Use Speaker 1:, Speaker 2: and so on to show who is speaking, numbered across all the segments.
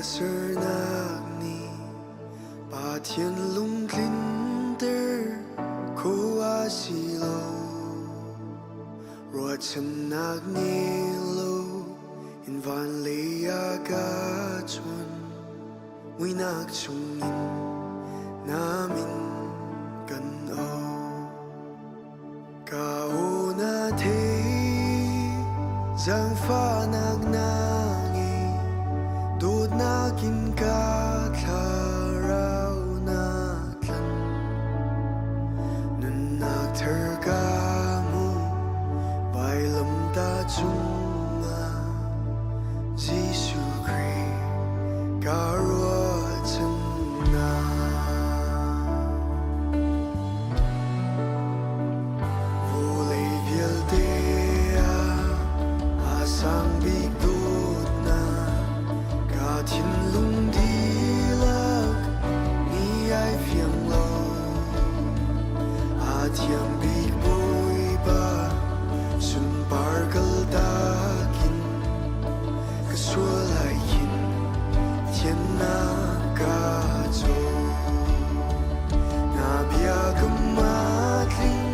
Speaker 1: Chiatsernak nih Pathian lungtlinter kho a si lo. Ruahchannak ngei lo in van lei ah ka chuan. Muihnak chungin na min kan auh. Ka aw na thei, zaangfahnak na ngei, dawtnak in ka thlarau na tlanh. Nunnak thar ka hmu, vailamtah cungah Jesuh Khrih ka ruahchannak. Vawlei vialte ah a sang bik dawtnak ka thinlung dihlak ni ai fiang lo. A thiam bik Bawipa sunpar kaltak in ka sual ai khin thiannak ka caw. Na bia ka matling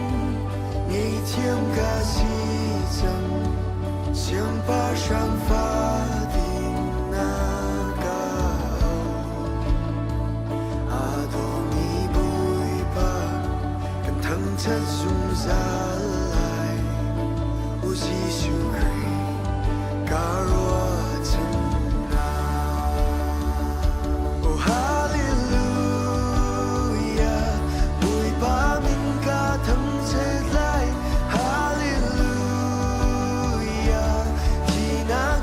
Speaker 1: ngeihthiam ka si cang siangpahrang fa ding na ka auh. Aa dawmi Bawipa kan thangṭhat zungzal lai. U Jesuh Khrih ka ruahchannak. Oh hallelujah, Bawipa min ka thangṭhat lai. Hallelujah, thihnak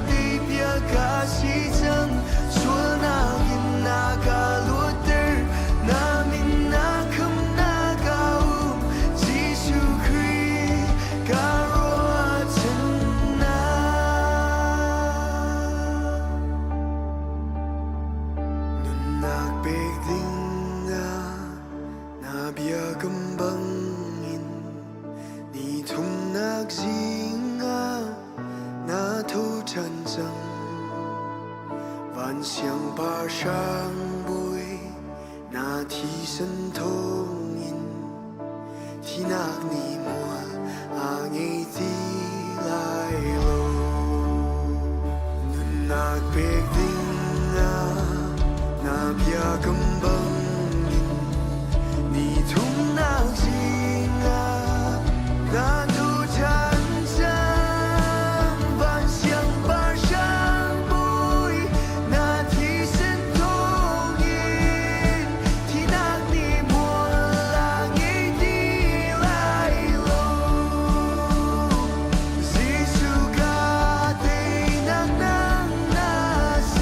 Speaker 1: bia ka si cang. Sualnak in na ka luatter, na min na khamnak a um. Jesuh Khrih ka ruahchannak. Nunnak pek dingah na biakam bangin ni thumnak zingah na tho ṭhan cang. Van siangpahrang bawi na thisen thawngin Thinak nih mual a ngei ti lai lo. Nunnak pek ding ah na biakam bangin ni thumnak zingah na tuchan cang van siangpahrang bawi na thisen thawngin Thinak nih mual a ngei ti lai lo. Jesuh ka teinak nang na si.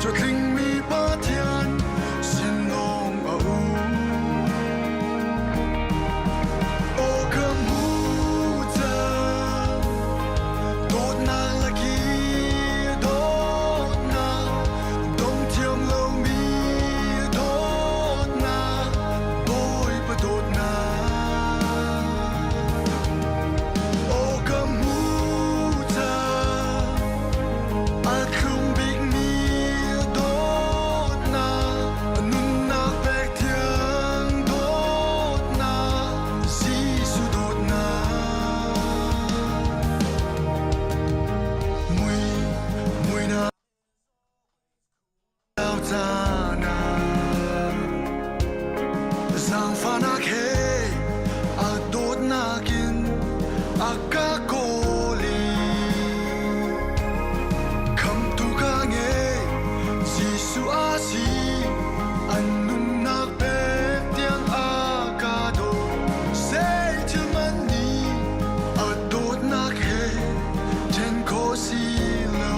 Speaker 1: Cu tlingmi Pathian sin lawng a um. Aw ka hmu cang, dawtnak laki dawtnak, dong thiam lomi dawtnak, Bawipa dawtnak. Aw ka hmu cang, a thlum bikmi dawtnak, nunnak pek thiang dawtnak, Jesuh dawtnak. Mui, mui na caan ah zaangfahnak he a dawtnak in a ka kawl i khamtu ka ngei Jesuh a si an nunnak pek tiang a ka daw zeithil man nih a dawtnak he ṭhen khawh si lo.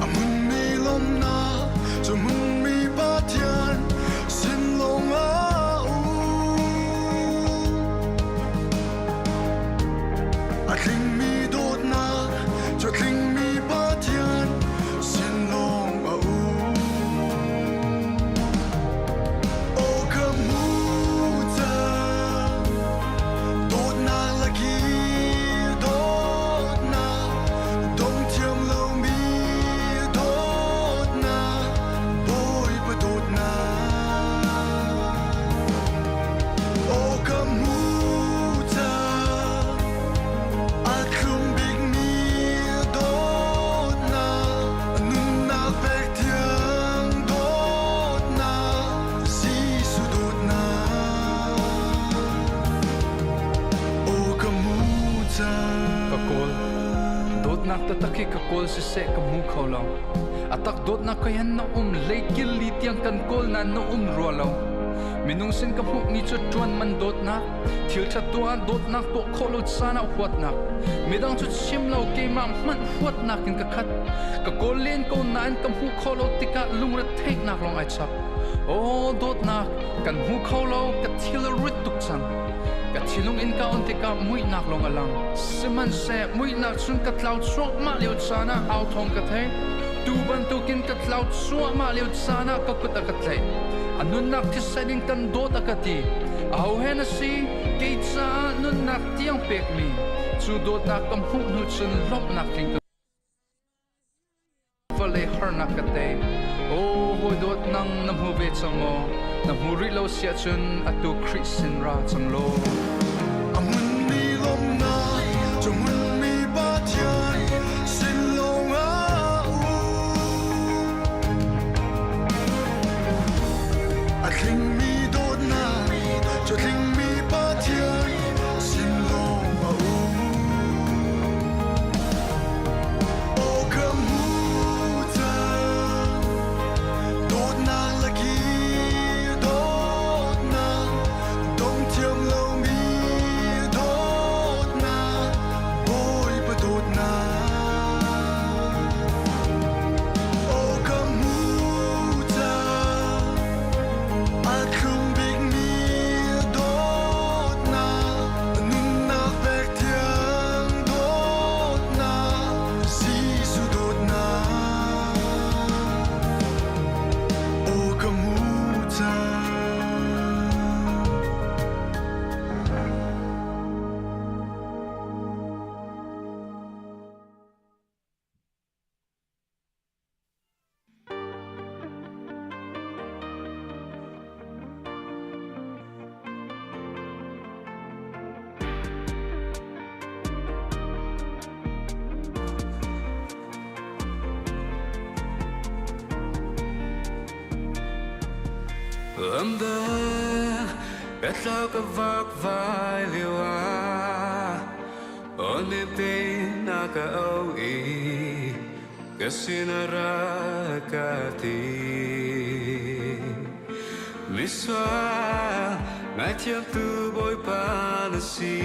Speaker 1: A hmunmi lawmhnak cu hmunmi Pathian sin lawng ah um. A tlingmi dawtnak cu tlingmi Pathian sin lawng a um. Aw ka hmu cang, dawtnak laki dawtnak, dong thiam lomi dawtnak, Bawipa dawtnak. Aw ka hmu cang, a thlum bikmi dawtnak, nunnak pek thiang dawtnak, Jesuh dawtnak. Aw ka hmu cang.
Speaker 2: Ka kawl. Dawtnak taktak hi ka kawl siseh ka hmu kho lo. A tak dawtnak ka hin na um leikil li tiang kan kawl nain na um rua lo. Minung sin ka hmuhmi cu ṭuan man dawtnak, thil ṭhat tuah ah dawtnak tuah khawh lo caan ah huatnak, midang cu chim lo keimah hmanh huatnak in ka khat. Ka kawl len ko nain ka hmuh khawh lo tikah lungretheihnak lawng ai chap. Aw dawtnak, kan hmu kho lo, ka thil a rit tuk cang. Ka thinlung in ka on tikah muihnak lawng a lang. Sihmanhseh muihnak cun ka tlau cuahmah lio caan ah au thawng ka theih. Tu bantukin ka tlau cuahmah lio caan ah ka kut a ka tlaih. A nunnak thisen in kan dawt a ka ti. Aho he na si? Kei caah nunnak tiang pekmi. Cu dawtnak ka hmuh hnu cun lawmhnak tling ka vawlei harnak ka tei. Aw hawi dawt nang na hmu ve cang maw? Na hmu rih lo siah cun atu Khrih sin ra cang law.
Speaker 1: A hmunmi lawmhnak cu hmunmi Pathian sin lawng ah um. A tlingmi dawtnak cu tlingmi Pathian sin lawng a um. Aw ka hmu cang, dawtnak laki dawtnak, dong thiam lomi dawtnak, Bawipa dawtnak. Aw ka hmu cang, a thlum bikmi dawtnak, nunnak pek thiang dawtnak, Jesuh dawtnak. Aw ka hmu cang.
Speaker 2: Lamdang ka tlau ka vakvai lio ah Aw te na ka au i ka sinara ka ti Misual ngaithiam tu Bawipa na si.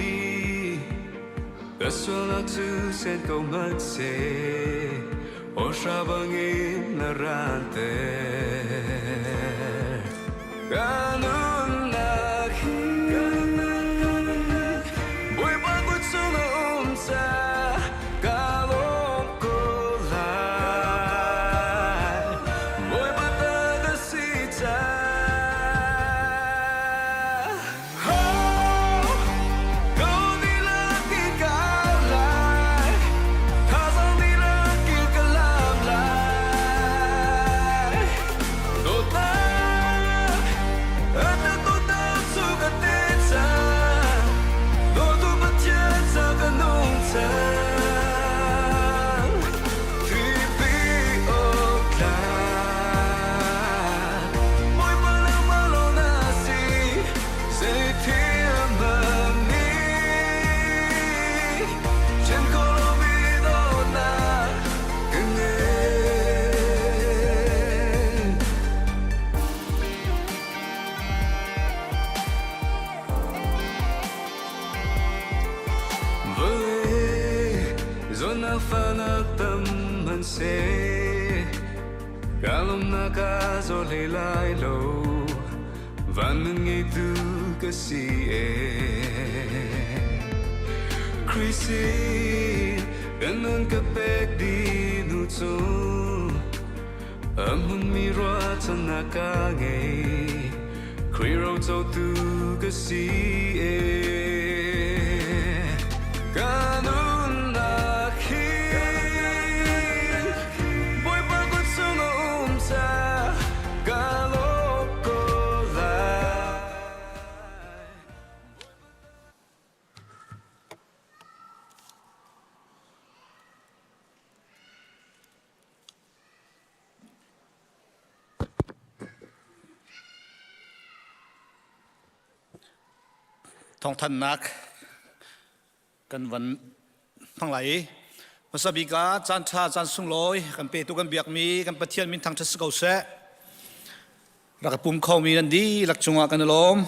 Speaker 3: Ka sualnak cu sen ko hmanhseh, hawhra bangin na ranter. Ka nunnak hi Bawipa kut chung a um caah ka lawm ko lai. Bawipa ta ka si caah. Kalumnak a zaw hlei lai lo Van nun ngeitu ka si e Christ kan nun ka pek di nu cu A hmunmi ruahchannak ka ngei Khrih rocotu ka si e Ka nunnak hi Bawipa kut chung a um caah ka lawm ko lai.
Speaker 4: Thawngthannak kan van hmang lai i hmasa bik ah caan ṭha caan sunglawi kan petu kan biakmi kan Pathian min thangṭhat si ko seh. Rak i pum khomi nan dihlak cungah kan i lawm.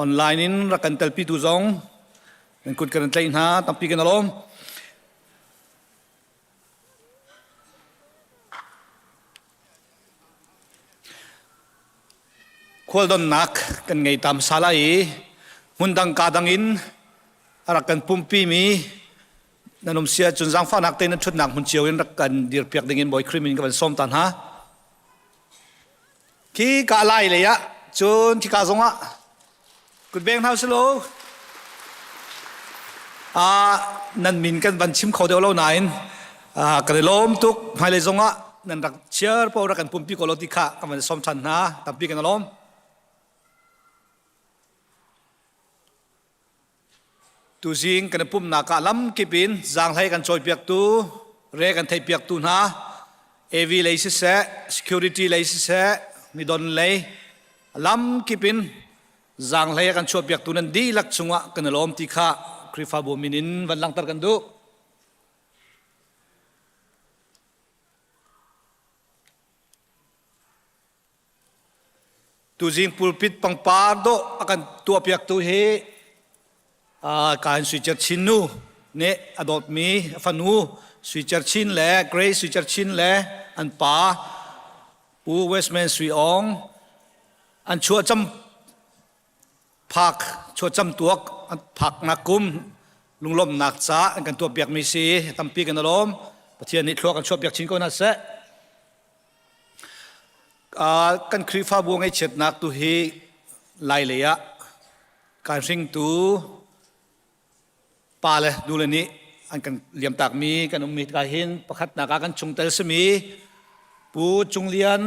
Speaker 4: Online in rak kan telpitu zong nan kut kan in tlaih hna tampi kan i lawm. Khualdonnak kan ngei tam sala i hmundang ka dang in a rak kan pumpimi nan um sia cun zaangfahnak te nan ṭhutnak hmun cio in rak kan dirpiak ding in Bawi Khrih min ka van sawm ta hna. Khi ka lai lei ah cun khika zong ah kutbeng hna usih nan min kan van chim kho deuh lo nain kan i lawm tuk hmailei zong ah nan rak chiar po rak kan pumpi ko lo ti kha kan van sawm ṭhan hna tampi kan i lawm. Tuzing kan i pumhnak ah lamkip in zaanghlei kan cawipiaktu, re kan theihpiaktu hna, AV lei siseh, security lei siseh, midon lei, lamkip in zaanghlei a kan chuahpiaktu nan dihlak cungah kan i lawm ti kha Khrihfabu min in van langhter kan duh. Tuzing pulpit pangpar dawh a kan tuahpiaktu hi Kain Sui Cer Chin nu nih a dawtmi a fanu Sui Cer Chin le Grace Sui Cer Chin le an pa Pu Westman Sui Aung an chuahcam phak chuahcam tuak an phaknak kum lunglawmhnak ca an kan tuahpiakmi si tampi kan i lawm. Pathian nih thlua kan chuahpiak chin ko hna seh. Kan Khrihfabu ngaihchiatnak tu hi Lailei ah kan hringtu pa le nu le nih an kan liamtakmi kan ummi tikah hin pakhatnak ah kan chungtel simi Pu Cung Lian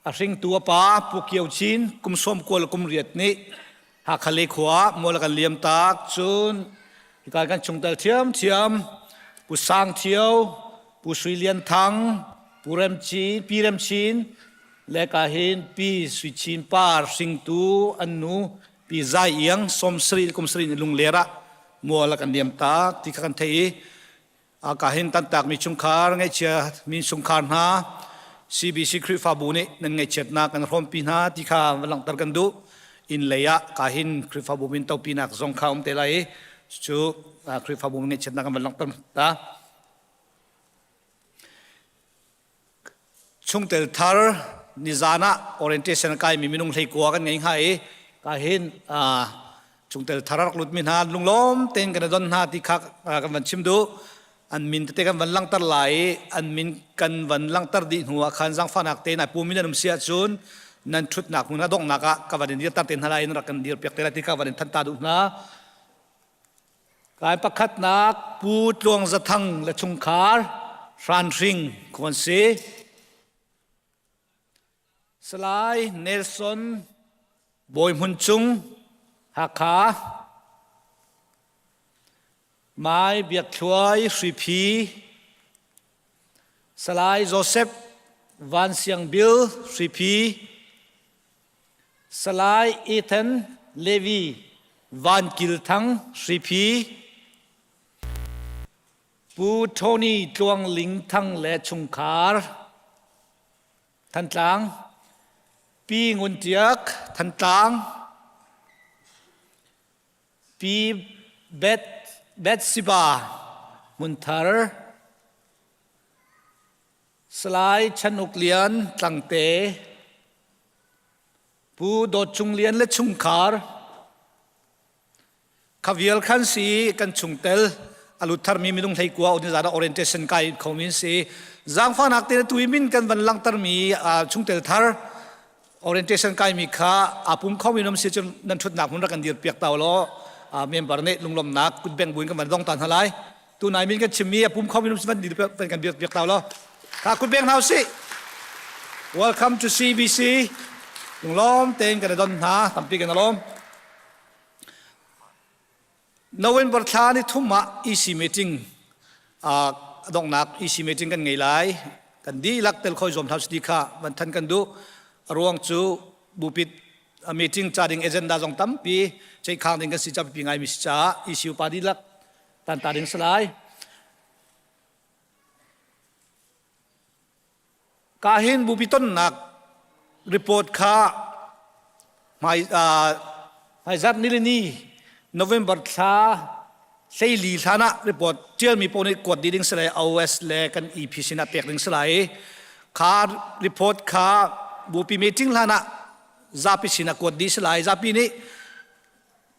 Speaker 4: a hringtu a pa Pu Kio Chin kum sawm kual kum riat nih Hakha le khua mual a kan liamtak cun hika kan chungtel thiamthiam Pu Sang Thio Pu Sui Lian Thang Pu Rem Chin Pi Rem Chin le ka hin Pi Sui Chin Par hringtu an nu Pi Zai Iang som sarih kum sarih ni lungler ah mual a kan liamtak ti kha kan theih i ka hin tantakmi chungkhar ngaihchia mi chungkhar hna CBC Khrihfabu nih nan ngaihchiatnak kan hrawmpi hna ti kha va langhter kan duh inn lei ah ka hin Khrihfabu min topinak zong kha um te lai i Cu Khrihfabu ngaihchiatnak kan van langhter ta. Chungtel thar nizan ah orientation a kaimi minung 19 kan ngei hnga i ka hin chungtel thar a rak lutmi hna lunglawm tein kan i don hna ti kha kan van chim duh. An min tete kan van langhter lai i an min kan van langhter dih hnu ah khan zaangfahnak tein ai pumi nan um si ahcun nan ṭhutnak hmun a donghnak ah ka van in dirter te hna lai in rak kan dir piak te lai ti kha van in thanh ta duh hna. Kai pakhatnak Pu Tluang Za Thang le chungkhar Hranhring khuan si. Salai Nelson Bawi Hmun Cung Hakha. Mai Biak Thluai Hriphi. Salai Joseph Van Siang Bil Hriphi. Salai Ethan Levy Van Kil Thang Hriphi Pu Tony Tluang Ling Thang le chungkhar Thantlang Pi Ngun Tiak Thantlang Pi Beth Bethsiba Munthar Salai Chan Uk Lian Tlangte, Pu Dawt Cung Lian le chungkhar, Khavial khan si kan chungtel alut tharmi minung 19 ni zan orientation kai khomi si zaangfahnak te tu min kan van langtermi chungtel thar orientation kai mi kha apum khomi nom si cun nan thutnak hmun rak kan dir piak taw law member nih lunglomnak kutbeng buin kan van dong tan halai Tunai min kan chimmi a pum kho minung van van kan biak biak lo. Kha kut beng hna usih. Welcome to CBC. Lunglawm tein kan i don hna, tampi kan i lawm. November thla ni thum ah EC meeting a donghnak EC meeting kan ngei lai. Kan dihlak tel khoi zuam hna ti kha van than kan duh. A ruang cu bupit a meeting ca ding agenda zong tampi ceihkhang ding kan si ca pipi ngai mi si caah EC upa dihlak Tanta ding si lai. Ka hin bupi tonnak report kha hmai hmaizarh nilini November thla 14 hlan ah report tialmi paoh nih kuat dih ding si lai OS le kan EP sinah pek ding si lai kha report kha bupi meeting hlan ah zapi sinah kuat dih si lai zapi nih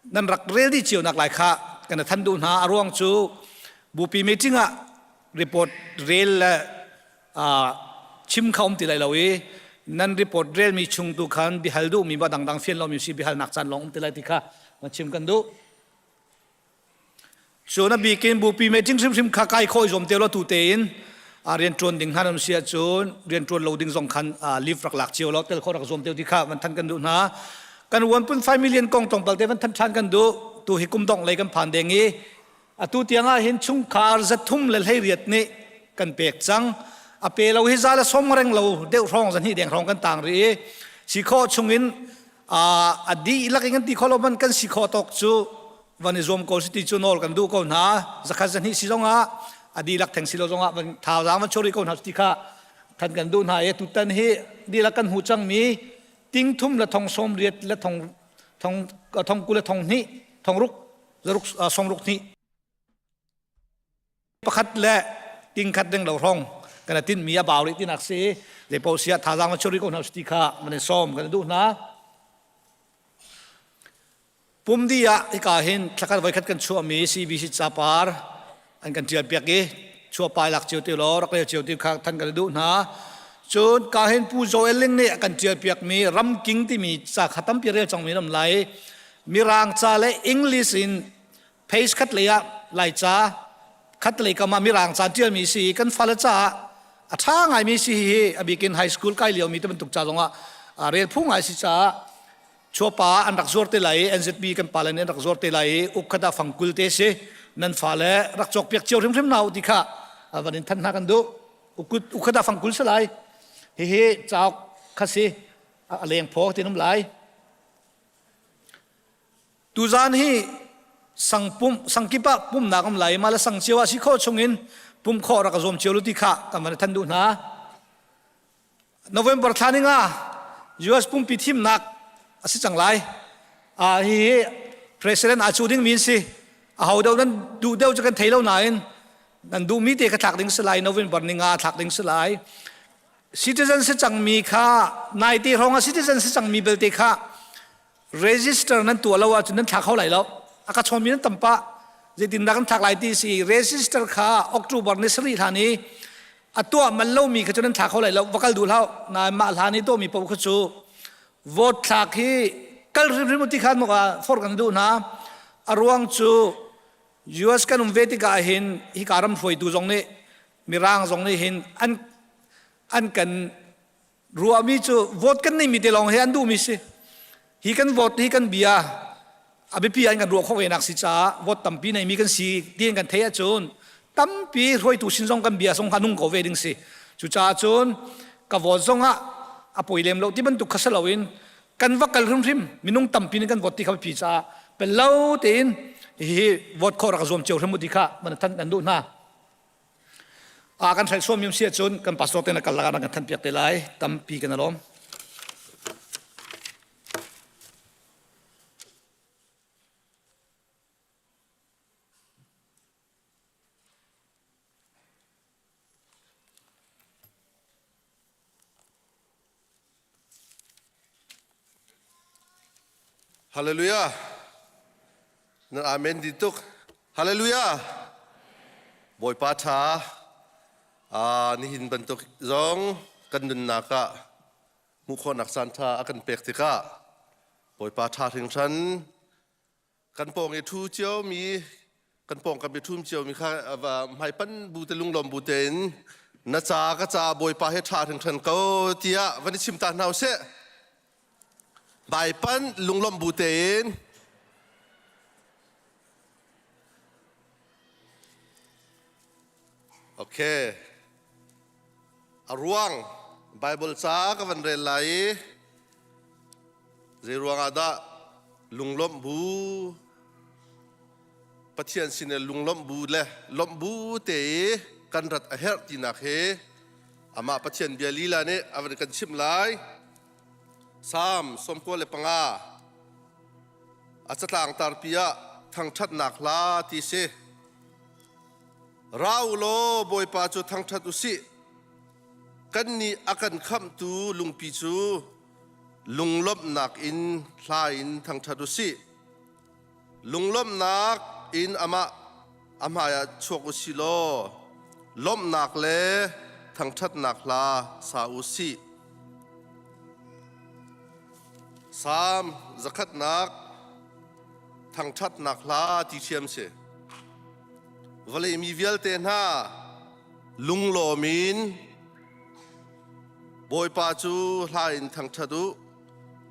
Speaker 4: nan rak rel dih cio nak lai kha kan than duh hna a ruang cu bupi meeting ah report rel le chim kha um ti lai lo i nan report rel mi chung tu khan bihal duh mi ba dangdang fian lo mi si bihal nak caan long um ti lai ti kha chim kan duh Cun a bikin bupi meeting hrimhrim kha kai khawh i zuam te law tu tein rian ṭuan ding hna nan si ahcun rian ṭuan lo ding zong khan leave rak lak cio law tel khawh rak zuam te ti kha van than kan duh hna. Kan 1.5 million kong tlawmpal te van than ṭhan kan duh. Tu hi kum dongh lei kan phan deng i atu tiang ah hin chungkhar 318 nih kan pek cang. A pe lo hi za le som reng lo deuh hrawng zan hi deng hrawng kan tang rih i si khawh chungin a dihlak in kan ti kho lo man kan si khawh tawk cu van i zuam ko si ti cu nawl kan duh ko hna zakhat zahnih si zongah a dihlak theng si lo zongah van thazaang van chori ko hna ti kha than kan duh hna i tutan hi dihlak kan hmu cangmi ting thum le thong sawm riat le thong thong thong kul le thong hnih thong ruk zaruk sawm ruk hnih pakhat le ting khat ding lo hrawng kan tin mi a bau rih tinak si le po sia thazaang va churi ko hna ti kha man som kan duh hna pumdi ah hika hin thlakhat voikhat kan chuahmi CBC capar an kan tial piak i chuapai lak cio ti law rak rel cio ti kha than kan duh hna cun ka hin pu Joel Ling nih a kan tial piak mi ramking timi ca kha tampi rel cangmi ram lai mirang ca le English in page khat lei ah Laica khat lei kam ah Mirang ca ṭialmi si kan fale caah a ṭha ngaimi si hi a bikin high school kai liomi te bantuk ca zongah rel phu ngai si caah chuapa an rak zuar te lai i NZB kan pale nih an rak zuar te lai i uk khat ah fangkul te si nan fale rak cawk piak cio hrimhrim hna u ti kha van in thanh hna kan duh ukhat ah fangkul si lai hihi cauk kha si a leng phaw ti um lai Tuzaan hi sang pum sang kip ah pumnak um lai ma le sang cio ah si khawh chungin pum khawh rak zuam cio lu ti kha kan van than duh hna. November thla ni nga US pumpi thimnak a si cang lai. Ah hi president aa cu ding mi si. A ho deuh nan duh deuh cu kan thei lo nain nan duhmi te kha thlak ding si lai November ni nga thlak ding si lai. Citizen si cangmi kha naite hrawng ah citizen si cangmi belte kha register nan tuah lo ahcun nan thla kho lai lo. A ka chawnmi nan tam pah. Zeitindah kan thlak lai ti si register kha October ni sarih hlan i a tuah man lomi kha cu nan thla kho lai lo va kal duh hlah nain mah hlan i tuahmi paoh kha cu vote thlak hi kal hrimhrim ti khan maka for kan duh hna a ruang cu US kan um ve tikah hin hika ram hruaitu zong nih mirang zong nih hin an an kan ruahmi cu vote kan neimi te lawng hi an duhmi si hi kan vote hi kan bia a biapi an kan ruah khawh ve nak si caah vote tampi neimi kan si tiin kan theih ahcun tampi hruaitu sin zong kan bia zong kha nung ko ve ding si cucaah cun ka vote zong ah a poi lem lo ti bantuk kha si loin kan va kal hrimhrim minung tampi nih kan vote ti kha biapi caah pello tein hihi vote khawh rak zuam cio hrim u ti kha man than kan duh hna A kan hrelh suam si ahcun kan pastor te na kal lakah kan than piak te lai tampi kan alawm.
Speaker 5: Hallelujah. Na amen di tuk. Hallelujah. Bawipa tha. Ah nihin bantuk zong kan nunnak ah hmuh khawhnak caan tha a kan pek tikah Bawipa tha hringhran kan pawng i ṭhu ciomi kan pawngkam i ṭhum ciomi kha hmaipan bu te lunglawm bu tein na ca ka ca Bawipa he ṭha hringhran ko tiah van i chim ta hna usih. Hmaipan lunglawmh bu tein Okay. A ruang Bible ca ka van rel lai i zei ruangah dah lunglawmh bu Pathian sin i lunglawmh bu le lawmh bu te i kan rat a herh tinak hi amah Pathian bia lila nih a van kan chimh lai. Salm 95 a catlang tarpi ah thangṭhatnak hla ti si. Ra u law Bawipa cu thangṭhat u sih. Kannih a kan khamhtu lungpi cu lunglawmhnak in hla in thangṭhat u sih. Lunglawmhnak in amah a hmaiah chuak u sih law lawmhnak le thangṭhatnak hla sa u sih. Salm zakhatnak thangṭhatnak hla ti ṭhiam si. Vawlei mi vialte hna lunglawm in Bawipa cu hla in thangṭhat u.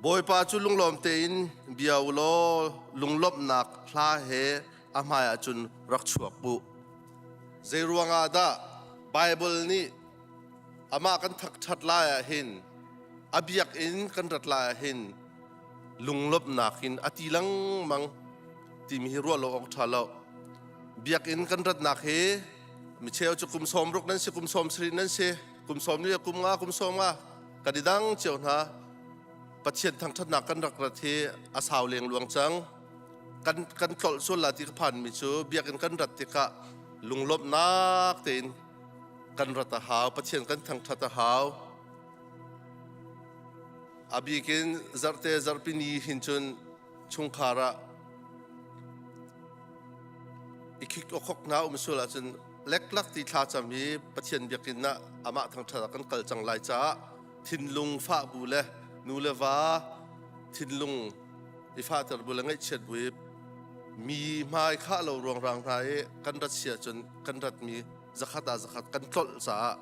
Speaker 5: Bawipa cu lunglawm tein bia u law lunglawmhnak hla he a hmaiah cun rak chuak u. Zei ruangah dah Baibal nih amah kan thangṭhat lai ah hin a biakinn kan rat lai ah hin lunglawmhnak in a ti lengmang timi hi ruah lo awk ṭha lo. Biakinn kan ratnak hi micheu cu kum 60 nan si, kum 70 nan si, kum 40 kum nga, kum 50 kan i dang cio hna. Pathian thangṭhatnak kan rak rat hi a sau lengluang cang. Kan kan tlolh sual la ti ka phanmi cu biakinn kan rat tikah lunglawmhnak tein kan rat a hau, Pathian kan thangṭhat a hau. A bikin zarhte zarhpi ni hin cun chungkhar ah i khik okhok hna um sual ahcun leklak ti thla cam hi Pathian biakinn ah amah thangṭhat ah kan kal cang lai caah thinlung fah bu le nu le va thinlung i fahter bu le ngaihchiat bu i mi hmai khah lo ruangrang hna i kan rat sia cun kan ratmi zakhat ah zakhat kan tlolh caah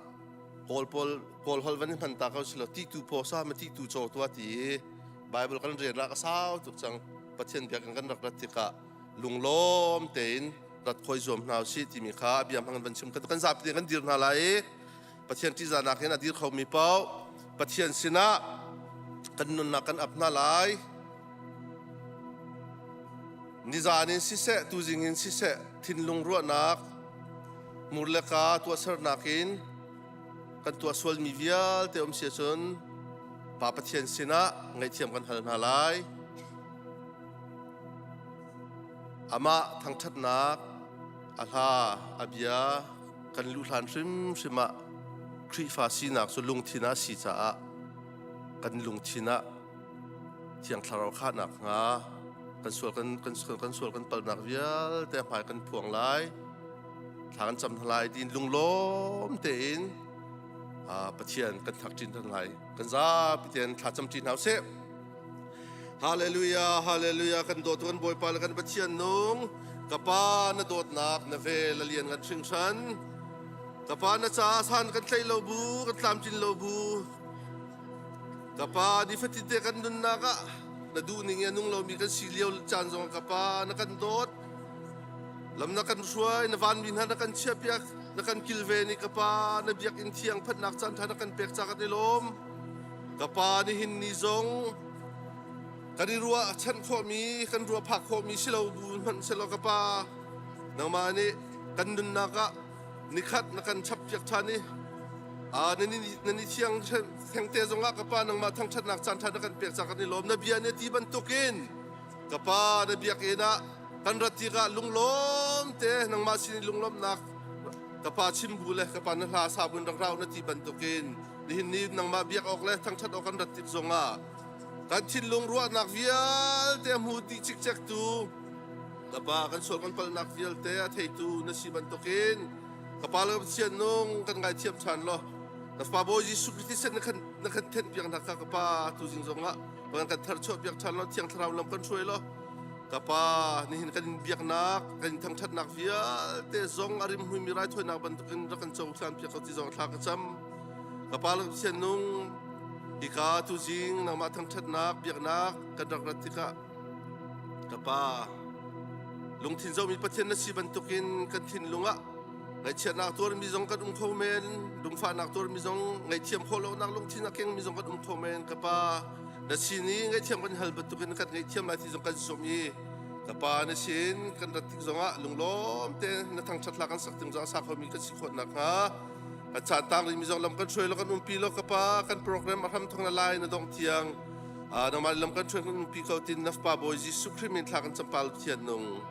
Speaker 5: kawl pawl kawl holh van i hman ta ko silo ti tu phaw sa ma ti tu caw tua ti i Bible kan rel rak a sau tuk cang Pathian biakinn kan rak rat tikah lunglawm tein rat khoi zuam hna usih timi kha a bia hmang van chim kan zapi kan dir hna lai i Pathian ṭihzahnak in a dir khomi paoh Pathian sinah kan nunnak kan ap hna lai nizan in siseh tuzing in siseh thinlung ruahnak mur le ka tuahsernak in kan tuah sualmi vialte um si ahcun Pa Pathian sinah ngaihthiam kan hal hna lai. Amah thangṭhatnak a hla a bia kan luh hlan hrimhrim ah Khrihfa sinak cu lungthin ah a si caah kan lungthin ah Thiang Thlarau khahnak hnga kan sual kan kan kan sual kan palnak vialte hmai kan phuang lai thla kan cam hna lai tiin lunglawm tein Pathian kan thak ṭin hna lai kan zapi tein thla cam ṭi hna usih Hallelujah Hallelujah kan dawtu kan Bawipa le kan Pathian nung ka pa na dawtnak na vel a lian ngan hringhran ka pa na caah san kan tlaih lo bu kan tlamtlin lo bu Ka pa, nifatinte kan nunnak ah na duhning i a nung lomi kan si lio caan zong ka pa na kan dawt. Lam na kan hruai, na vanmi hna na kan chiahpiak, na kan kilven i ka pa na biakinn thiang phanhnak caan ṭha na kan pek ca kan i lawm. Ka pa nihin ni zong kan i ruah chanh khawhmi, kan ruah phak khawhmi si lo bu hmanh selaw ka pa nangmah nih kan nunnak ah nikhat na kan chappiak ṭhan i nan i thiang thengte zongah ka pa nangmah thangṭhatnak caan ṭha na kan pek ca kan i lawm na bia nih ti bantukin ka pa na biakinn ah kan rat tikah lunglawm te nangmah sin i lunglawmhnak ka pa chim bu le ka pa na hla sa bun rak rau na ti bantukin nihin ni nangmah biak awk le thangṭhat awk kan rat tik zongah kan thinlung ruahnak vialte hmu dih cikcek tu Ka pa kan sual kan palhnak vialte a theitu na si bantukin ka pa le Pathian nung kan ngaithiam ṭhan law na Fapa Bawi Jesuh Khrist thisen na kan na kan thenh piak hna kha ka pa tuzing zongah kan kan tharchuah piak ṭhan law Thiang Thlarau lam kan hruai law ka pa nihin kan in biaknak kan in thangṭhatnak vialte zong a rimhmuimi raithawinak bantukin rak kan cohlan piak ko ti zong thla ka cam ka pa le Pathian nung hika tuzing nangmah thangṭhatnak biaknak kan rak rat tikah Ka Pa, lungthin zohmi Pathian na si bantukin kan thinlung ah ngaihchiatnak tuarmi zong kan um kho men, lungfahnak tuarmi zong ngaihthiam khawh lonak lungthin a kengmi zong kan um kho men. Ka Pa, na sin i ngaihthiam kan hal bantukin kan ngaihthiam lai ti zong kan zumh i ka Pa na sin kan rat tik zongah lunglawm te na thangṭhat hla kan sak ting zong a sa khomi kan si khawh nakhnga kan caan tang rihmi zong lam kan hruai law kan umpi law ka Pa kan program a hram thawng na lai na dongh tiang nangmah lam kan ṭhuan kan pi ko tin na fapa Bawi Jesuh Khrih min thla kan campal Pathian nung.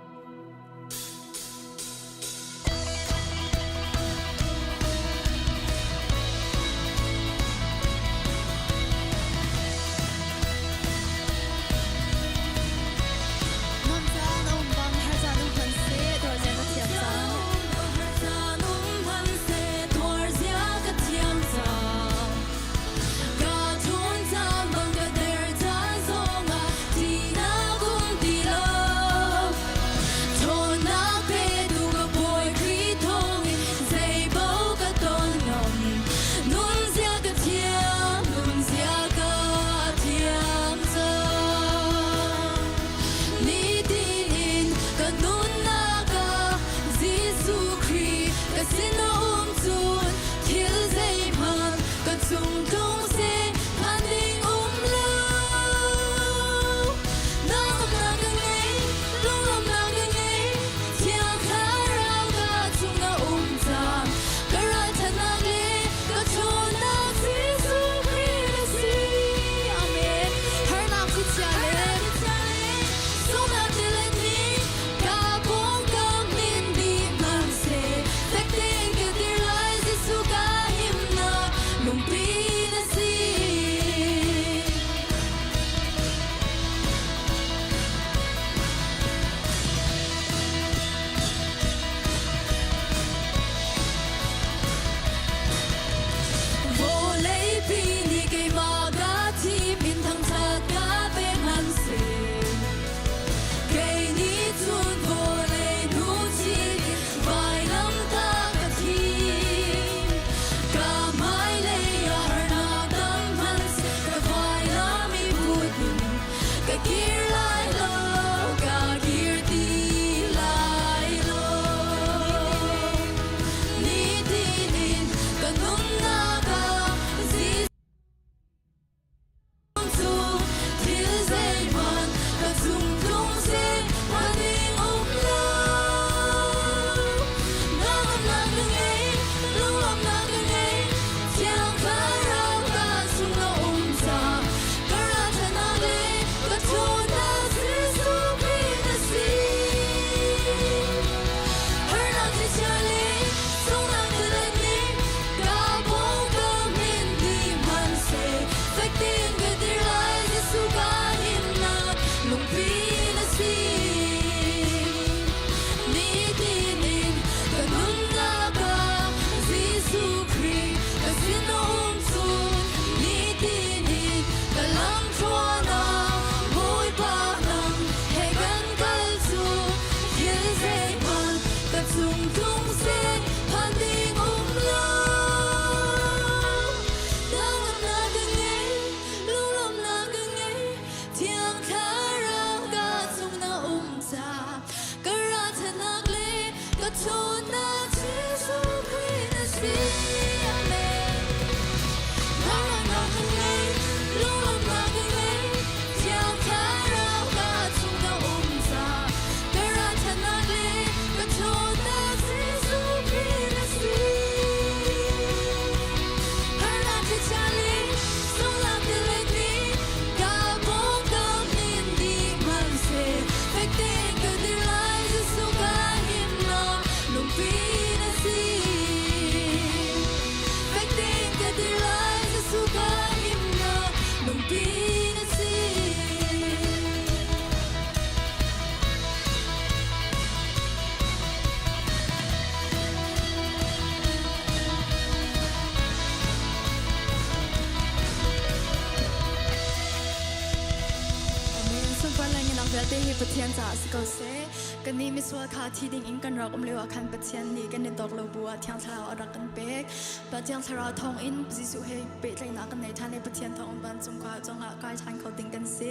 Speaker 6: Vialte hi Pathian caah si ko seh. Kannih misual kha thi ding in kan rak um lio ah khan Pathian nih kan i dawk lo bu ah Thiang Thlarau a rak kan pek. Pathian Thlarau thawng in Jesuh he pehtlaihnak kan nei ṭhan i Pathian thawng in vancung khua cungah kai ṭhan kho ding kan si.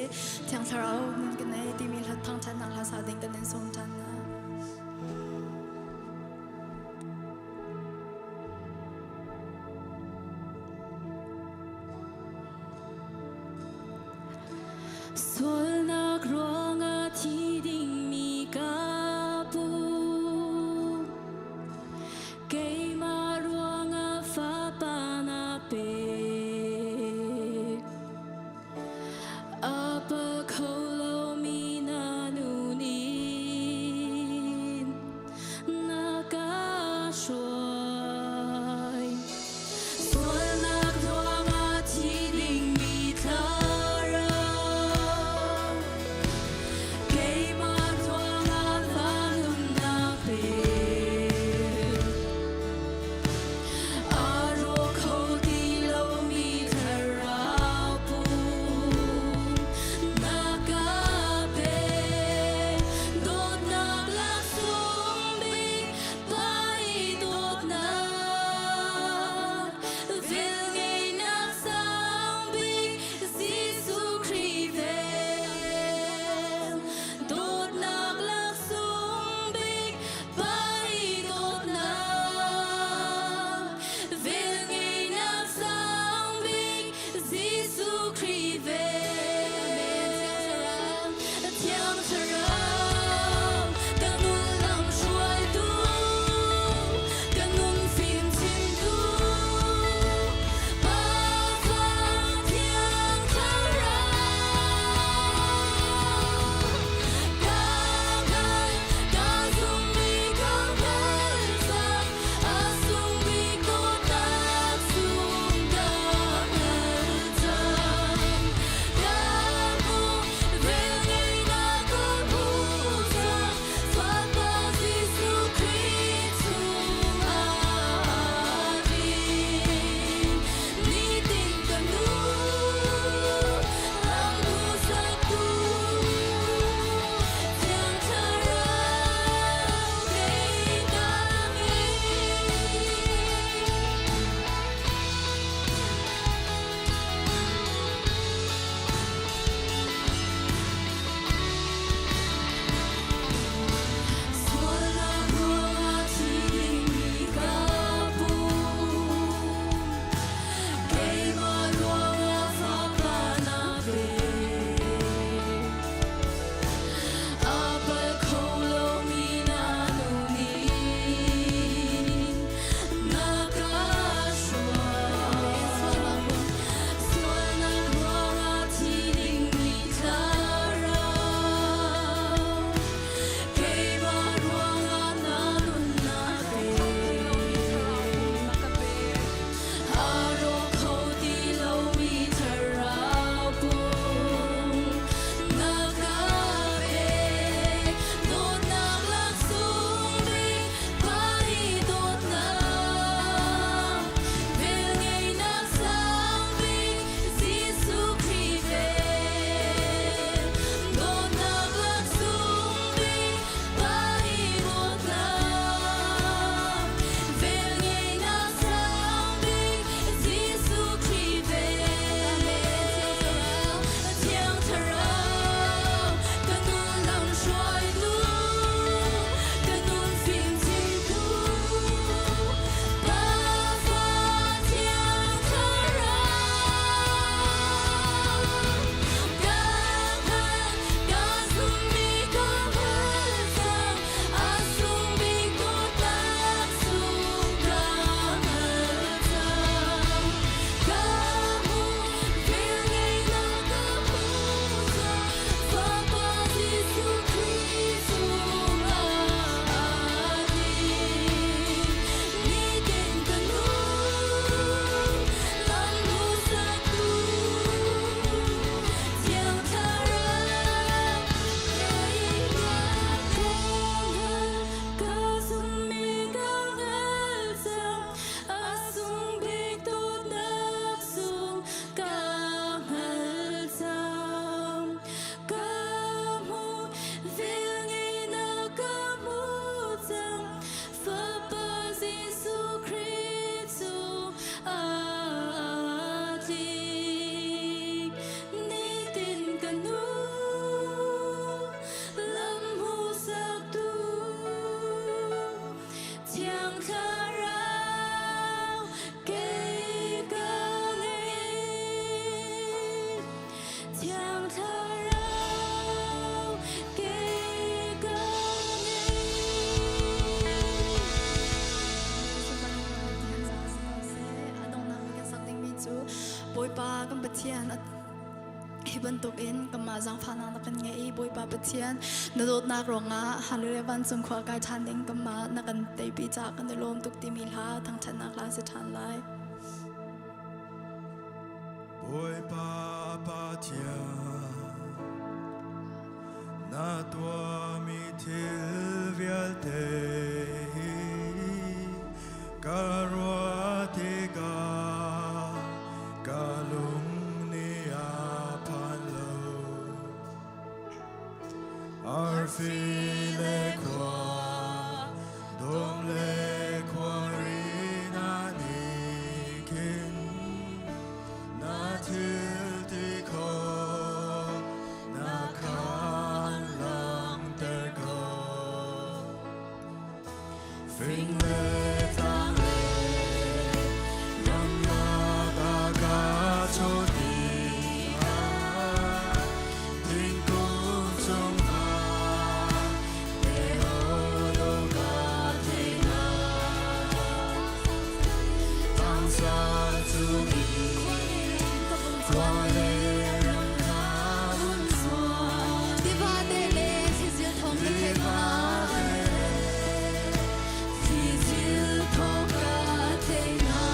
Speaker 6: Thiang Thlarau nun kan nei timi hla thangṭhatnak hla sa ding kan in sawm ṭhan hna.
Speaker 7: Sualnak ruangah thi dingmi ka pu. Keimah ruangah fapa na pek. A pa kho lomi na nun in na ka hruai. Sualnak ruangah thi dingmi thlarau.
Speaker 6: Bawipa kan Pathian hi bantukin kanmah zaangfahnak na kan ngeih i Bawipa Pathian na dawtnak ruangah Hallelujah vancung khua kai ṭhan ding kanmah na kan teipi caah kan i lawm tuk timi hla thangṭhatnak hla si ṭhan lai.
Speaker 1: Bawipa Pathian na tuahmi thil vialte hi ka ruah tikah ka lung nih a phan lo. Arfi le khua dawm le khuari na nih khin na thil ti kho na khan langhter ko. Fing le tlang le ramlak a ka chawt tikah thingkung cungah te-aw ka thei hna. Tangsa cung i khua le ram hna vun chuak.
Speaker 6: Tivate le thlizil thawng ka theih hna. Thlizil thawng ka theih hna.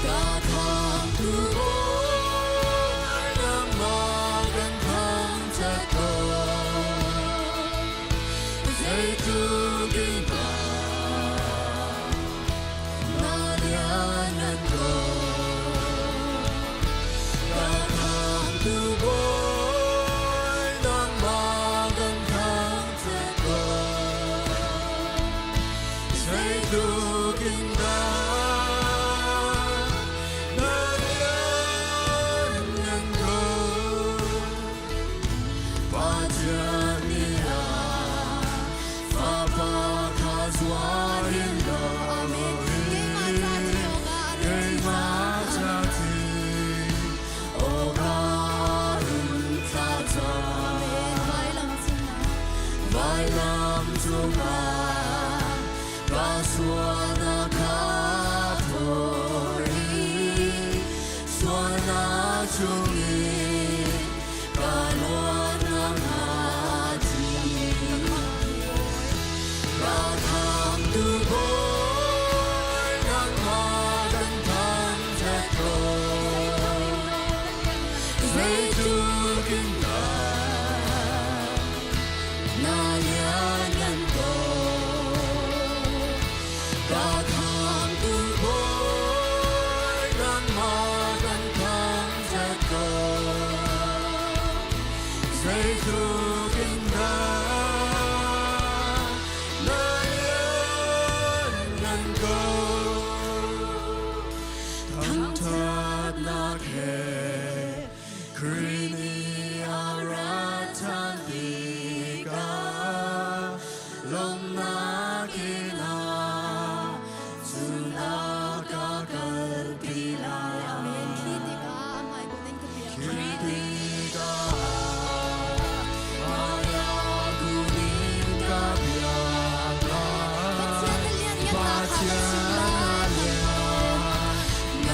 Speaker 1: Ka khamtu Bawi nangmah kan thangṭhat ko. Zeitluk in dah na lianngan ko. Ka khamtu Bawi nangmah kan thangṭhat ko. Zeitluk in dah na lianngan ko. Pathian nih a Fapa kha zuar in
Speaker 6: Amen. Keimah ca thi awkah a rak thi
Speaker 1: Keimah
Speaker 6: caah.
Speaker 1: ca thi awkah run thlah
Speaker 6: Amen.
Speaker 1: cang.
Speaker 6: Vailam cungah.
Speaker 1: Vailam cungah ka sualnak kha phor i sualnak chungin ka luatnak hnga thi.
Speaker 6: Amen. Ka khamtu Bawi.
Speaker 1: Ka khamtu Bawi nangmah kan thangṭhat ko.
Speaker 6: Zeitluk in
Speaker 1: Zeitluk in dah na lianngan ko. Ka khamtu Bawi nangmah kan thangṭhat ko. Zeitluk in dah na lianngan ko. Thangṭhatnak he Khrih nih a rat ṭhan tikah lawmhnak in ah cun a ka kalpi lai.
Speaker 6: Amen. Khi tikah a hmai kun in ka biak
Speaker 1: Khi
Speaker 6: lai.
Speaker 1: tikah hmaiah kun in ka biak lai.
Speaker 6: Pathian na lianngannak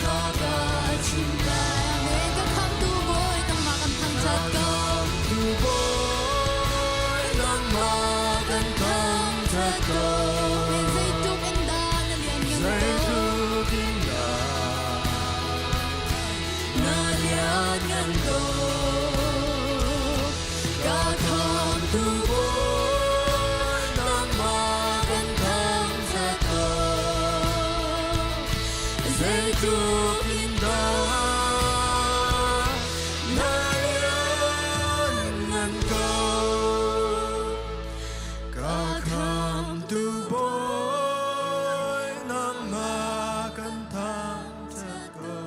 Speaker 6: kha ka chim
Speaker 1: Pathian na
Speaker 6: lai.
Speaker 1: lianngannak kha ka chim lai.
Speaker 6: Amen. Ka khamtu Bawi nangmah kan thangṭhat ko.
Speaker 1: Khamtu Bawi nangmah kan thangṭhat ko.
Speaker 6: Amen. Zeitluk in dah na lianngan ko.
Speaker 1: Zeitluk in dah na lianngan ko. Ka khamtu Bawi nangmah kan thangṭhat ko. Zeitluk in dah na lianngan ko. Ka khamtu Bawi nangmah kan thangṭhat ko.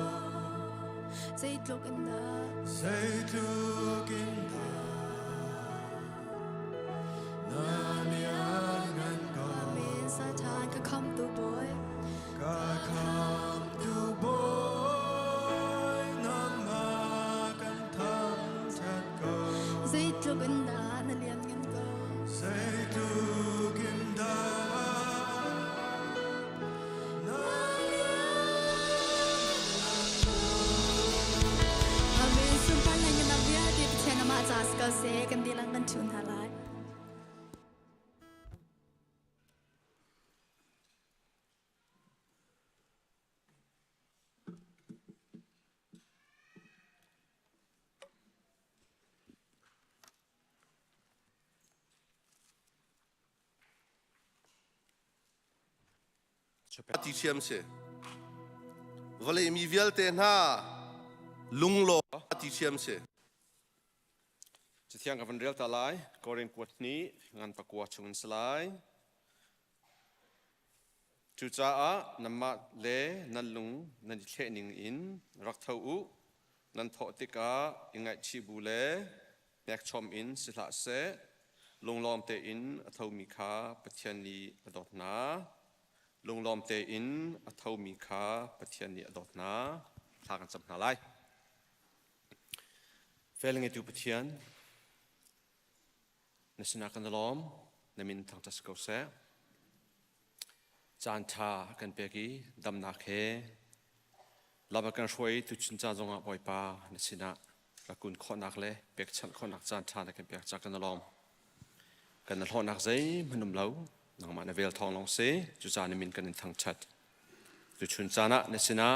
Speaker 6: Zeitluk in dah.
Speaker 1: Zeitluk in dah na lianngan ko.
Speaker 6: Amen. Sa ṭhan ka khamtu Bawi.
Speaker 1: Ka khamtu Bawi nangmah kan thangṭhat ko.
Speaker 6: Zeitluk in dah na lianngan ko.
Speaker 1: Zeitluk in dah na
Speaker 6: ko seh kan dihlak kan ṭhu hna lai.
Speaker 5: Ti thiam si. Vawlei mi vialte hna lunglaw ti thiam si.
Speaker 8: Cathiang ka van rel ta lai. Korin kuat hnih ngan pakua chung in si lai. Cucaah nanmah le nan lung nan i thleh ning in rak tho u. Nan thawh tikah i ngaihchih bu le hnekchom in si hlah seh. Lunglawm tein a thomi kha Pathian nih a dawt hna. Lunglawm tein a thomi kha Pathian nih a dawt hna. Thla kan cam hna lai. Fel ngeitu Pathian, na sinah kan i lawm, na min thangṭhat si ko seh. Caan ṭha kan pek i damnak he lam a kan hruai tuchun caan zongah Bawipa na sinah ka kun khawhnak le pekchanh khawhnak caan ṭha na kan pek ca kan i lawm. Kan na hlawhnak zeihmanh um lo, nangmah na vel thawng lawng si, cucaah na min kan in thangṭhat. Tuchun caan ah na sinah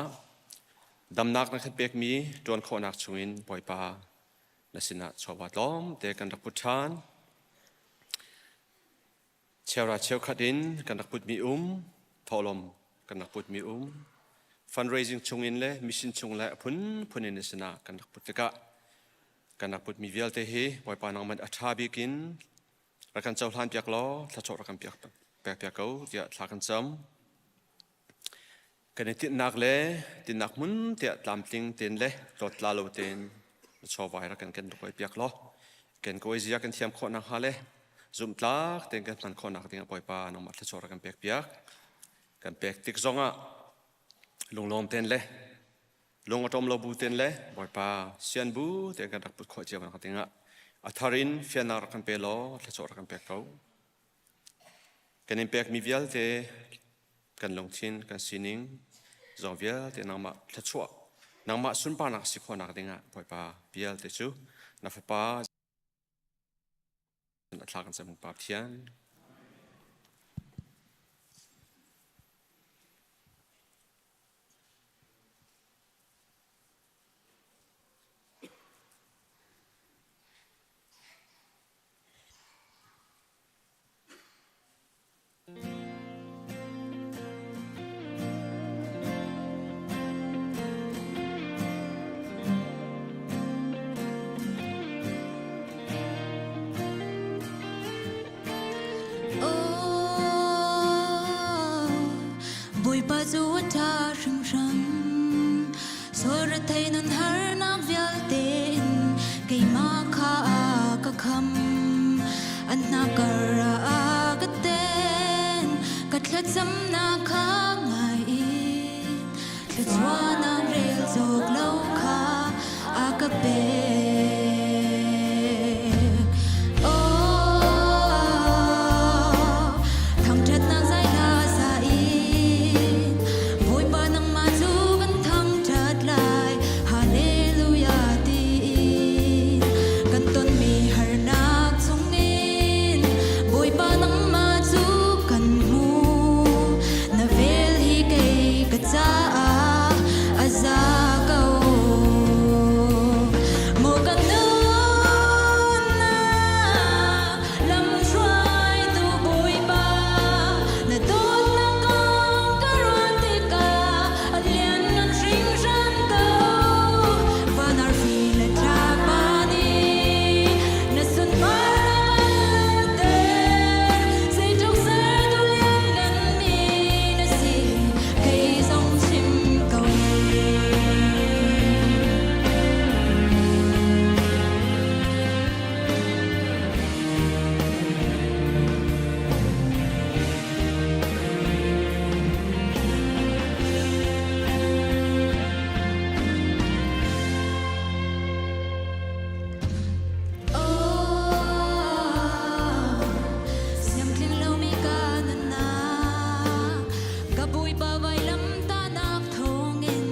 Speaker 8: damnak na kan pekmi ṭuan khawhnak chungin Bawipa na sinah chawva tlawmte kan rak put ṭhan. Cheura cheukhat in kan rak putmi um, thawhlawm kan rak putmi um, fundraising chungin le mission chung le a phunphun in na sinah kan rak put tikah kan rak putmi vialte hi Bawipa nangmah a ṭha bik in rak kan cohlan piak law thluachuah rak kan piak pek piak ko tiah thla kan cam. Kan i tinhnak le tinhnak hmun tiah tlamtling tein le tlawttla lo tein chawvai rak kan ken koi piak law ken koi zia kan thiam khawh nakhnga le zumhtlak tein kan hman khawh nak dingah Bawipa nangmah thluachuah rak kan pek piak. Kan pek tik zongah lunglawm tein le lung a ṭawm lo bu tein le Bawipa sian bu tein kan rak put khawh cio nak dingah a thar in fiannak rak kan pe law thluachuah rak kan pek ko. Kan in pekmi vialte kan lungthin kan sining zong vialte nangmah thluachuah nangmah sunparnak si khawhnak dingah Bawipa vialte cu na fapa a thla kan cam Pa Pathian.
Speaker 7: Bawipa cu a ṭha hringhran. Sual rethei nun harnak vialte in keimah kha a ka kham. An hnakar ah a ka ten, ka thlacamnak kha ngai in thluachuahnak rel cawk lo kha a ka pek. Oh, thangṭhatnak zai hla sa in Bawipa nangmah cu kan thangṭhat lai. Hallelujah tiin kan tonmi harnak chungin Bawipa nangmah cu kan hmu. Na vel hi kei ka caah a za ko. Maw kan nunnak lamhruaitu Bawipa, na dawtnak kong ka ruah tikah a lianngan hringhran ko. Van arfi le thlapa nih na sunparnak an langhter. Zeitluk sertu liannganmi na si, kei zong chim ko. Siamtling lomi ka nunnak ka Bawipa vailamtahnak thawngin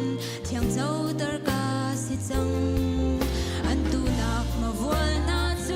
Speaker 7: thiang coter ka si cang. An tunak mavual hna cu.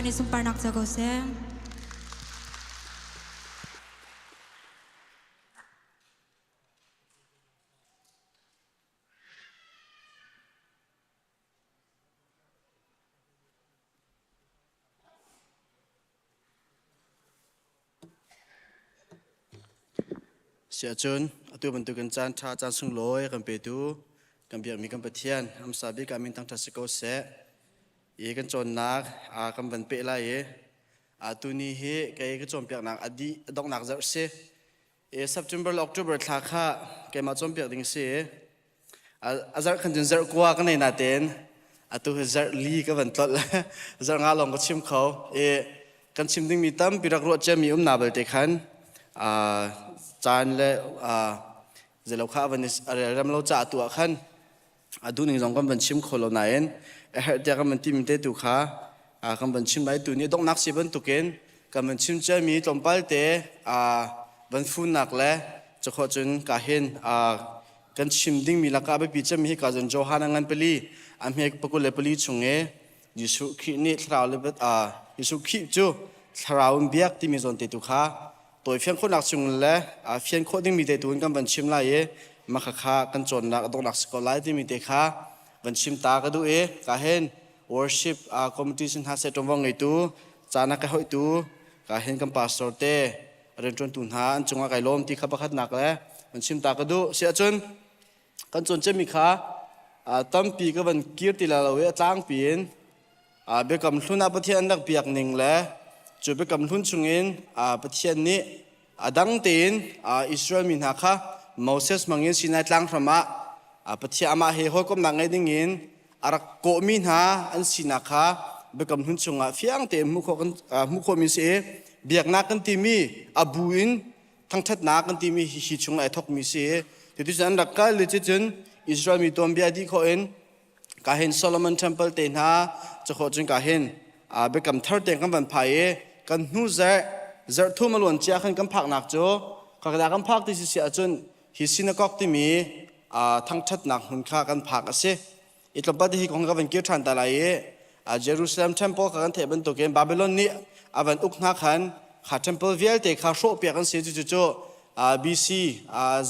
Speaker 7: Bawipa nih sunparnak co ko seh.
Speaker 9: Siahcun atu bantukin caan ṭha caan sunglawi kan petu kan biakmi kan Pathian hmasa bik ah min thangṭhat si ko seh. I kan cawnnak kan van peh lai i atu ni hi kei ka cawnpiaknak a dih a donghnak zarh si. I September le October thla kha keimah cawnpiak ding si. A zarh khan cun zarh kua ka nei natein atu hi zarh li ka van tlolh. Zarh nga lawng ka chim kho. I kan chim dingmi tampi rak ruah ciami um na belte khan caan le zeilo kha a van i rem lo caah tu ah khan a duhning zong kan van chim kho lo nain a herh tiah kan van timi te tu kha kan van chim lai tu ni donghnak si bantukin kan van chim ciami tlawmpal te van funnak le cakhawh cun ka hin kan chim dingmi lakah biapi cemmi hi ka zon Johan a ngan pali a hme pakul le pali chung i Jesuh Khrih nih thlarau le Jesuh Khrih cu thlarau in biak timi zawn te tu kha tawi fian khawhnak chung le fian khawh dingmi te tu in kan van chim lai i mah kha kan cawnnak a donghnak si ko lai timi te kha van chim ta ka duh i ka hin worship committee sin hna seh ṭuanvo ngeitu caan a ka hoihtu ka hin kan pastor te rianṭuantu hna an cungah kai lawm ti kha pakhatnak le van chim ta ka duh si ahcun kan cawn cemmi kha tampi ka van kir ti la lo i a tlangpi in biakam hlun ah Pathian an rak biak ning le cu biakam hlun chungin Pathian nih a dang tein Israel mi hna kha Moses hmangin Sinai tlang hram ah Pathian amah he hawikomhnak ngei dingin a rak kawhmi hna an sinak kha biakam hlun chungah fiang tein hmuh khawh hmuh khawhmi si i biaknak kan timi a bu in thangṭhatnak kan timi hi hi chung ai thokmi si i tutu an rak kal i cun Israel mi tuanbia dih khawh in ka hin Solomon Temple te hna cakhawh cun ka hin biakam thar te kan van phai i kan hnu zarh zarh thum a luan cia khan kan phaknak cu kakada kan phak ti si si ahcun hi synagogue timi thangṭhatnak hmun kha kan phak a si. I tlawmpal te hi kong ka van kir ṭhan ta lai i Jerusalem temple kha kan theih bantukin Babylon nih a van uk hna khan kha temple vialte kha hrawhpiak an si cu cu BC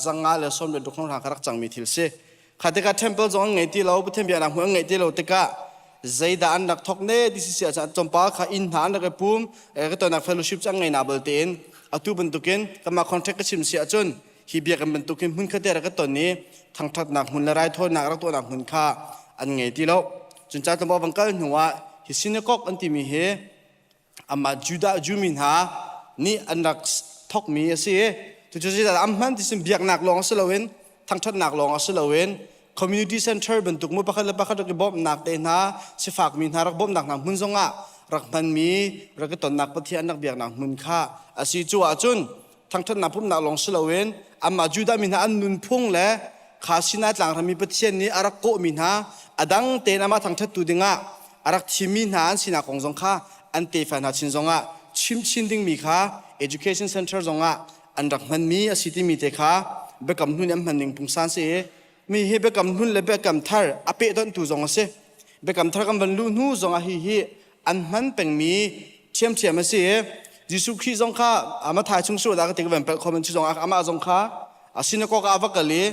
Speaker 9: zanga le sawm le ruk hrawng kha rak cangmi thil si. Kha tikah temple zong an ngei ti lo, Pathian biaknak hmun an ngeih ti lo tikah zeidah an rak thok ne ti si ahcun tlawmpal kha inn hna an rak i pum ka tonnak fellowship cu an ngei na bal tein atu bantukin kanmah contract ka chim si ahcun hi biakinn bantuk hin hmun khat rak ka ton i thangṭhatnak hmun le raithawinak rak tuahnak hmun kha an ngei ti lo. Cun ca tlawmpal van kal hnu ah hi synagogue an timi hi amah Judah Jewmi hna nih an rak thokmi a si i cucu zeidah an hman ti sin biaknak lawng si loin thangṭhatnak lawng si loin community center bantuk mu pakhat le pakhat rak i bawmhnak te hna sifakmi hna rak bawmhnak hna hmun zongah rak hmanmi rak i tonnak Pathian rak biaknak hmun kha a si cu ahcun thangṭhatnak pumhnak lawng si loin amah Judah mi hna an nunphung le kha Sinai tlangram i Pathian nih a rak kawhmi hna a dang tein amah thangṭhattu dingah a rak thimmi hna an sinak kong zong kha an tefa hna chin zongah chimchin dingmi kha education center zongah an rak hmanmi a si timi te kha biakam hlun an hman ning pungsan si i mi hi biakam hlun le biakam thar a pehtonhtu zong a si biakam thar kan van luh hnu zongah hi hi an hman pengmi ṭhiamṭhiam a si i Jesuh Khrih zong kha Matthai chung sur dah ka ti ka van palh kho man cu zong amah zong kha a synagogue ah a va kal i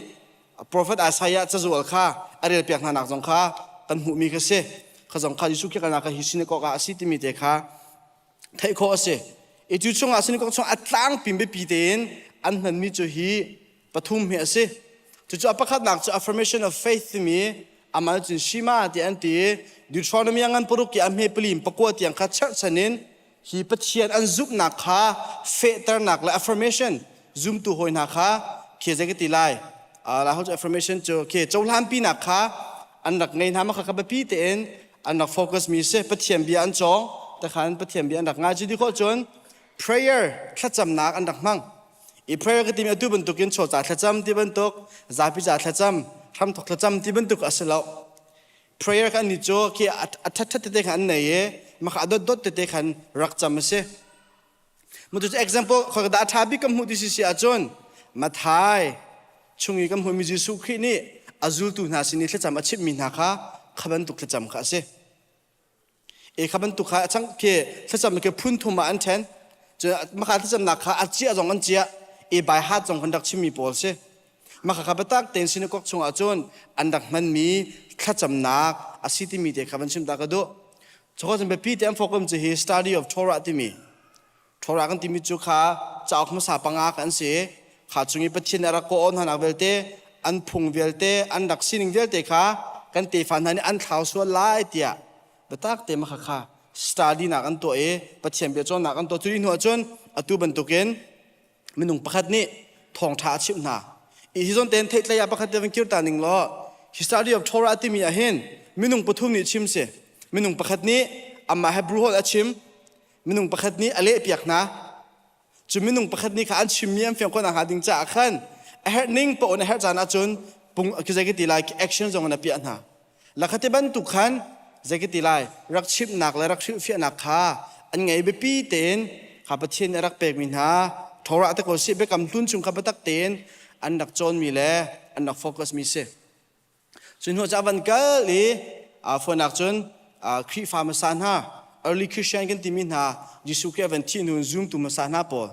Speaker 9: prophet Isaiah cazual kha a rel piak hna nak zong kha kan hmuhmi kha si kha zong kha Jesuh Khrih kalnak kha hi synagogue ah a si timi te kha theih khawh a si i cu chungah synagogue chung a tlangpi biapi tein an hmanmi cu hi pathum hi a si cucu a pakhatnak cu affirmation of faith timi amal cun shima ti an ti Deuteronomy ngan paruk i a hme pali in pakua tiang kha cherhchan in hi Pathian an zumhnak kha fehternak le affirmation zumtu hawi hna kha khi zei ka ti lai la cu affirmation cu khi cohlanpinak kha an rak ngei hna ma kha kha biapi tein an rak focus mi si Pathian bia an cawng takhan Pathian bia an rak ngai cu ti khawh cun prayer thlacamnak an rak hmang I prayer ka timi atu bantukin chaw ca thlacam ti bantuk, zapi ca thlacam, hramthok thlacam ti bantuk a si lo. Prayer kan ni cu khi a ṭhat tete khan an nei i maka a dot dot tete khan rak cam a si. Mutu cu example khoi dah a ṭha bik kan hmuh ti si si ahcun Mathai chung i kan hmuhmi Jesuh Khrih nih a zultu hna sin i thlacam a chimhmi hna kha kha bantuk thlacam kha a si. E kha bantuk kha a chang khi thlacam khi phun thum ah an ṭhen. Cu maka thlacamnak kha a ciah zong an ciah. E by heart zong kan rak chimmi pawl si. Maka kha biatak tein synagogue chungah cun an rak hmanmi thlacamnak a si timi te kha van chim ta ka duh. Cukho cun biapi te an focus cu hi study of Torah timi. Torah kan timi cu kha cauk hmasa panga kan si. Kha chung i Pathian a rak kawh hna nak vialte, an phung vialte, an rak sining vialte kha kan tefa hna nih an thlau sual lai tiah biatak te ma kha kha study nak an tuah i Pathian bia cawnnak an tuah. Cu hnu ahcun atu bantukin minung pakhat nih thawngṭha a chimh hna. Hi zawn tein theihtlei ah pakhat te van kir ta ning law hi study of Torah timi ah hin minung pathum nih chim si. Minung pakhat nih amah Hebrew holh a chim, minung pakhat nih a lehpiak hna. Cu minung pakhat nih kha an chimmi an fiang khawh nakhnga ding caah khan a herh ning paoh in a herh caan ahcun pung zei ka ti lai action zong in a piah hna. Lakhate bantuk khan zei ka ti lai rak chimhnak le rak hrilhfiahnak kha an ngei biapi tein kha Pathian nih a rak pekmi hna Torah te ko sih biakam hlun chung kha biatak tein an rak cawnmi le an rak focus mi si. Cu hnu cu a van kal i fuanak cun Khrihfa hmasa hna early Christian kan timi hna Jesuh Khrih a van thih hnu in zumtu hmasa hna pawl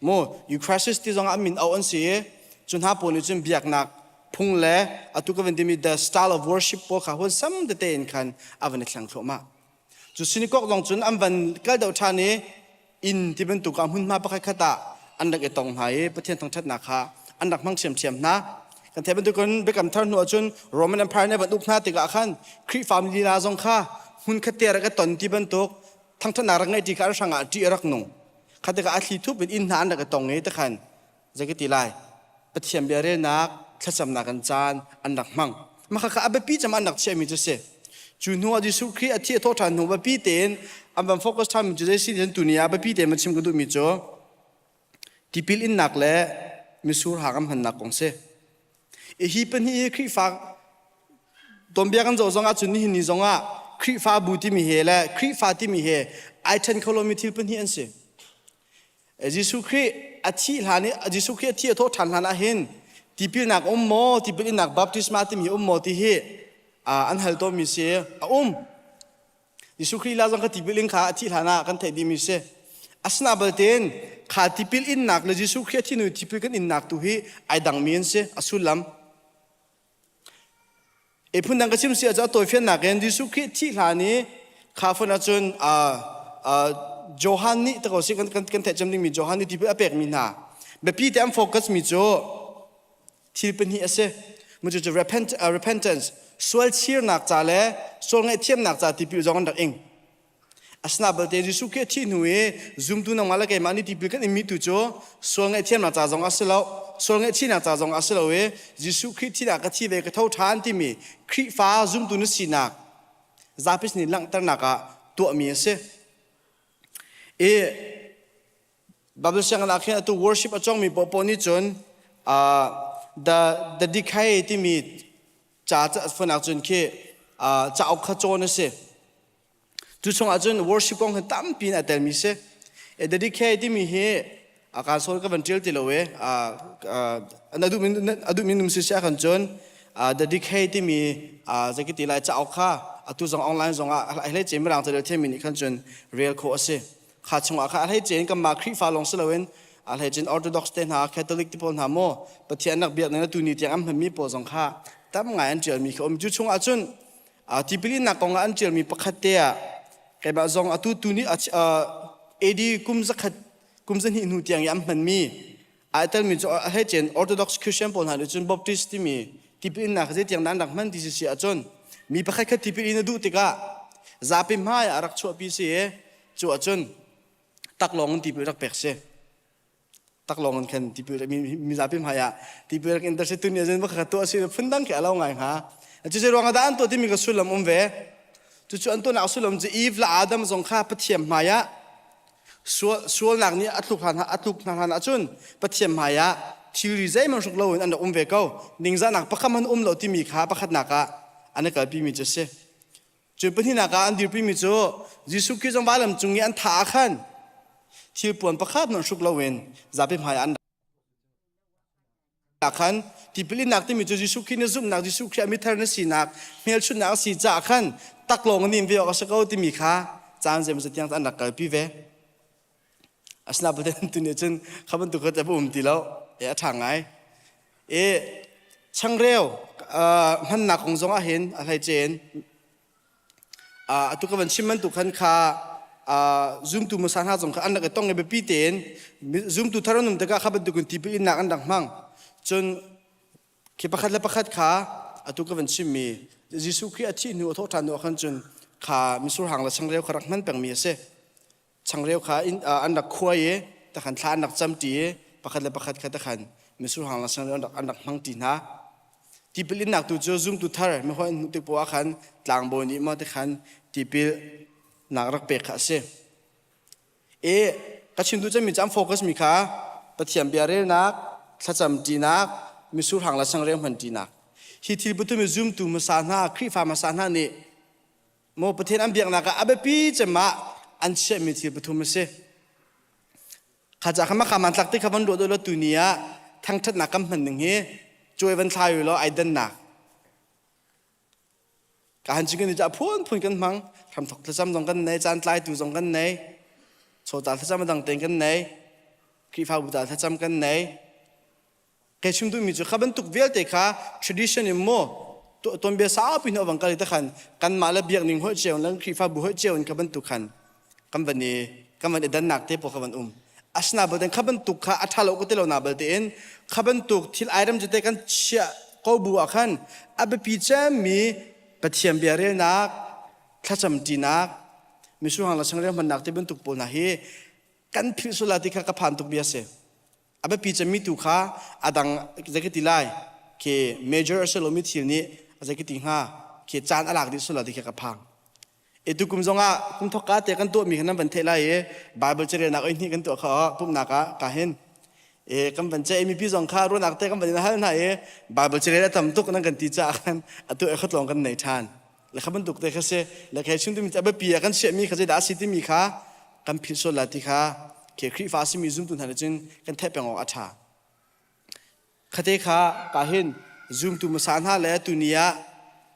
Speaker 9: Mu Eucharist ti zongah min auh an si i cu hna pawl nih cun biaknak phung le atu ka van timi the style of worship pawl kha hun sam tete in khan a van i thleng thluahmah. Cu synagogue zong cun an van kal deuh ṭhan i inn ti bantuk ah hmunhma pakhat khat ah an rak i tong hna i Pathian thangṭhatnak kha an rak hmang ṭhiamṭhiam hna. Kan theih bantukin Biakam Thar hnu ahcun Roman Empire nih a van uk hna tikah khan Khrihfa lila zong kha hmun khat te rak i ton ti bantuk thangṭhatnak rak ngeih ṭi kha an hrangah ṭih a rak nung. Kha tikah a thli thup in inn hna an rak i tong i tikhan zei ka ti lai Pathian bia relnak thlacamnak an caan an rak hmang. Mah kha a biapi cem an rak chiahmi cu si. Cu hnu ah Jesuh Khrih a thi a thawh ṭhan hnu biapi tein an van focus ṭhanmi cu zei si ti tuni ah biapi tein van chim ka duhmi cu tipil innak le misur hang an hmannak kong si. Hi pahnih hi Khrihfa tuanbia kan zoh zong ahcun nihin ni zong ah Khrihfabu timi he le Khrihfa timi he ai ṭhen kho lomi thil pahnih an si. Jesuh Khrih a thih hlan i Jesuh Khrih a thi a thawh ṭhan hlan ah hin tipilnak um maw tipil innak baptisma timi um maw ti hi an hal tawnmi si a um. Jesuh Khrih la zong kha tipil in kha a thih hlan ah kan theih dihmi si. Asina baltein kha tipil innak le Jesuh Khrih a thih hnu tipil kan innak tu hi ai dangmi an si a sullam. E phundang ka chim si ahcun a tawifiannak in Jesuh Khrih thih hlan i kha phun ahcun Johan nih ta ko si kan kan theih cem dingmi Johan nih tipil a pekmi hna biapi te an focus mi cu thil pahnih a si. Mu cu repent, uh, repentance, sual chirnak ca le sual ngaihthiamnak ca tipil zong an rak ing. Asina balte Jesuh Khrih a thih hnu i zumtu nangmah le keimah nih tipil kan inmi tu cu sual ngaihthiamnak ca zong a si lo, sual ngaihchihnak ca zong a si lo i Jesuh Khrih thihnak ka thi ve ka tho ṭhan timi Khrihfa zumtu na sinak zapi sin langhternak ah tuahmi a si. I Bible sianginn ah khin atu worship a cawngmi paohpaoh nih cun uh, the the decay timi ca funak cun khi uh, cauk kha cawn a si. Cu chungah cun worship kong hi tampi in a telmi si. E, the decay timi hi a kaan sawl ka van ṭial ti lo e. Uh, a duhmi num si si ahkhan cun uh, the decay timi uh, zei ti lai cauk kha atu zong online zong ah a hlei ce mirang ca thiammi nih khan cun rel khawh a si. Kha chungah kha a hleice in kanmah Khrihfa lawng si loin a hleice in Orthodox te hna, Catholic te pawl hna maw Pathian nak biak ning tu ni tiang an hmanmi pawl zong kha tam ngai an ṭialmi kha um. Cu chungah cun tipil innak kong ah an ṭialmi pakhat te ah keimah zong atu tu ni AD kum zakhat kum zahnih hnu tiang i an hmanmi ai telmi cu a hleice in Orthodox Christian pawl hna nih cun Baptist timi tipil innak zei tiang dah an rak hman ti si ahcun mi pakhat kha tipil in a duh tikah zapi hmai ah rak chuahpi si i Cu ahcun taklawng in tipil rak pek si. Taklawng in khan tipil mizapi hmai ah tipil rak in ter si tuni azin va tuah si phundang khi a lo ngai hnga. Cu zei ruang ah dah an tuah timi ka sullam um ve. Cucu an tuahnak sullam cu Eve le Adam zong kha Pathian hmai ah sualnak nih a tluk hlan a tluk hna hlan ahcun Pathian hmai ah thilri zeihmanh hruk loin an rak um ve ko. Ningzahnak pakhat hmanh um lo timi kha pakhatnak ah an i kalpimi cu a si. Cu pahnihnak ah an dirpimi cu Jesuh Khrih zong vailam cung i an thah ah khan thilpuan pakhat hmanh hruk loin zapi hmai ah an Khan tipil innak timi cu Jesuh Khrih na zumhnak Jesuh Khrih a mithar na sinak hmelchunhnak a si caah khan taklawng in ve awk a si ko timi kha caan zeimawzat tiang an rak kalpi ve. Asinain tu nih cun kha bantuk kha a um ti lo. E a ṭha ngai. E changreu hmannak kong zong ah hin a hleice in Atu ka van chim bantuk khan kha zumtu hmasa hna zong kha an rak i tong i biapi tein zumtu thar an um tikah kha bantukin tipil innak an rak hmang. Cun khi pakhat le pakhat kha atu ka van chimmi Jesuh Khrih a thih hnu a thawh ṭhan hnu ah khan cun kha mitsur hang le changreu kha rak hman pengmi a si. Changreu kha an rak khuai i takhan thla an rak camṭi i pakhat le pakhat kha takhan mitsur hang le changreu an rak hmangṭi hna. Tipil innak tu cu zumtu thar mihawi an hmuh tik poah ah khan tlangbawi nih maw tikhan tipil nak rak pek kha a si. I ka chim duh cemmi cu an focus mi kha Pathian bia relnak, thlacam ṭinak, mitsur hang le changreu hman ṭinak. Hi thil pathum hi zumtu hmasa hna, Khrihfa hmasa hna nih Maw Pathian an biaknak ah a biapi cem ah an chiahmi thil pathum a si. Kha ca kha makha mantlak ti kha van ruah deuh tu ni ah thangṭhatnak kan hman ning hi cuai van thlai law ai dannak. Ka han chim kan ca phunphun kan hmang. Hramthok thlacam zong kan nei, caan tlaitu zong kan nei, chawta thlacam a dang tein kan nei, Khrihfabu ta thlacam kan nei. Kei chim duhmi cu kha bantuk vialte kha tradition in maw tuanbia saupi hnu vang kal i takhan kanmah le biakning hoih cio le Khrihfabu hoih cio in kha bantuk khan kan van i kan van i dannak te pawl kha van um. Asina balte kha bantuk kha a ṭha lo ka ti lo na balte in kha bantuk thil item te kan chiah ko bu ah khan a biapi cemmi Pathian bia relnak, thlacam ṭinak, misuhang le changreu hmannak ti bantuk pawl hna hi kan philh sual ti kha ka phan tuk bia si. A biapi cemmi tu kha a dang zei ka ti lai khi major a si lomi thil nih zei ka ti hnga khi caan a lak dih sual ti khi ka phang. E tu kum zong ah kum thok ka te kan tuahmi kha nan van theih lai i Bible carelnak oi hnih kan tuah kha pumhnak ah ka hin e kan van ce mipi zong kha ruahnak te kan van in hal hna i Bible carel a tam tuk nan kan ti caah khan atu e khatlong kan nei ṭhan. Le kha bantuk te kha si le khe chung timi a biapi ah kan chiahmi kha zeidah a si timi kha kan philh sual la ti kha khi Khrihfa a simi zumtu hna nih cun kan theih peng awk a ṭha. Khate kha ka hin zumtu hmasa hna le tuni ah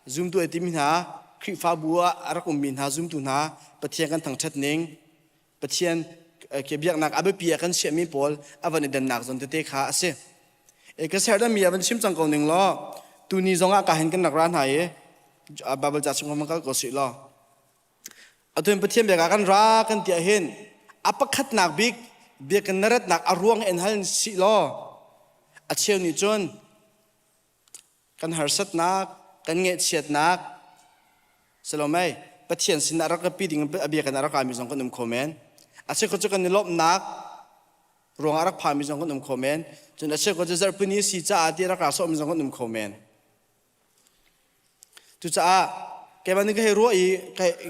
Speaker 9: zumtu ai timi hna Khrihfabu ah a rak ummi hna zumtu hna Pathian kan thangṭhat ning Pathian ke biaknak a biapi ah kan chiahmi pawl a van i dannak zawn tete kha a si. E ka sermi a van chim cang ko ning law tuni zong ah ka hin kan rak ra hna i Bible ca chung kan kal ko sih law atuin Pathian biak ah kan ra kan ti ahhin a pakhatnak bik biakinn na ratnak a ruang in hal sih law a cheu nih cun kan harsatnak, kan ngaihchiatnak, salomei Pathian sinah rak pi ding a bia kan rak mi zong kan um kho men. A cheu cu kan i lawmhnak ruangah rak phami zong kan um kho men. Cun a cheu cu zarhpini si caah ti rak ra sawhmi zong kan um kho men. Cucaah keimah nih ka hei ruah i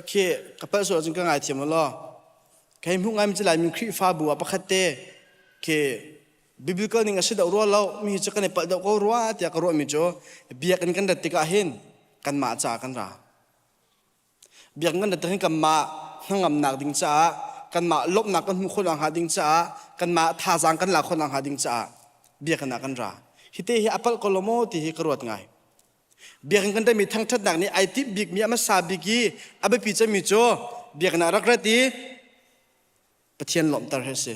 Speaker 9: khi ka palh sual ahcun ka ngaithiam law ka hei hmuh ngaimi cu Laimi Khrihfabu ah pakhat te khi Biblical ning a si deuh rua lo mi cu kan i palh deuh ko rua tiah ka ruahmi cu biakinn kan rat tikah hin kanmah caah kan ra. Biakinn kan rat tikah hin kanmah hnangamnak ding caah kanmah lawmhnak kan hmuh khawhnak hnga ding caah kanmah thazaang kan lak khawhnak hnga ding caah biakinn ah kan ra. Hi te hi a palh ko lo maw ti hi ka ruat ngai. Biakinn kan rami thangṭhatnak nih ai timh bikmi a hmasa bik i a biapi cemmi cu biakinn ah rak rat i Pathian lawmhter hi a si.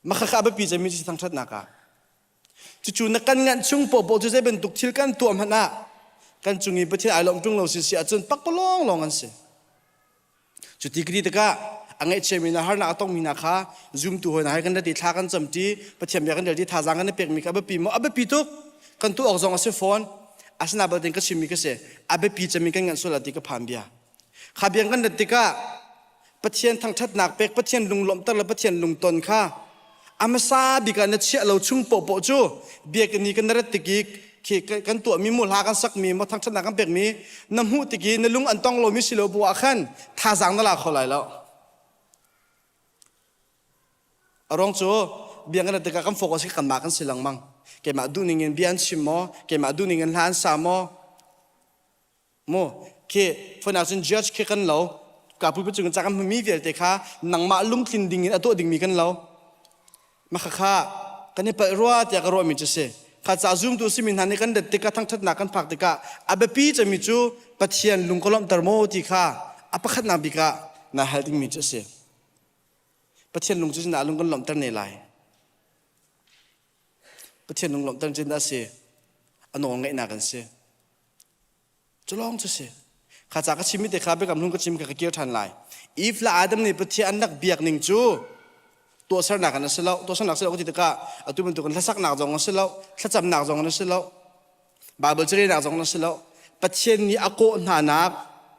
Speaker 9: Makhakha a biapi cemmi cu thangṭhatnak ah. Cucu na kan nganh chung poahpoah cu zei bantuk thil kan tuah hmanh ah kan cung i Pathian ai lawmh ṭung lo si si ahcun pakpalawng lawng an si. Cu ti ka ti tikah a ngaihchiami hna harnak a tongmi hna kha zumtu hawi hna he kan rat i thla kan camṭi Pathian bia kan rel i thazaang kan i pekmi kha a biapi maw? A biapi tuk. Kan tuah awk zong a si fawn. Asinain balte ka chimmi ka si. A biapi cemmi kan nganh sual ah ti ka phan bia. Kha biang kan rat tikah Pathian thangṭhatnak pek, Pathian lunglawmhter le Pathian lungton kha a hmasa bik ah na chiah lo chung poahpoah cu biakinn i kan rat tik i khi kan tuahmi mu hla kan sakmi maw thangṭhatnak kan pekmi na hmuh tik i na lung an tong lomi si lo bu ah khan thazaang na la kho lai lo. A ruang cu biakinn rat tikah kan focus hi kanmah kan si lengmang. Keimah duhning in bia an chim maw? Keimah duhning in hla an sa maw? Mu khi phun ahcun judge khi kan lo ka pupi cung ca kan hmumi vialte kha nangmah lungtlin ding in a tuah dingmi kan lo ma kha kha kan i palh rua tiah ka ruahmi cu si. Kha ca zumtu simi hna nih kan let tikah thangṭhatnak kan phak tikah a biapi cemmi cu Pathian lung ka lawmhter maw ti kha a pakhatnak bik ah na hal dingmi cu a si. Pathian lung cu na lung kan lawmhter ne lai. Pathian lung lawmhter cin dah si? A nawl ngaihnak an si. Cu lawng cu si. Kha ca ka chimmi te kha biakam hlun ka chim kha ka kir ṭhan lai. Eve le Adam nih Pathian an rak biak ning cu tuahsernak an si lo. Tuahsernak si lo ka ti tikah atu bantukin hlasaknak zong a si lo, thlacamnak zong an si lo, Bible carelnak zong an si lo. Pathian nih a kawh hna nak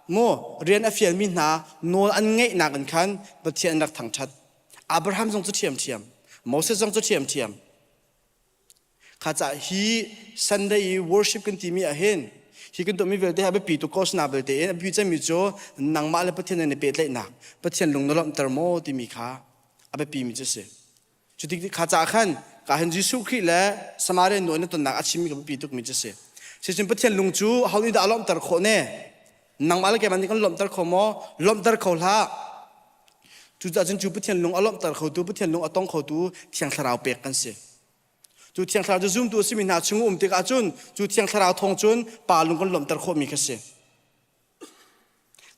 Speaker 9: maw rian a fialmi hna nawl an ngeihnak in khan Pathian an rak thangṭhat. Abraham zong cu ṭhiamṭhiam, Moses zong cu ṭhiamṭhiam. Kha ca hi Sunday i worship kan timi ah hin hi kan tuahmi vialte a biapi tuk ko sina belte in a biapi cemmi cu nangmah le Pathian nan i pehtlaihnak Pathian lung na lawmhter maw timi kha a biapi mi cu a si. Cu tik kha ca khan ka hin Jesuh Khrih le Samaria nu an i tonnak a chimmi ka biapi tukmi cu a si. Sicun Pathian lung cu ho nih dah a lawmhter khawh ne? Nangmah le keimah nih kan lawmhter kho maw? Lawmhter kho hlah. Cucaah cun cu Pathian lung a lawmhter khotu, Pathian lung a tong khotu Thiang Thlarau pek kan si. Cu Thiang Thlarau cu zumtu a simi hna chung um tikah cun cu Thiang Thlarau thawng cun Pa lung kan lawmhter khawhmi kha si.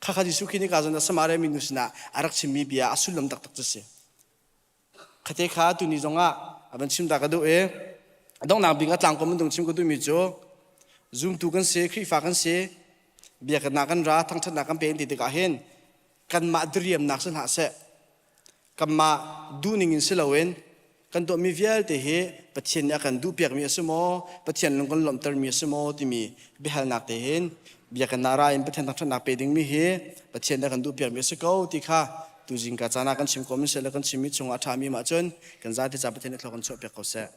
Speaker 9: Khakha Jesuh Khrih nih ka zon Samaria minu sinah a rak chimmi bia a sullam taktak cu si. Khate kha tuni zongah a van chim ta ka duh i donghnak bik a tlangkom an chim ka duhmi cu zumtu kan si, Khrihfa kan si, biaknak kan ra, thangṭhatnak kan pe ti tikah hin kanmah diriamnak si hlah seh kanmah duhning in si loin kan tuahmi vialte hi Pathian nih a kan duhpiakmi a si maw Pathian lung kan lawmhtermi a si maw timi biahalnak te hin biakinn ra in Pathian thangṭhatnak pe dingmi hi Pathian nih a kan duhpiakmi a si ko ti kha tuzing ka caan ah kan chim ko mi seh le kan chimmi chungah a ṭhami mah cun kan zate ca Pathian nih thlua kan chuahpiak ko seh.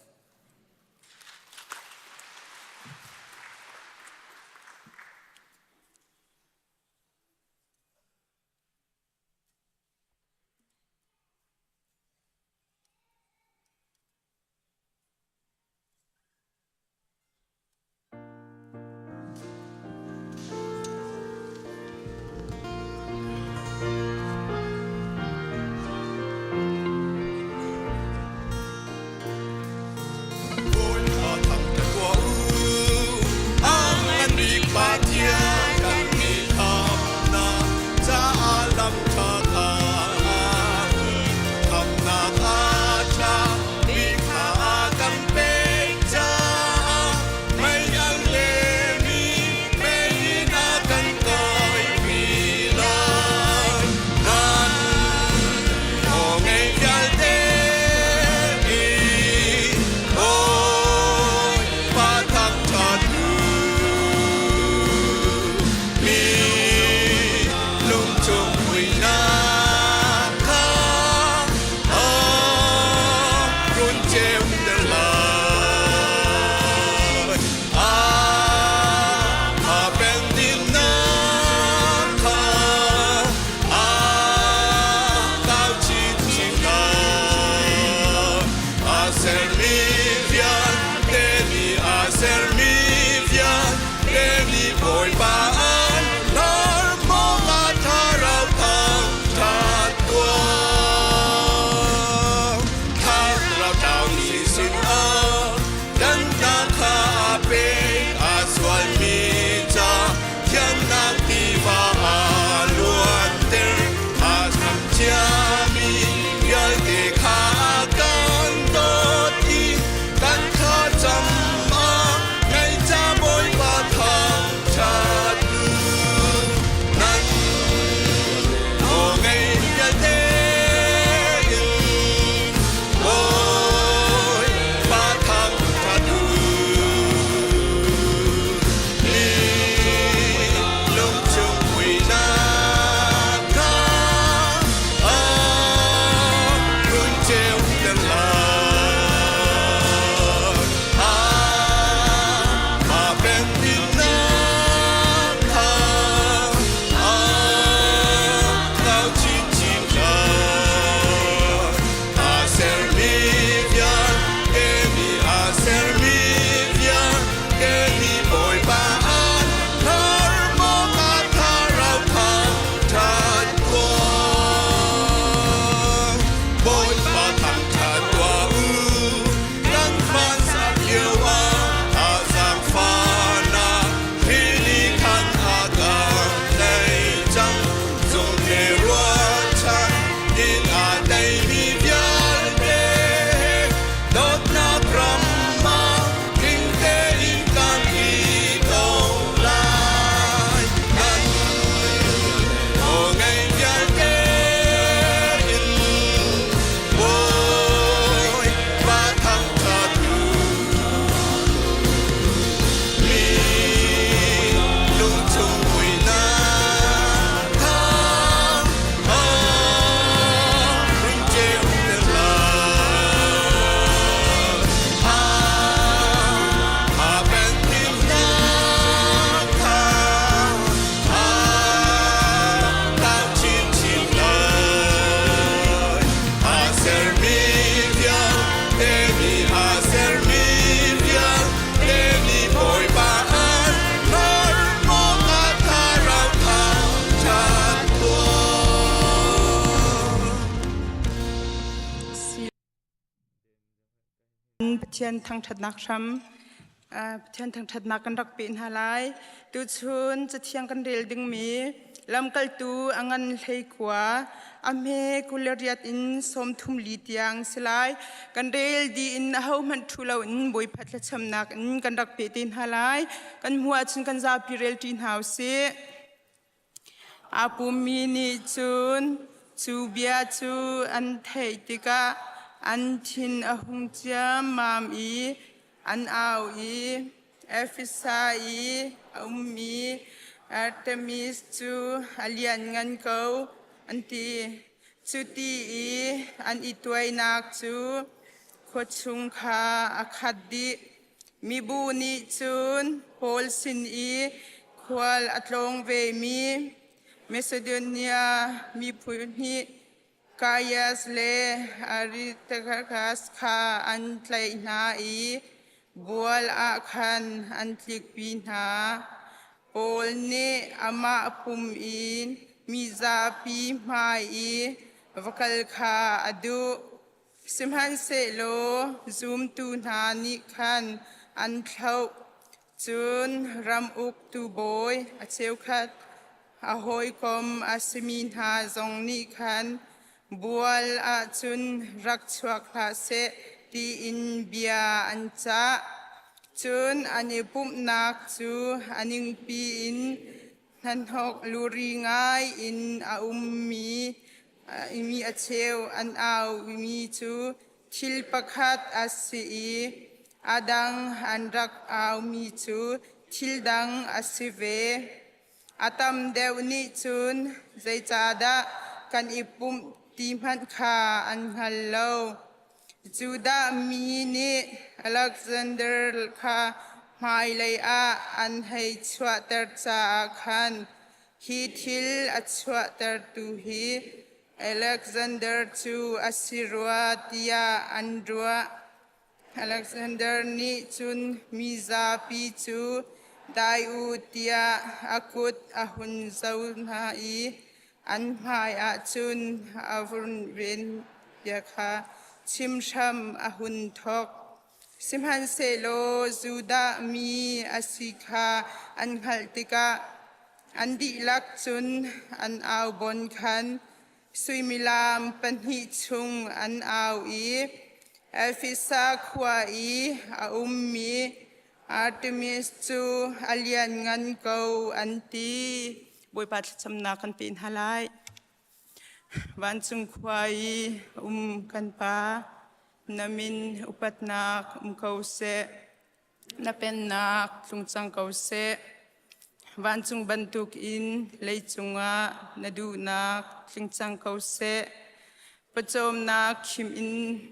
Speaker 10: Pathian thangṭhatnak hram Pathian thangṭhatnak kan rak peh hna lai. Tuchun cathiang kan rel dingmi lamkaltu a ngan hleikua a hme 28 in 34 tiang si lai. Kan rel dih in ahohmanh ṭhu loin Bawipa thlacamnak in kan rak peh te hna lai. Kan hmuh ahcun kan zapi rel ṭi hna usih. Aa pummi nih cun cu bia cu an theih tikah an thin a hung ciammam i an au i Efesa i a ummi Artemis cu a lianngan ko, an ti. Cuti i an i tuainak cu khua chung kha a khat dih. Mibu nih cun Paul sin i khual a tlawng vemi Macedonia miphun nih Gaius le Aristarchus kha an tlaih hna i bual ah khan an tlikpi hna. Paul nih amah pum in mizapi hmai i va kal kha a duh. Sihmanhsehlaw zumtu hna nih khan an thlauh. Cun ram uktu bawi a cheukhat a hawikom a simi hna zong nih khan bual ah cun rak chuak hlah seh tiin bia an cah. Cun an i pumhnak cu a ningpi in Hnahnawk luri ngai in a ummi mi a cheu an aumi cu thil pakhat a si i a dang an rak aumi cu thil dang a si ve. A tam deuh nih cun zeicahdah kan i pumh ti hmanh kha an hngal lo. Judah mi nih Alexander kha hmailei ah an hei chuahter caah khan hi thil a chuahtertu hi Alexander cu a si rua tiah an ruah. Alexander nih cun mizapi cu dai u tiah a kut a hun zo hna i An hmaiah cun a vun ven bia kha chim hram a hun thawk. Sihmanhsehlaw Judah mi a si kha an hngalh tikah an dihlak cun an au bon khan suimilam pahnih chung an au i Efesa khua i a ummi Artemis cu a lianngan ko an ti. Bawipa thlacamnak kan pe hna lai. Vancung khua i um kan Pa, na min upatnak um ko seh. Na pennak tlung cang ko seh. Vancung bantukin leicung ah na duhnak tling cang ko seh. Pawcawmnak khim in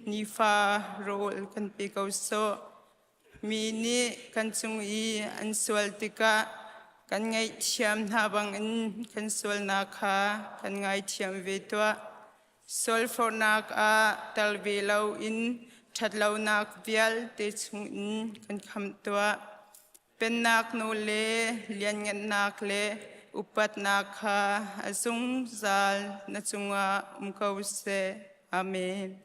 Speaker 10: nifa rawl kan pe ko sawh. Mi nih kan cung i an sual tikah kan ngaihthiam hna bangin kan sualnak kha kan ngaithiam ve tuah. Sualforhnak ah tel ve loin ṭhatlonak vialte chungin kan khamh tuah. Pennak nawl le lianngannak le upatnak kha a zungzal na cungah um ko seh. Amen.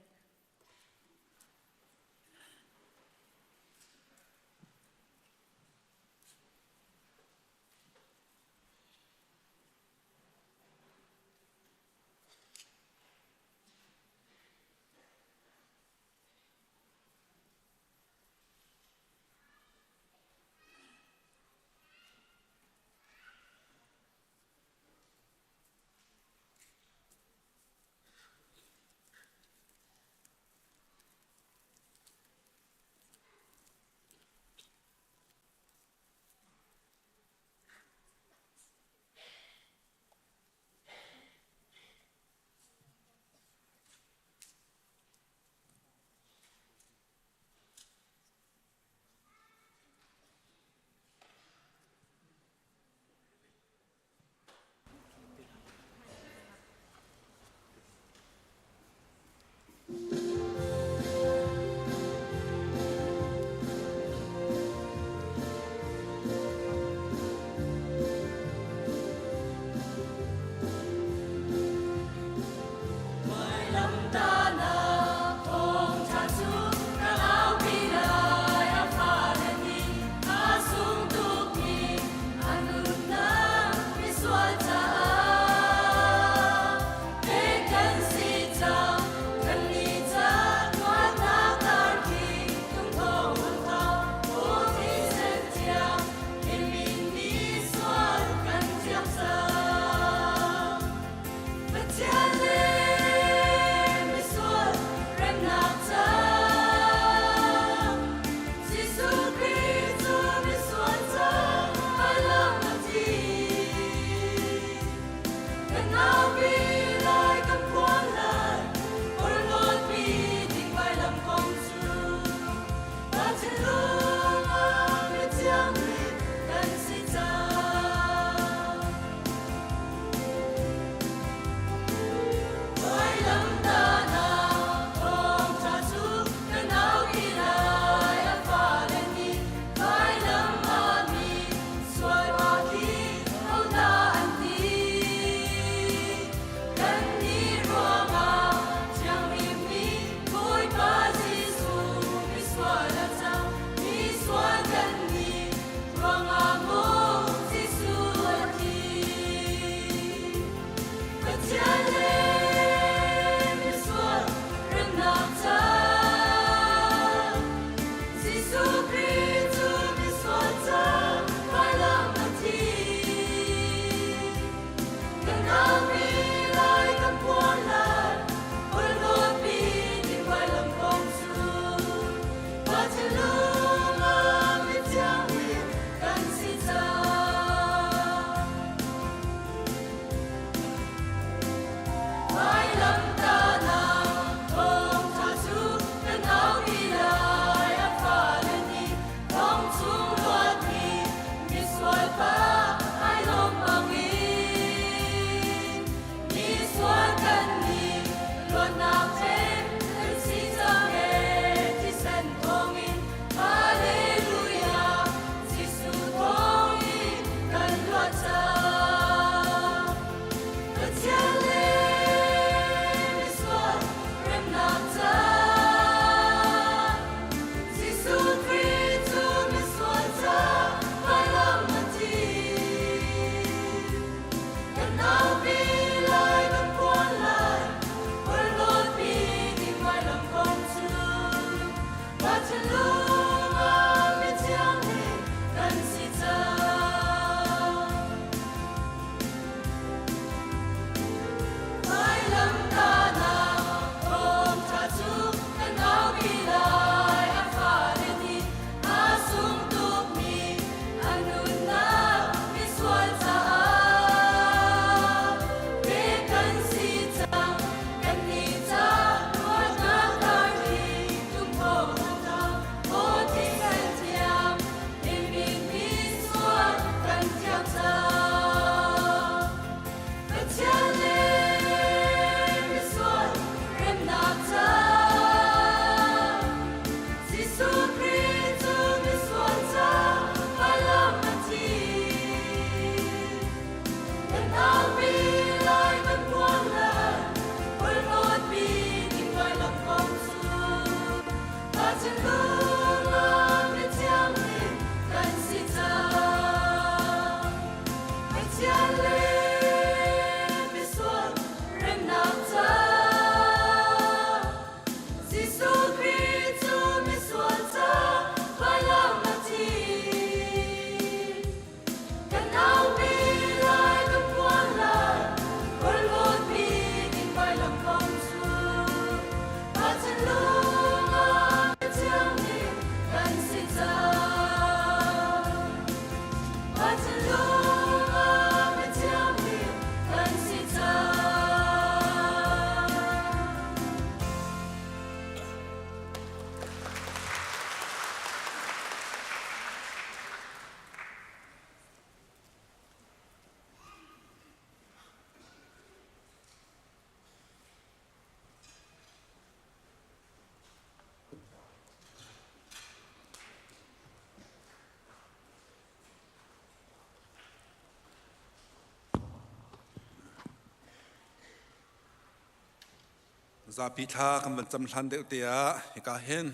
Speaker 4: Zapi thla kan van cam hlan deuh te ah hika hin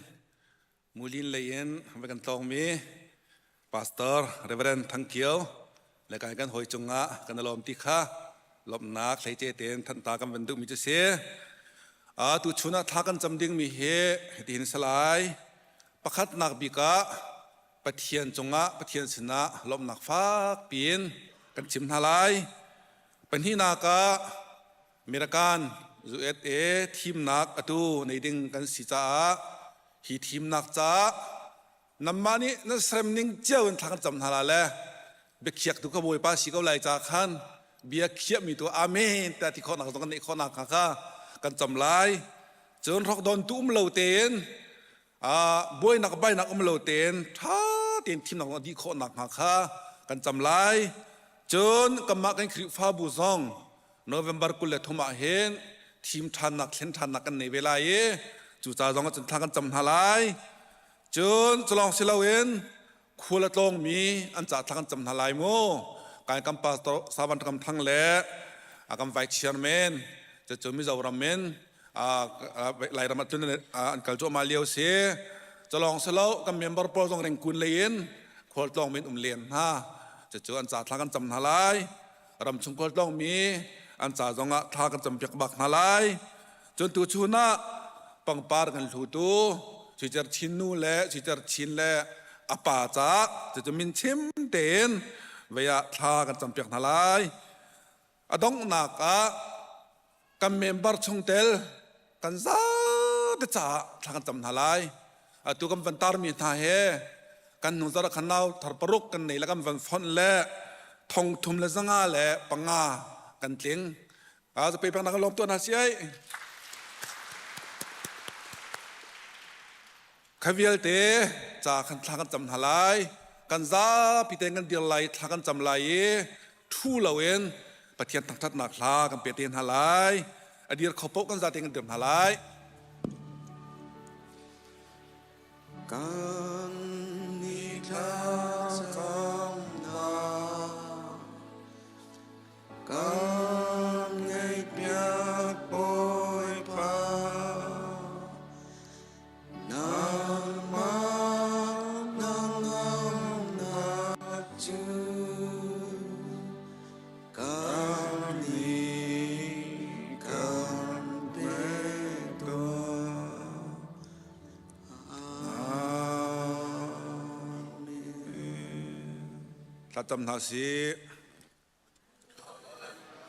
Speaker 4: Mulin lei in va kan tlawngmi Pastor Reverend Thang Kio le kai kan hawi cungah kan lawm ti kha lawmhnak hleice tein thanhta kan van duhmi cu si. Tu chun ah thla kan cam dingmi hi hitihin salai pakhatnak bik ah Pathian cungah Pathian sinah lawmhnak fak piin kan chim hna lai. Pahnihnak ah Mirakan USA thimnak atu nei ding kan si caah hi thimnak caah nanmah nih nan serem ning cio in thla kan cam hna la le biakhiak tu ka Bawipa si ko lai ca khan bia khiahmi tu amen tiah ti khawhnak zong kan neih khawhnak hnga kha kan cam lai. Cun hrok don tu um lo tein buainak bainak um lo tein ṭha tein thimnak zong a dih khawhnak hnga kha kan cam lai. Cun kanmah kan Khrihfabu zong November 23 ah hin thim ṭhannak thlen ṭhannak kan nei ve lai i cu ca zong ah cun thla kan cam hna lai. Cun culawng si loin khual a tlawngmi an ca thla kan cam hna lai mu. Kai kan pastor Savan Kam Thang le a kan vice chairman cucu Mizoram in Lairam ah cun an kal cuahmah lio si. Culawng si lo kan member pawl zong Rengkun lei in khual tlawngmi an um len hna. Cucu an ca thla kan cam hna lai. Ramchung khualtlawngmi an ca zongah thla kan campiak bak hna lai. Cun tuchun ah pangpar kan hlutu Suicer Chin nu le Suicer Chin le a pa caah cucu min chim tein vei ah thla kan campiak hna lai. A donghnak ah kan member chungtel kan zate caah thla kan cam hna lai. Atu kan van tarmi hna he kan hnung zarh khan nau thar paruk kan nei le kan van fonh le thong thum le zanga le panga kan tling. A zapi pek nak lawm tuah hna si ai. Kha vialte ca khan thla kan cam hna lai. Kan zapi te kan dir lai thla kan cam lai i thu loin Pathian thangṭhatnak hla kan pe te hna lai. A dir kho paoh kan zate kan dir hna lai.
Speaker 1: Kan ni thlacamnak kan ngaihpiak Bawipa Nangmah hnangamnak cu kan nih kan pek tuah. Amen.
Speaker 4: Thlacam hna sih.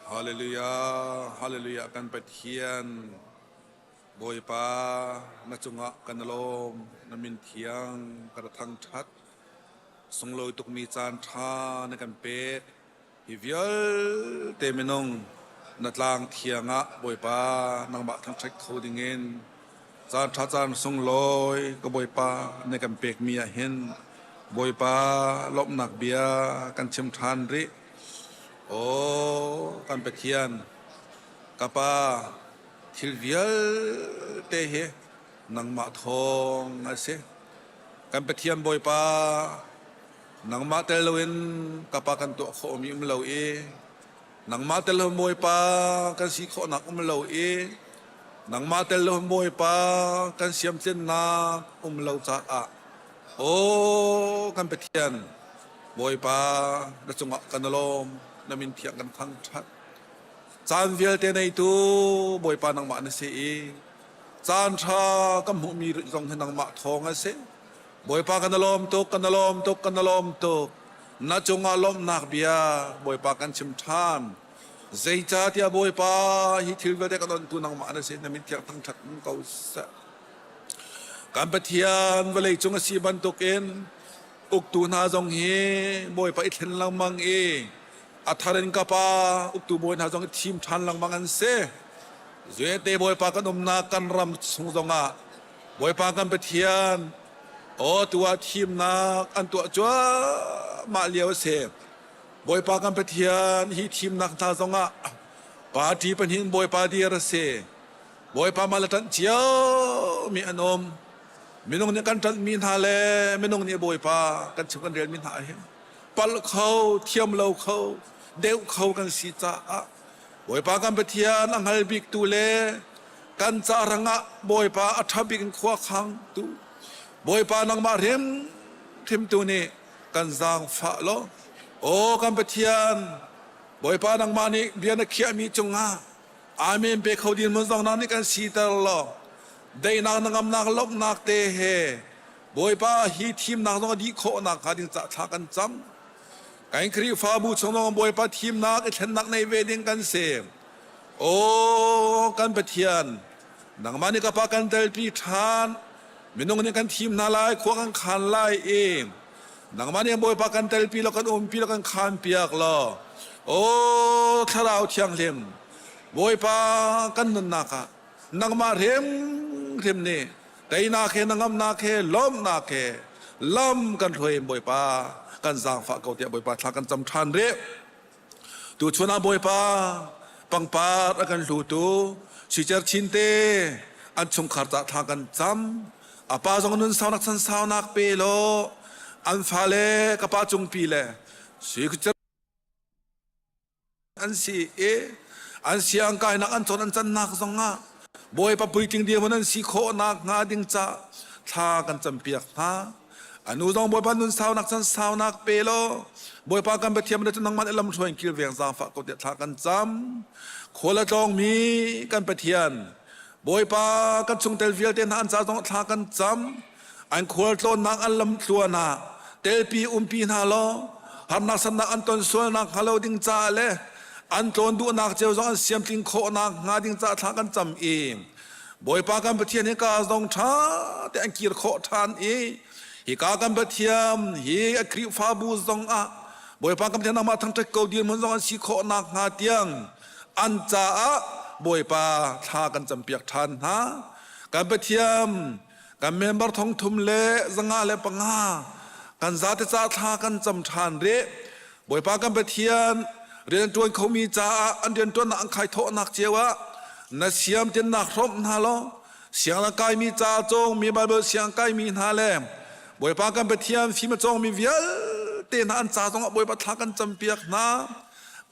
Speaker 4: Hallelujah, hallelujah kan Pathian Bawipa na cungah kan lawm na min thiang ka thangṭhat sunglawi tukmi caan ṭha na kan pek hi vialte minung na tlang thiang ah Bawipa nangmah thangṭhat kho dingin Caan ṭha caan sunglawi ka Bawipa na kan pekmi ah hin Bawipa lawmhnak bia kan chim ṭhan rih. Aw kan Pathian, ka Pa, thil vialte hi nangmah thawng a si. Kan Pathian Bawipa, nangmah tel loin ka Pa kan tuah khawhmi um lo i Nangmah tel lo Bawipa kan si khawhnak um lo i nangmah tel lo Bawipa kan siamtlinnak um lo caah aw kan Pathian Bawipa na cungah kan lawm na min thiang kan thangṭhat caan vialte neitu Bawipa nangmah na si i caan ṭha kan hmuhmi zong hi nangmah thawng a si Bawipa kan lawm tuk kan lawm tuk kan lawm tuk Na cungah lawmhnak bia Bawipa kan chim ṭhan. Zeicahtiah Bawipa hi thil vialte kan onhtu nangmah na si, na min thiang thangṭhat um ko seh. Kan Pathian vawlei cung a si bantukin uktu hna zong hi Bawipa i thlen lengmang i a thar in ka pa uktu bawi hna zong i thim ṭhan lengmang an si. Zuete Bawipa kan umnak kan ram chung zongah Bawipa kan Pathian Aw tu ah thimnak an tuah cuahmah lio a si. Bawipa kan Pathian hi thimnak hna zongah party pahnih in Bawipa dir a si. Bawipa mah le ṭanh cio mi an um. Minung nih kan ṭanhmi hna le minung nih Bawipa kan chim kan relmi hna hin palh kho, thiam lo kho, deuh kho kan si caah Bawipa kan Pathian a hngal biktu le.
Speaker 11: Kan ca rangah Bawipa a ṭha bik in khua khangtu Bawipa nangmah hrimhrimtu nih kan zaangfah law aw kan Pathian Bawipa nangmah nih bia na khiahmi cungah Amen pe kho dirhmun zong nang nih kan siter law daihnak na ngamnak lawmhnak te he Bawipa hi thimnak zong a dih khawhnak hnga ding cah thla kan cam. Kan Khrihfabu chung zong Bawipa thimnak i thlennak nei ve ding kan si. Aw kan Pathian, nangmah nih ka pa kan telpi ṭhan. Minung nih kan thim hna lai, khua kan khan lai i nangmah nih Bawipa kan telpi law kan umpi law kan khan piak law. Aw Thlarau Thianghlim, Bawipa kan nunnak ah nangmah hrimhrim nih teinak he na ngamnak he lawmhnak he lam kan hruai Bawipa kan zaangfah ko tiah Bawipa thla kan cam ṭhan rih. Tuchun ah Bawipa pangpar a kan hlutu Sicer Chin te an chungkhar ca thla kan cam. A pa zong nun saunak chan saunak pe law an fale ka pa cungpi le Sicer an si i an siang kainak an cawn an cannak zongah Bawipa puitling dirhmun an si khawhnak hnga ding ca thla kan campiak hna. A nu zong Bawipa nun saunak chan saunak pe law Bawipa kan Pathian na cu nangmah nih lamhruai in kilveng zaangfah ko tiah thla kan cam. Khual a tlawngmi kan Pathian Bawipa kan chungtel vialte hna an ca zong thla kan cam. An khual tlawnnak an lam tluan ah telpi umpi hna law harnak sannak an ton sualnak hnga lo ding caah le an tlawn duhnak cio zong an siamtling khawhnak hnga ding caah thla kan cam i Bawipa kan Pathian hika zong ṭha te an kir khawh ṭhan i hika kan Pathian hi a Khrihfabu zong ah Bawipa kan Pathian nangmah thangṭhat ko dirhmun zong an si khawh nakhnga tiang an caah Bawipa thla kan campiak ṭhan hna. Kan Pathian kan member 305 kan zate ca thla kan cam ṭhan rih. Bawipa kan Pathian rianṭuan khomi caah an rianṭuannak an khai thawhnak cio ah na siam tinnak hrawmh hna law siang na kaimi ca cawngmi Baibal siang kaimi hna le Bawipa kan Pathian fim a cawngmi vialte hna an ca zongah Bawipa thla kan campiak hna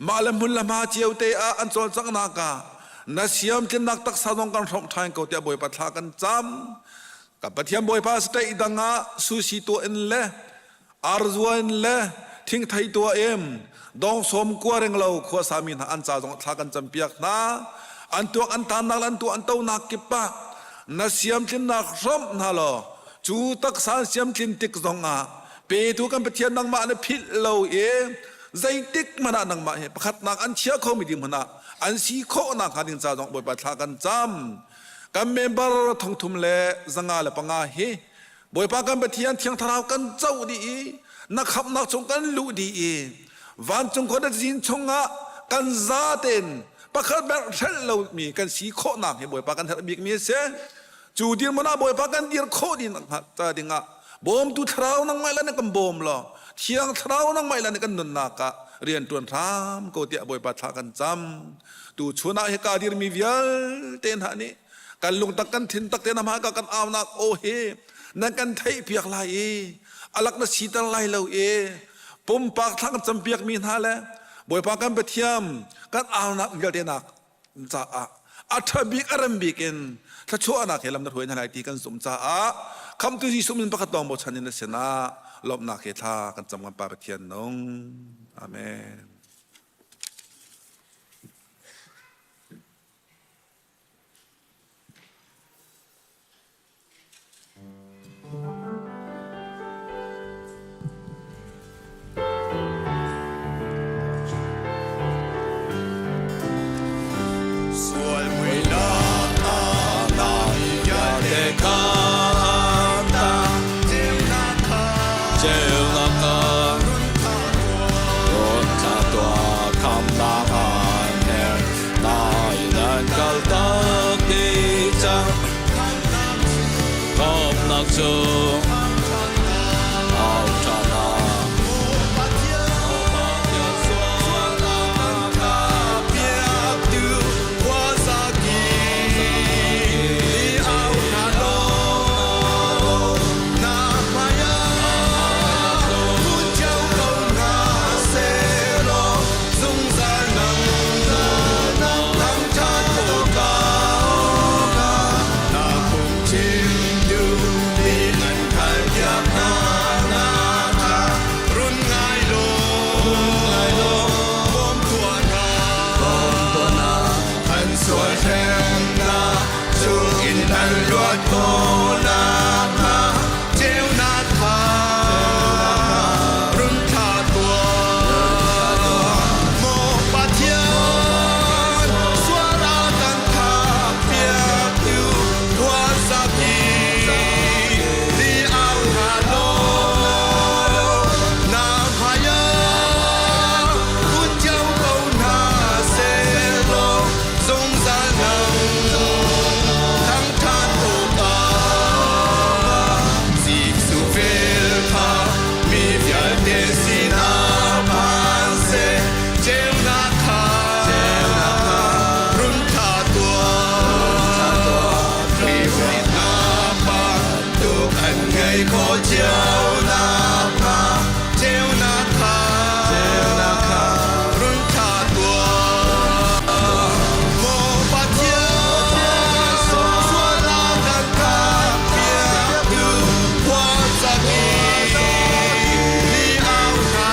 Speaker 11: mah le hmun le hma cio te ah an cawlcanghnak ah na siam tlinnak taksa zong kan hrawmh ṭhan ko tiah Bawipa thla kan cam kan Pathian Bawipa state dang ah sushi tuah in le arzuan le thingthei tuah in dong sawm kua reng lo khua sami hna an ca zong thla kan campiak hna an tuak an tannak an tuah an tonak kip ah na siamtlinnak hrawmh hna law cu taksa siamtlin tik zong ah petu kan Pathian nangmah na philh lo i zeitik hmanh ah nangmah hi pakhatnak an chia khomi ding hmanh ah an si khawhnak hnga ding ca zong Bawipa thla kan cam kan member 355 hi Bawipa kan Pathian Thiang Thlarau kan co dih i na khamhnak chung kan luh dih i vancung khua na zin chungah kan zaten pakhat berh hrelh lomi kan si khawhnak hi Bawipa kan herh bikmi a si. Cu dirhmun ah Bawipa kan dir khawh ding ca dingah bawmtu Thlarau nangmah le na kan bawm law Thiang Thlarau nangmah le na kan nunnak ah rian ṭuan hram ko tiah Bawipa thla kan cam. Tu chun ah hika dirmi vialte hna nih kan lungtak kan thin tak te na hmai ka kan aunak aw hi nan kan theih piak lai i alak na siter lai lo i pumpak thla kan campiak mi hna le Bawipa kan Pathian kan aunak vialte nak caah a ṭha bik a rem bik in thluachuahnak he lam na hruai hna lai ti kan zumh caah khamtu Jesuh min pakhat lawng bochan in na sinah lawmhnak he thla kan cam kan Pa Pathian nung amen.
Speaker 1: Sual muinak na vialte kha ta ceunak kha ceunak kha run thla tuah khamnak an herh Nai kal tak dih cang Kawpnak cu au ṭhan ah Tei khawh cio nakhnga ceunak kha ceunak kha run thlah tuah. Maw Pathian, sualnak kan khampiaktu khua cak i au hna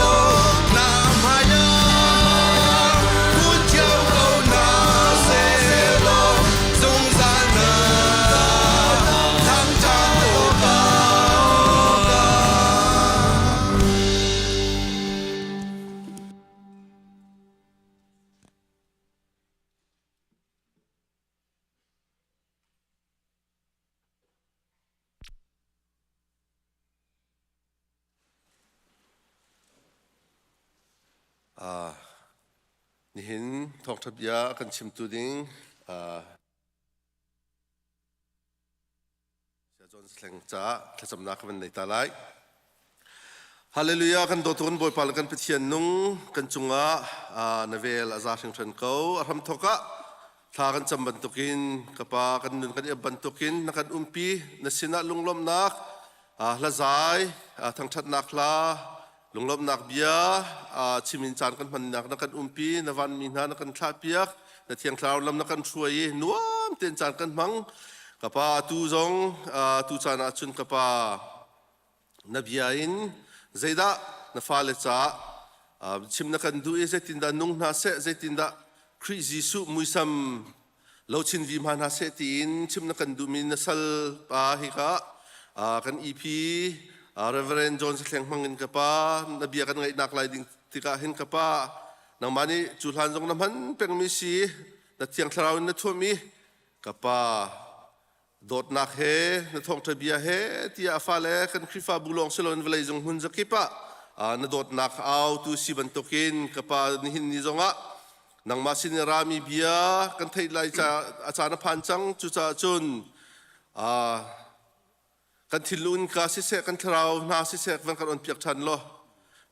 Speaker 1: law na hmaiah kun cio ko hna sehlaw zungzal na thangṭhat awkah. Nihin thawngṭha bia a kan chimtu ding Saya John Thleng caah thlacamnak ka van nei ta lai. Hallelujah kan dawtu kan Bawipa le kan Pathian nung kan cungah na vel a za hringhran ko a hram thawk ah thla kan cam bantukin ka pa kan nun kan iap bantukin na kan umpi na sinah lunglawmhnak hlazai thangṭhatnak hla lunglawmhnak bia chimin caan kan hmannak na kan umpi na vanmi hna na kan thlahpiak na thiang thlarau lam na kan hruai i nuam tein caan kan hmang ka pa atu zong tu caan ah cun ka pa na bia in zeidah na fale caah chim na kan duh i zeitindah nung hna seh zeitindah Khrih Jesuh muisam lo chin vi hma hna seh tiin chim na kan duhmi na sal pa hika kan EP Reverend John Sahleng hmang in ka pa na bia kan ngaihnak lai ding tikah hin ka pa nangmah nih cu hlan zong na hman pengmi si na thiang thlarau in na thuam i ka pa Dawtnak he na thawngṭha bia he tiah a fale kan Khrihfabu lawng si loin vawlei zung hmun zakip ah na dawtnak autu si bantukin ka pa nihin ni zongah nangmah sin i rami bia kan theih lai ca a caan a phan cang. Cucaah cun kan thinlung ka siseh kan thlarau hna siseh van kan on piak ṭhan law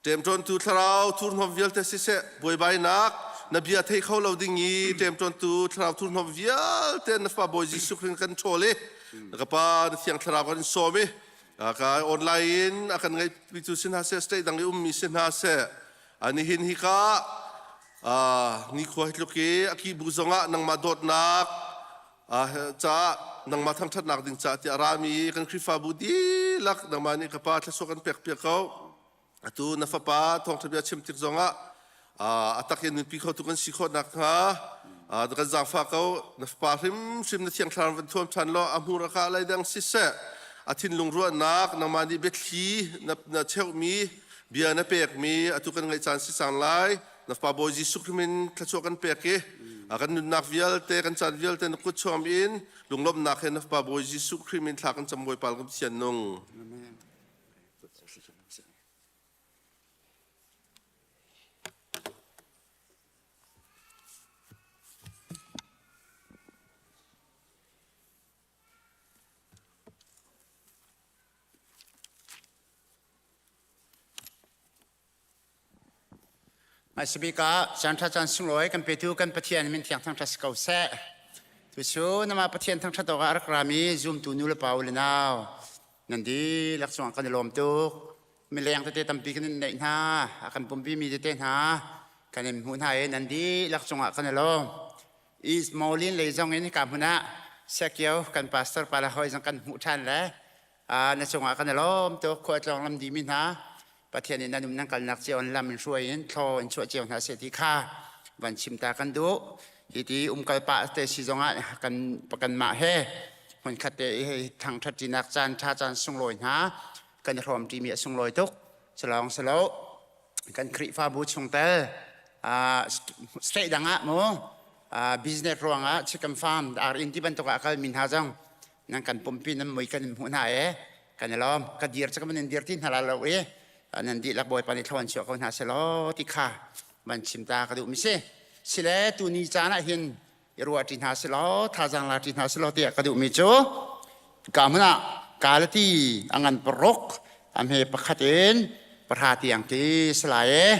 Speaker 1: Ṭemṭawntu thlarau thurhnawm vialte siseh buaibainak na bia thei kho lo ding i ṭemṭawntu thlarau thurhnawm vialte na fa Bawi Jesuh Khrist kan ṭhawl i na ka pa na thiang thlarau kan in sawm i ka online in a kan ngaihpitu si hna seh state dang i ummi si hna seh nihin hika nikhua hi tluk i a ki bu zongah nangmah dawtnak caah nangmah thangṭhatnak ding caah tiah a rami kan Khrihfabu dihlak nangmah nih ka pa thluachuah kan pek piak ko. Atu na fapa thawngṭha bia chim tik zongah a tak in nunpi khotu kan si khawh nakhnga kan zaangfah ko. Na fapa hrimhrim na thiang thlarau van thuam ṭhan law a hmur a ka lai dang siseh a thinlung ruahnak nangmah nih biathli na cheuhmi bia na pekmi atu kan ngaih caan si cang lai. Na fapa Bawi Jesuh Khrist min thluachuah kan pek i kan nunnak vialte kan caan vialte na kut chuam in lunglawmhnak he na fapa Bawi Jesuh Khrist min thla kan cam Bawipa kan Pathian nung.
Speaker 12: Amen.
Speaker 13: Hmaisabik ah caanṭha caan sunglawi kan petu kan Pathian min thiang thangṭhat si ko seh. Tucu namah Pathian thangṭhat awkah a rak rami zumtu nu le pa u le nau nan dihlak cungah kan i lawm tuk. Mileng tete tampi kan in neih hna, a kan pumpi mi tete hna kan in hmuh hna i nan dihlak cungah kan i lawm. East Moline lei zong in hika hmun ah Siakio kan pastor pa le hawi zong kan hmuh ṭhan le na cungah kan i lawm tuk khua tlawng lam dimi hna Pathian nih nan um nan kalnak cio in lam in hruai in thlaw in chuah cio hna seh ti kha van chim ta kan duh hi ti umkal pah te si zongah kan kanmah he hmunkhat te i hei thangṭhat ṭinak caan ṭha caan sunglawi hna kan i hrawm ṭimi a sunglawi tuk salawng salo kan Khrihfabu chungtel state dang ah mu business ruangah chicken farm ar inn ti bantuk ah kal mi hna zong nan kan pumpi nan mui kan in hmuh hna e kan i lawm ka dir cu ka man in dir ti hna la lo i nan dihlak bawipa nih thlawn chuah ko hna selaw ti kha van chim ta ka duh mi si sile tuni caan ah hin i ruah ṭi hna selaw thazaang la ṭi hna selaw tiah ka duh mi cu ka hmun ah kalati a ngan paruk a hme pakhat in pahra tiang ti salai e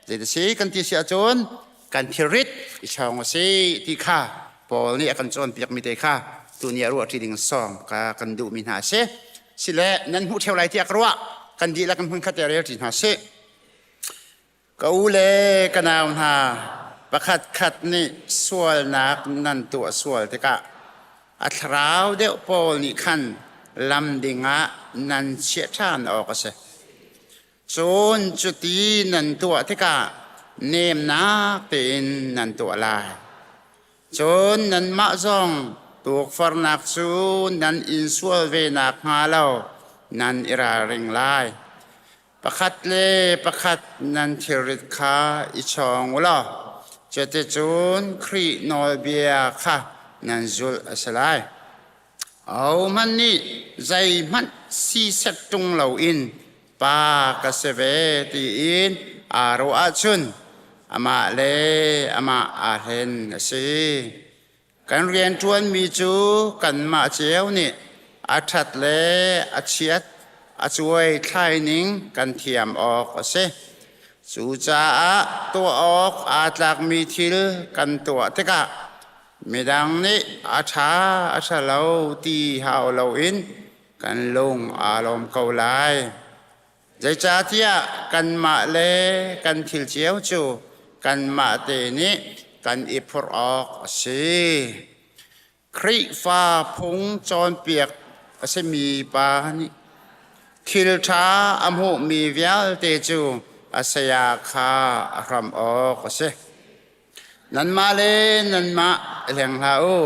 Speaker 13: zei si kan ti si ahcun kan thilrit i chawng a si ti kha Paul nih a kan cawnpiakmi te kha tu. Tuni ah ruahṭi ding sawm ka kan duhmi hna a si. Sile nan hmuh ṭheo lai tiah ka ruah. Kan dihlak in hmunkhat te relṭi hna sih. Ka u le ka nau hna, pakhatkhat nih sualnak nan tuah sual tikah a thlarau deuh pawl nih khan lam dingah nan chiah ṭhan awk a si. Cun cuti nan tuah tikah nemnak tein nan tuah lai. Cun nanmah zong tukforhnak cu nan in sual ve nakhnga lo nan i ralring lai. Pakhat le pakhat nan thilrit kha i chawng u law cuticun Khrih nawlbia kha nan zulh a si lai. Ahohmanh nih zeihmanh sisek ṭung loin pa ka si ve tiin aa ruah ahcun amah le amah aa hlen a si. Kan rianṭuanmi cu kanmah cio nih a ṭhat le a chiat a cuai thlai ning kan thiam awk a si. Cucaah tuah awk aa tlakmi thil kan tuah tikah midang nih a ṭha a ṭha lo ti hau loin kan lung aa lawm ko lai. Zeicahtiah kanmah le kan thil cio cu kanmah te nih kan i phurh awk a si. Khrihfa phung cawnpiak a simi pa nih thil ṭha a hmuhmi vialte cu a saya kha a hram awk a si. Nanmah le nanmah i hleng hlah u.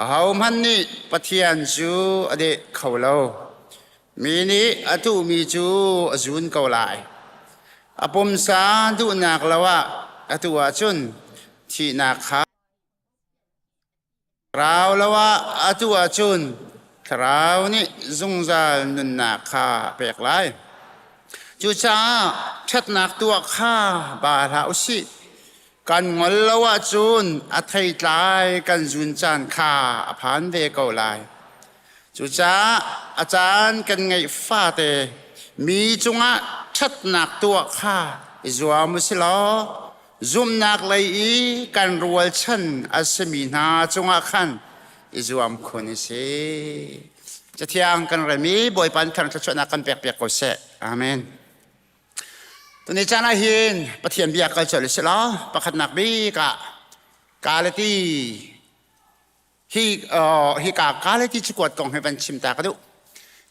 Speaker 13: Ahohmanh nih Pathian cu a deh kho lo. Mi nih a tuhmi cu a zun ko lai. A pumsa duhnak lo ah a tuh ahcun thihnak kha Thlarau lo ah atu ahcun Thlarau nih zungzal nunnak kha a pek lai. Cucaah ṭhatnak tuah kha ba hlah u sih. Kan ngol lo ahcun a theitlai kan zun caan kha a phan ve ko lai. Cucaah a caan kan ngeih fate mi cungah ṭhatnak tuah kha i zuam u si law Zumhnak lei i kan rualchan a simi hna cungah khan i zuam khun i si. Cathiang kan relmi Bawipa nih thar thluachuahnak kan pek piak ko seh. Amen. Tuni caan ah hin Pathian bia kal colh si law pakhatnak bik ah Galati Hi hika Galati cakuat kong hi van chim ta ka duh.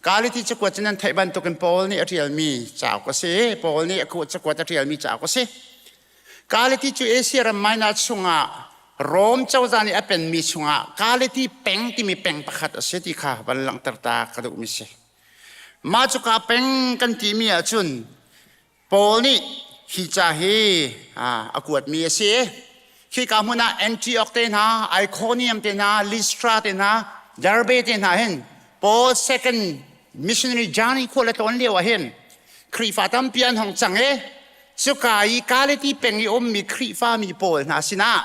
Speaker 13: Galati cakuat cu nan theih bantukin Paul nih a ṭialmi cauk a si. Paul nih a cakuat a ṭialmi cauk a si. Galati cu Asia ram Minor chungah Rom cozah nih a penmi chungah Galati peng timi peng pakhat a si ti kha van langhter ta ka duhmi si. Mah cuka peng kan timi ahcun Paul nih hi ca hi a kuatmi a si. Khika hmun ah Antioch te hna, Iconium te hna, Lystra te hna, Derbe te hna hin Paul second missionary journey khual a tlawn lio ah hin Khrihfa tampi an hong cang i cuka i Galati peng i ummi Khrihfa mi pawl hna sinah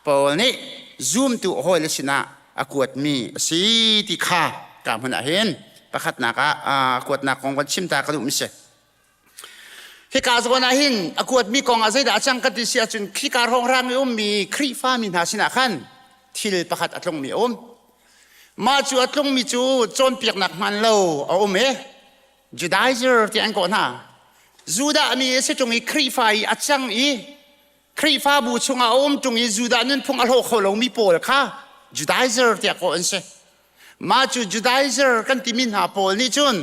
Speaker 13: Paul nih zumtu hawile sinah a kuatmi a si ti kha ka hmun ah hin pakhatnak ah kuatnak kong van chim ta ka duhmi si. Hika zawn ah hin a kuatmi kong ah zeidah a cang kan ti si ahcun khika hrawnghrang i ummi Khrihfa mi hna sinah khan thil pakhat a tlungmi a um. Mah cu a tlungmi cu cawnpiaknak hmaan lo a um i Judaizer tiah an kawh hna. Judah mi a si ṭung i Khrihfa i a cang i Khrihfabu chungah a um ṭung i Judah nunphung a hlaw kho lomi pawl kha Judaizer tiah kawh an si. Mah cu Judaizer kan timi hna pawl nih cun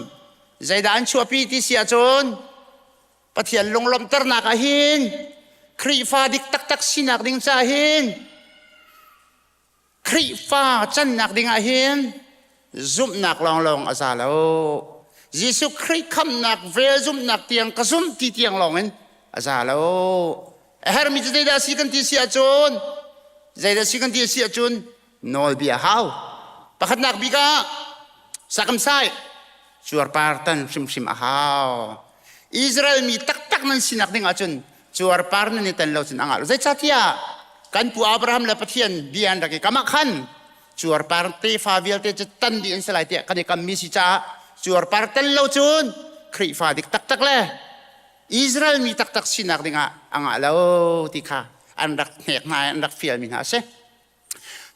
Speaker 13: zeidah an chuahpi ti si ahcun Pathian lunglawmhternak ah hin Khrihfa dik taktak sinak ding caah hin Khrihfa cannak ding ah hin zumhnak lawnglawng a za lo. Jesuh Khrih khamhnak vel zumhnak tiang ka zumh ti tiang lawng in a za lo. A hermi cu zeidah si kan ti si ahcun zeidah si kan ti si ahcun nawlbia hau. Pakhatnak bik ah sakamsai cuarpar tan hrimhrim a hau. Israel mi taktak nan sinak ding ahcun cuarpar nan i tan lo cun a ngah lo. Zeicahtiah kan pu Abraham le Pathian bia an rak i kam ah khan cuarpar tefa vialte cu tan dih an si lai tiah kan i kammi si caah cuarpar tan lo cun Khrihfa dik taktak le Israel mi taktak sinak dingah a ngah lo ti kha an rak hnek hna i an rak fialmi hna a si.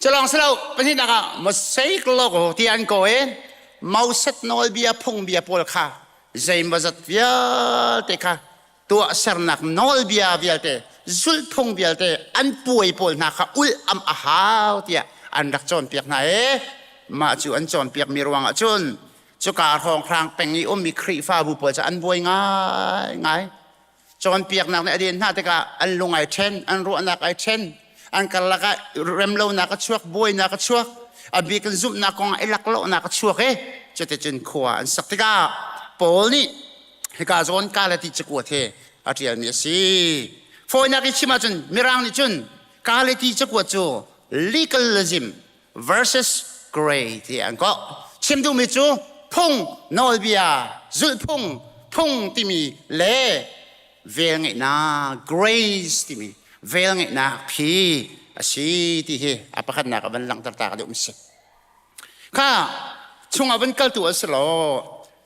Speaker 13: Culawng si lo pahnihnak ah Mosaic logo ti an kaw i Moses nawlbia phungbia pawl kha zeimawzat vialte kha tuahsernak nawlbia vialte zulhphung vialte an puai pawl hna kha ulh am a hau tiah an rak cawnpiak hna i mah cu an cawnpiakmi ruangah cun cuka hrawnghrang peng i ummi Khrihfabu pawl cu an buai ngaingai. Cawnpiaknak nih a den hna tikah an lung ai ṭhen, an ruahnak ai ṭhen, an karlak ah remlonak a chuak, buainak a chuak, a bik in zumhnak kong ah i laklawhnak a chuak i cuticun khua an sak tikah Paul nih hika zawn Galati cakuat hi a ṭialmi a si. Fawinak i chim ahcun Mirang nih cun Galati cakuat cu legalism versus gray ti an kawh. Chim duhmi cu phung, nawlbia, zulhphung, phung timi le velngeihnak, grace timi velngeihnak phi a si ti hi a pakhatnak a van langhter ta ka duh mi si. Kha chungah van kaltu a si lo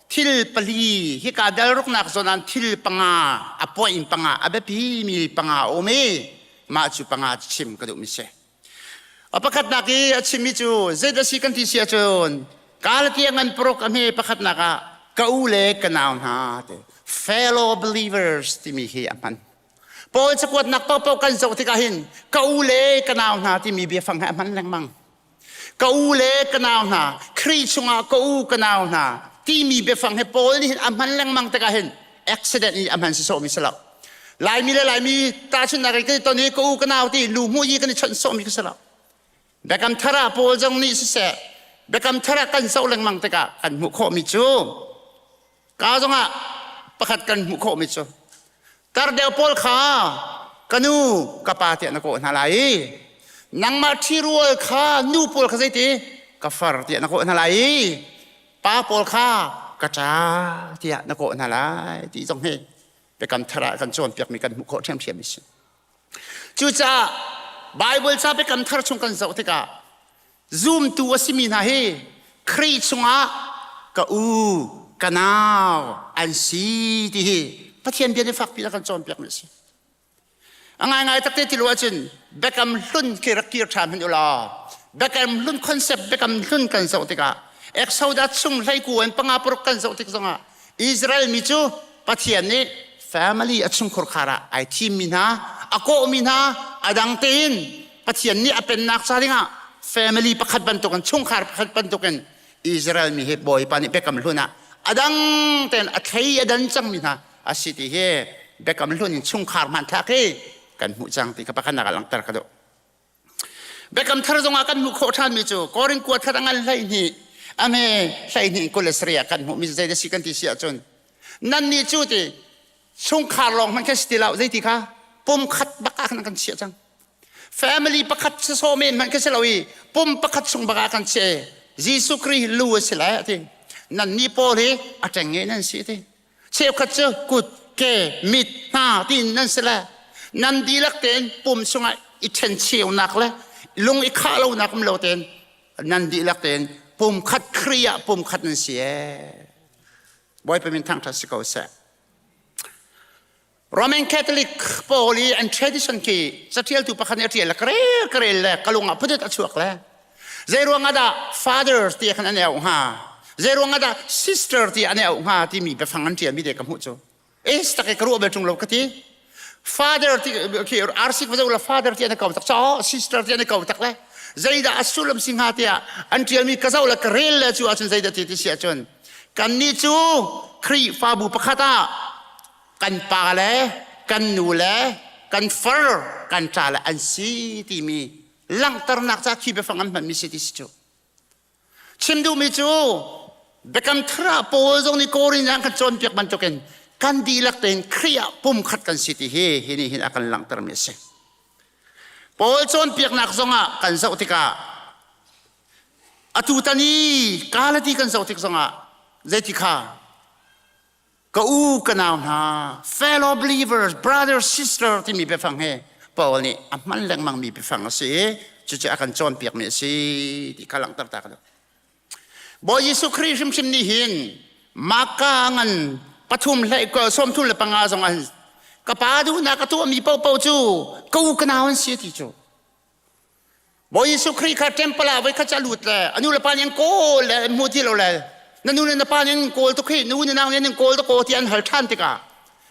Speaker 13: thil pali hika dalruknak zawn ah thil panga a point panga a biapi mi panga a um i mah cu panga chim ka duh mi si. A pakhatnak i a chimmi cu zeidah si kan ti si ahcun Galatia ngan paruk a hme pakhatnak ah ka u le ka nau hna te fellow believers timi hi a hman. Paul cakuatnak paohpaoh kan zoh tikah hin ka u le ka nau hna timi biafang hi a hman lengmang. Ka u le ka nau hna, Khrih chungah ka u ka nau hna timi biafang hi Paul nih hin a hman lengmang tikah hin accident i a hman si sawhmi si lo. Laimi le Laimi tahchunhnak in kan i ton i ka u ka nau ti lu hmuh i kan i chawnh sawhmi kha si lo. Biakam thar ah Paul zong nih siseh biakam thar ah kan zoh lengmang tikah kan hmuh khawhmi cu ka zongah pakhat kan hmuh khawhmi cu tar deuh pawl kha ka nu ka pa tiah na kawh hna lai i nangmah ṭhirual kha nu pawl kha zeiti ka far tiah na kawh hna lai i pa pawl kha ka ṭa tiah na kawh hna lai ti zong hi biakam thar ah kan cawnpiakmi kan hmuh khawh ṭhiamṭhiam a si. Cucaah Baibal ca biakam thar chung kan zoh tikah zumtu a simi hna hi Khrih chungah ka u ka nau an si ti hi Pathian bia nih fakpi in a kan cawnpiakmi a si. A ngaingai takte ti lo ahcun Biakam hlun khi rak kir ṭhan hmanh u law Biakam hlun concept Biakam hlun kan zoh tikah Exodus chung hleiku in panga paruk kan zoh tik zongah Israel mi cu Pathian nih family a chungkhur khar ah ai thimmi hna a kawhmi hna a dang tein Pathian nih a pennak ca dingah family pakhat bantukin chungkhar pakhat bantukin Israel mi hi Bawipa nih Biakam hlun ah a dang tein a thlei a dan cangmi hna a si ti hi Biakam hlun in chungkhar hmanthlak hi kan hmuh cang ti kha pakhatnak ah langhter ka duh. Biakam thar zongah kan hmuh khawh ṭhanmi cu Korin kuat khat a ngan 12 a hme 12 20 ah kan hmuhmi zei da si kan ti si ahcun nannih cu ti chungkhar lawng hmanh khan si ti lo zeiti kha pum khat bak ah khan kan chiah cang family pakhat si sawh men hmanh khi si lo i pum pakhat chung bak ah kan chiah Jesuh Khrih lu a si lai a ti nannih pawl hi a ṭeng nan si ti cheukhat cu kut ke mit hna tiin nan si le nan dihlak tein pum chungah i ṭhencheunak le lung i khah lonak um lo tein nan dihlak tein pum khat Khrih ah pum khat nan si ee Bawipa min thangṭhat si ko seh Roman Catholic pawl i an tradition khi caṭialtu pakhat nih a ṭial le ka rel ka rel le ka lung ah phutet a chuak le zei ruang ah dah father ti khan an auh hnga zei ruang ah dah sister ti an auh hnga timi biafang an ṭialmi te ka hmuh cu es tak i ka ruah bel ṭung lo ka ti father ti khi RC ka la father ti an ko tak cho sister ti an ko tak le zeidah a sullam si hnga tiah an ṭialmi ka zoh le ka rel le cu ahcun zeidah ti ti si ahcun kannih cu Khrihfabu pakhat ah kan pa le kan nu le kan far kan ṭa le an si timi langhternak ca khi biafang an hmanmi si ti si cu chim duhmi cu biakam thar ah Paul zong nih Korin ah kan cawnpiak bantukin kan dihlak tein Khrih ah pumkhat kan si ti hi hi nih hin a kan langhtermi a si Paul cawnpiaknak zongah kan zoh tikah atu tan i Galati kan zoh tik zongah zeiti kha Ka u ka nau hna, fellow believers, brother, sister timi biafang hi Paul nih a hman lengmangmi biafang a si i cucu a kan cawnpiakmi a si ti kha langhter ta ka duh. Bawi Jesuh Khrih hrimhrim nih hin Maka ngan pathum hlei 35 zong ah ka pa duhnak a tuahmi paohpaoh cu ka u ka nau an si ti cu. Bawi Jesuh Khrih kha temple ah voikhat cu a lut le a nu le pa nih an kawl le an hmu ti lo le na nu le na pa nih an kawl tuk hi nu na nau nih an kawl tuk ko ti an hal ṭhan tikah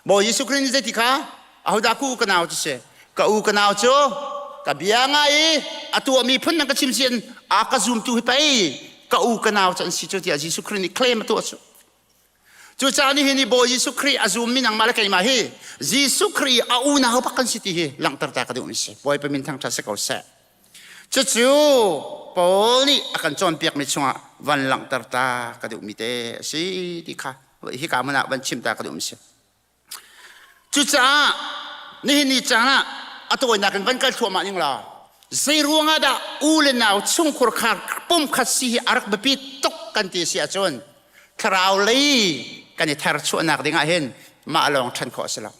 Speaker 13: Bawi Jesuh Khrih nih zeiti kha ahodah ka u ka nau cu si ka u ka nau cu ka bia ngai i a tuahmi phun nan ka chim si a ka zumtu hi pei ka u ka nau cu an si cu tiah Jesuh Khrih nih claim a tuah cu Cucaah nihin i Bawi Jesuh Khrih a zummi nangmah le keimah hi Jesuh Khrih a unau bak kan si ti hi langhter ta ka duhmi si. Bawipa min thangṭhat si ko seh. Cucu Paul nih a kan cawnpiakmi chungah van langhter ta ka duhmi te a si ti kha hika hmun ah van chim ta ka duhmi si. Cucaah nihin ni caan ah a tawinak in van kal thluahmah ning law zei ruangah dah u le nau chungkhur khar pumkhat si hi a rak biapi tuk kan ti si ahcun thlarau lei kan i tharchuahnak ding ah hin mah lawng ṭhan khawh a si lo.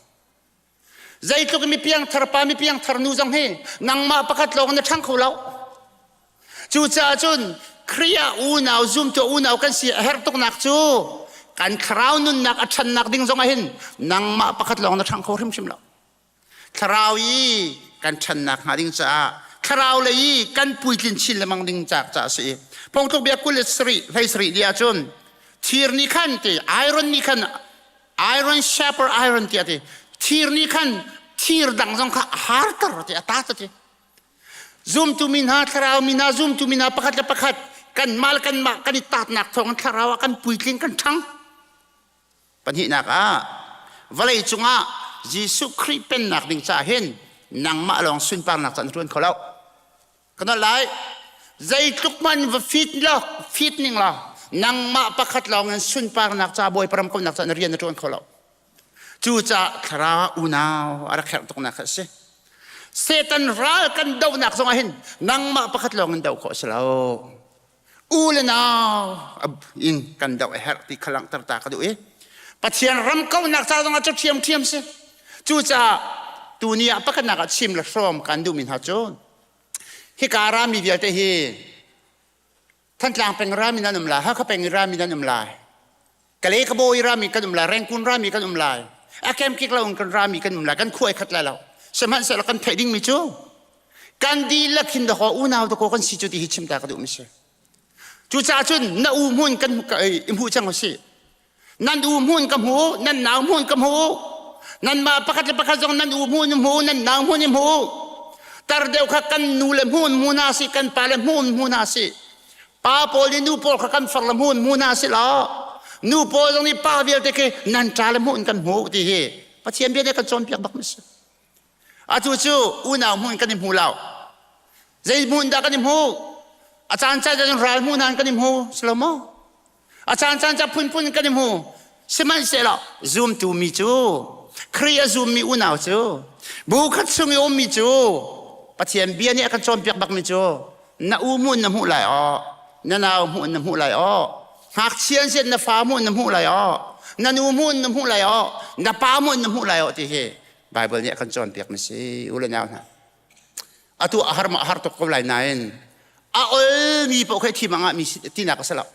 Speaker 13: Zeitluk mi piangthar pa mi piangthar nu zong hi nangmah pakhat lawng na ṭhang kho lo. Cucaah cun Khrih ah unau zumtu unau kan si a herh tuknak cu kan thlarau nunnak a ṭhannak ding zong ah hin nangmah pakhat lawng na ṭhang kho hrimhrim lo. Thlarau i kan ṭhannak hnga ding caah thlarau lei i kan puitlin chin lengmang ding caah a si. Phungtluk bia 27 hlei di ahcun thir nih khan ti iron nih khan iron sharper iron tiah ti thir nih khan thir dang zong kha a harter ti a ta ti Zumtu mi hna, thlarau mi hna, zumtu mi hna pakhat le pakhat kanmah le kanmah kan i tatnak thawngin thlarau ah kan puitling kan ṭhang. Pahnihnak ah vawlei cungah Jesuh Khrih pennak ding caah hin nangmah lawng sunparnak caan ṭuan kho lo. Ka nolh lai. Zeitluk hmanh va fit law, fit ning law, nangmah pakhat lawng in sunparnak ca Bawipa ram kaunak caan rian na ṭuan kho lo. Cucaah thlarau ah unau a rak herh tuknak kha a si. Satan ral kan dohnak zongah hin nangmah pakhat lawng in doh khawh a si lo. U le nau in kan doh a herh ti kha langhter ta ka duh i Pathian ram kauhnak ca zongah cu ṭhiamṭhiam si. Cucaah tuni ah pakhatnak ah chim le hrawm kan duhmi hna cu hika rami vialte hi Thantlang peng rami nan um lai, Hakha peng i rami nan um lai, Kalay Kabaw i rami kan um lai, Rengkun rami kan um lai, a kemkik lo in kan rami kan um lai, kan khua i khat lai lo. Sihmanhsehlaw kan theih dingmi cu kan dihlak hin dakaw unau dakaw kan si cu ti hi chim ta ka duhmi si. Cucaah cun na u hmun kan i hmuh cang usih. Nan u hmun ka hmu, nan nau hmun ka hmu. Nanmah pakhat le pakhat zong nan u hmun hmu, nan nau hmun i hmu. Tar deuh kha kan nu le hmun hmu hna si, kan pa le hmun hmu hna si. Pa pawl nih nu pawl kha kan far le hmun hmu hna si law nu pawl zong nih pa vialte khi nan ṭa le hmun kan hmu ti hi Pathian bia nih kan cawnpiak bak mi si. Atu cu unau hmun kan i hmu lo. Zei hmun dah kan i hmu? A caan caan cun ral hmu hna kan i hmu, si lo maw? A caan caan ca phunphun kan i hmu. Sihmanhsehlaw zumtu mi cu Khrih a zummi unau cu bu khat chung i ummi cu Pathian bia nih a kan cawnpiak bakmi cu na u hmuh na hmuh lai aw na nau hmuh na hmuh lai aw ngakchia sian na fa hmuh na hmuh lai aw na nu hmuh na hmuh lai aw na pa hmuh na hmuh lai aw ti hi Bible nih a kan cawnpiak mi si u le nau hna atu a har ma a har tuk ko lai nain a olmi paoh khi thim ah mi tinak a si lo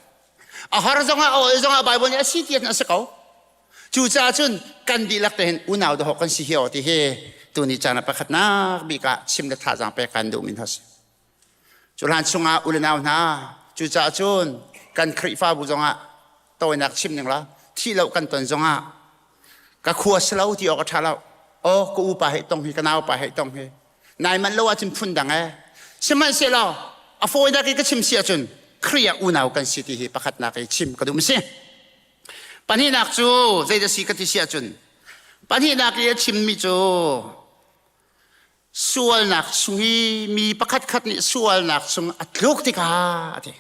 Speaker 13: a har zongah a ol zongah Bible nih a si ti a si ko cucaah cun kan dihlak te hin unau dahawk kan si hi aw ti hi tuni caan ah pakhatnak bik ah chim le thazaang pek kan duhmi hna si cu hlan chungah u le nau hna cucaah cun kan Khrihfabu zongah tawinak chim ning la thih lo kan ton zongah ka khua si lo ti awk a ṭha lo aw ka upa hei tong hi ka naupa hei tong hi nai manh lo ahcun phun dang ee sihmanhsehlaw a fawinak i ka chim si ahcun Khrih ah unau kan si ti hi pakhatnak i chim ka duh si pahnihnak cu zeidah si ka ti si ahcun pahnihnak i a chimmi cu sualnak chung i mi pakhat khat nih sualnak chung a tluk tikah a ti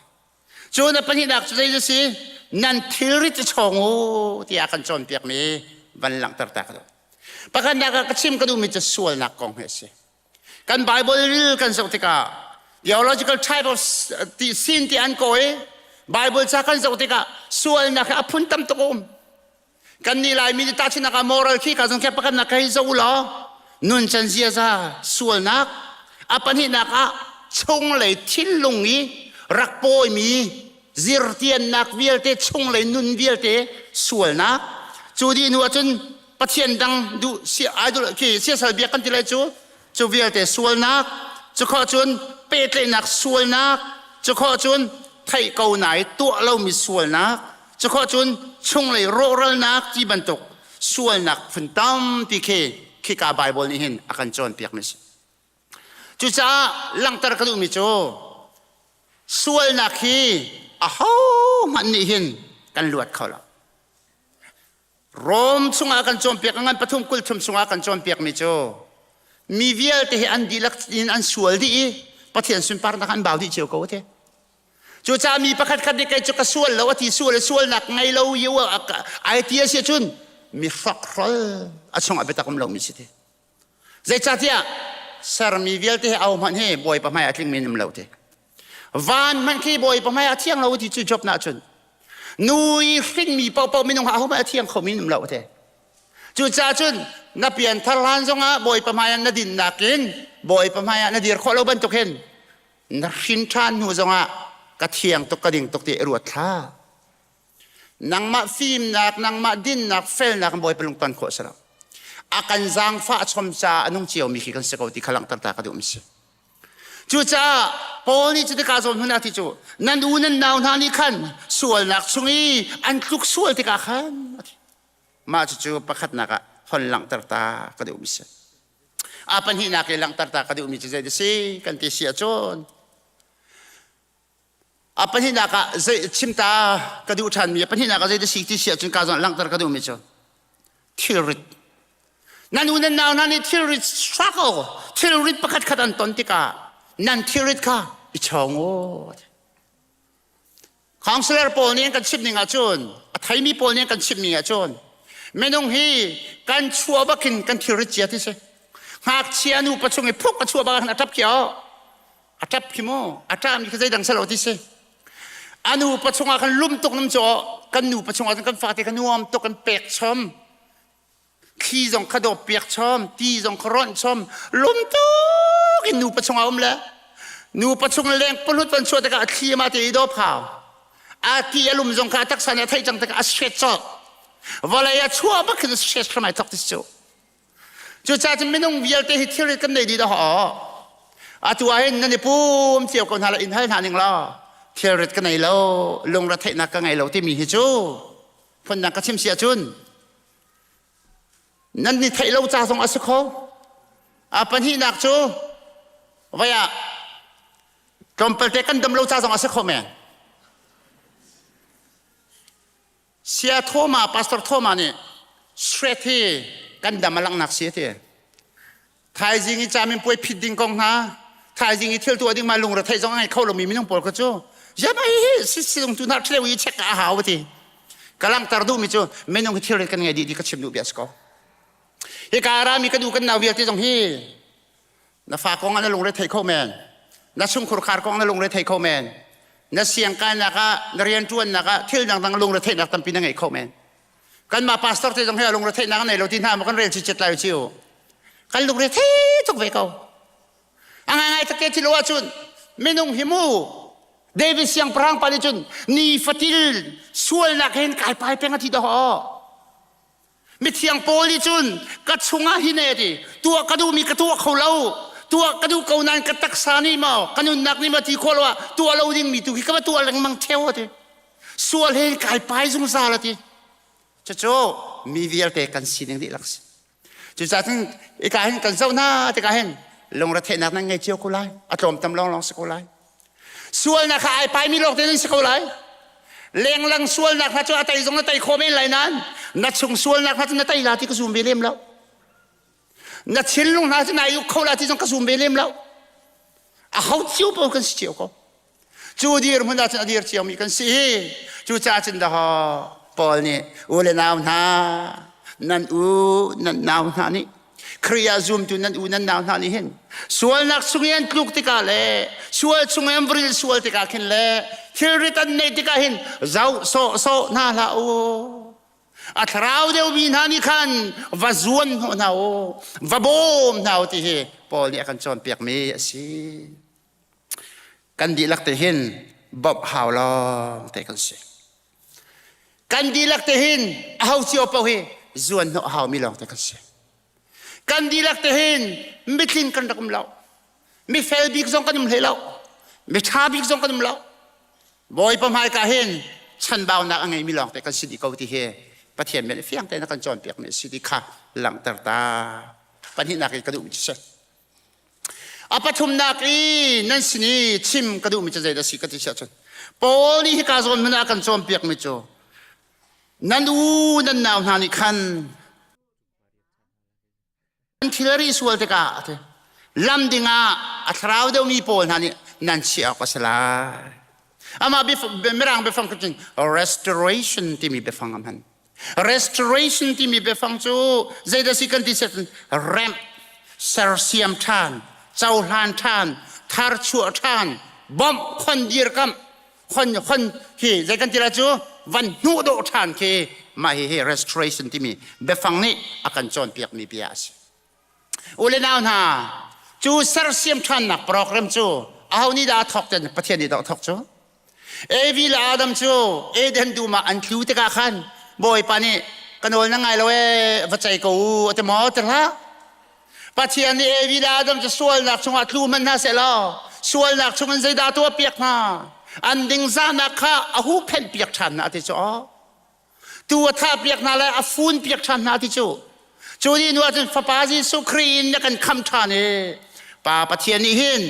Speaker 13: Cu na pahnihnak cu zei si? Nan thilrit i chawng u tiah kan cawnpiakmi van langhter ta ka duh. Pakhatnak ah ka chim ka duhmi cu sualnak kong hi a si. Kan Bible ril kan zoh tikah theological type of ti sin ti an kawi Bible ca kan zoh tikah sualnak hi a phun tam tuk a um. Kan nih Laimi nih tahchunhnak ah moral khi ka zong khe pakhatnak ka hei zoh u law nuncan ziaza sualnak a pahnihnak ah chunglei thinlung i rak pawimi zirtiannak vialte chunglei nun vialte sualnak cu dih hnu ahcun Pathian dang duh si idol khi siasal biak kan ti lai cu cu vialte sualnak cu khawh cun. pehtlaihnak sualnak, cu khawh cun theih ko nai tuah lomi sualnak, cu khawh cun chunglei rawhralnak ti bantuk sualnak phun tampi khi khika Bible nih hin a kan cawnpiakmi a si. Cucaah langhter ka duhmi cu sualnak hi ahohmanh nih hin kan luat kho lo. Rom chungah kan cawnpiak ngan pathum kul thum chungah kan cawnpiakmi cu mi vialte hi an dihlak in an sual dih i Pathian sunparnak an bau dih cio ko ate. Cucaah mi pakhat khat nih kei cu ka sual lo a ti sual sualnak ngei lo i ai ti a si cun mi hrokhrol a chungah biatak um lomi si ti. Zeicahtiah sermi vialte hi au hmanh hi Bawipa hmai ah tlingmi an um lo ti. Van hmanh khi Bawipa hmai ah thiang lo ti cu Job na cun. Nu i hrinmi paohpaoh minung ha ahohmanh a thiang khomi an um lo te. Cucaah cun na pianthar hlan zongah Bawipa hmai ah na dinnak in Bawipa hmai ah na dir khawh lo bantuk hin na hrin ṭhan hnu zongah ka thiang tuk ka ding tuk ti i ruat hlah. Nangmah fimnak, nangmah dinnak, felnak in Bawipa lungton khawh si lo. A kan zaangfah chom caah a nung ciomi khi kan si ko ti kha langhter ta ka duh mi si. Cucaah Paul nih cutikah zawn hmun ah ti cu nan u nan nau hna nih khan sualnak chung i an tluk sual tikah khan a ti. Mah cucu pakhatnak ah hon langhter ta ka duh mi si. A pahnihnak i langhter ta ka duh mi cu zei ti si kan ti si ahcun A pahnihnak ah zei chim ta ka duh ṭhanmi a pahnihnak ah zei si ti si ahcun ka zawn langhter ka duhmi cu thilrit. Nan u nan nau hna nih thilrit struggle thilrit pakhat khat an ton tikah nan thilrit kha i chawng u. Counselor pawl nih an kan chimh ning ahcun a theimi pawl nih an kan chimh ning ahcun minung hi kan chuah bakin kan thilrit cia ti si. Ngakchia nu pa chung i phuk a chuah bak ah khan a ṭap khiah a ṭap khi mu a ṭahmi khi zeidang si lo ti si a nu pa chungah khan lum tuk nam cu kan nu pa chungah cun kan fate kha nuam tuk kan pek chom thli zong kha dawp piak chom ti zong kha ronh chom lum tuk in nu pa chungah um le nu pa chung leng palut van chuah tikah a thli ma te i dawp hau a ti a lum zong kha a taksa nih a theih cang tikah a shet cawk vawlei a chuah bak khin a shet hram ai thok ti cu Cucaah cun minung vialte hi thilrit kan nei dih dah Atu ah hin nan i pum cio ko hna la in hal hna ning law thilrit ka nei lo lungre theihnak ka ngei lo timi hi cu phundang ka chim si ahcun nan ni theih lo ca zong a si kho. A pahnihnak cu vai ah tlawmpalte kan dam lo ca zong a si kho men. Saya Thoma, Pastor Thoma nih Shred hi kan dam a langhnak si a ti. Thaizing i camin puai phit ding kong hna, thaizing i thil tuah ding ma lungre theih zong a ngei kho lomi minung pawl kha cu yama hi si silung tu hna thleu i check a hau ti. Ka langhter duhmi cu minung hi thilrit kan ngei dih ti ka chim duh bia si ko. Hi ka rami ka du kan nau vialte zong hi Na fa kong ah na lungre thei kho men. Na chungkhur khar kong na lungre thei kho men. Na siangkainak ah, na rianṭuannak ah thil dangdang lungre theihnak tampi na ngei kho men. Kanmah pastor te zong hi lungre theihnak nei lo ti hna maw kan rel chichet lai ciu. Kan lungre thei tuk ve ko. A ngai ngai takte thil ahcun minung hi mu David siangpahrang pa nih cun ni fatil sualnak hin kai pai peng a ti dah Mithiang Paul nih cun ka chungah hi ne ti tuah ka duhmi ka tuah kho lo tuah ka duh ko nain ka taksa nih maw ka nunnak nih maw ti khawh lo ah tuah lo dingmi tu khi ka va tuah lengmang theo a ti sual he kai pai zungzal a ti cucu mi vialte kan sining dihlak si cucaah cun ika hin kan zoh hna tikah hin lungretheihnak nan ngei cio ko lai a tlawmtam lawnglawng si ko lai Sualnak kha ai paimi lawng te nan si ko lai. Lenglang sualnak hna cu a tei zong na tei khawh men lai nain na chung sualnak hna cu na tei la ti ka zum ve lem lo. Na thinlung hna cu nai uk kho la ti zong ka zum ve lem lo. A ho cio paoh kan si cio ko. Cu dirhmun ah cun a dir ciomi kan si. Cucaah cun dah Paul nih u le nau hna nan u nan nau hna nih Khrih ah zumtu nan u nan nau hna nih hin sualnak chung i an tluk tikah le sual chung i an vril sual tikah khin le thilrit an neih tikah hin zoh sawh sawh hna hlah u. A thlarau deuhmi hna nih khan va zuan hnawh hna u, va bawm hna u ti hi Paul nih a kan cawnpiakmi a si. Kan dihlak te hin bawmh hau lawng te kan si. Kan dihlak te hin aho cio paoh hi zuan hnawh a haumi lawng te kan si. Kan dihlak te hin mitling kan rak um lo. Mifel bik zong kan um hlei lo. Miṭha bik zong kan um lo. Bawipa hmaika hin chanbaunak a ngeimi lawng te kan si dih ko ti hi Pathian bia nih fiang tein a kan cawnpiakmi a si ti kha langhter ta. Pahnihnak i ka duhmi cu si. A pathumnak i nan sin i chim ka duhmi cu zeidah a si ka ti si ahcun Paul nih hika zawn hmun ah a kan cawnpiakmi cu nan u nan nau hna nih khan An thil a ri sual tikah lam dingah a thlarau deuhmi pawl hna nih nan chiah awk a si lai. Amah mirang biafang cun restoration timi biafang a hman. Restoration timi biafang cu zeidah si kan ti set remh, sersiam ṭhan, cohlan ṭhan, tharchuah ṭhan, bawmh, khon dirkamh, khon khon hi zei kan ti lai cu van hnuh dawh ṭhan khi mah hi hi restoration timi biafang nih a kan cawnpiak mi bia a si. U le nau hna cu sersiam ṭhannak program cu aho nih dah a thawk ten Pathian nih dah a thawk cu Evi le Adam cu Eden dum ah an tlu tikah khan Bawipa nih ka nawl na ngai lo ee va cei ko u a ti maw ti hlah Pathian nih Evi le Adam cu sualnak chungah tlu hmanh hna sehlaw sualnak chungin zeidah a tuahpiak hna? An dingzahnak kha a huhphenhpiak ṭhan hna ti cu aw. Tu a thahpiak hna le a funpiak ṭhan hna ti cu. Cu ni hnu ahcun Fapa Jesuh Khrih in na kan khamh ṭhan i Pa Pathian nih hin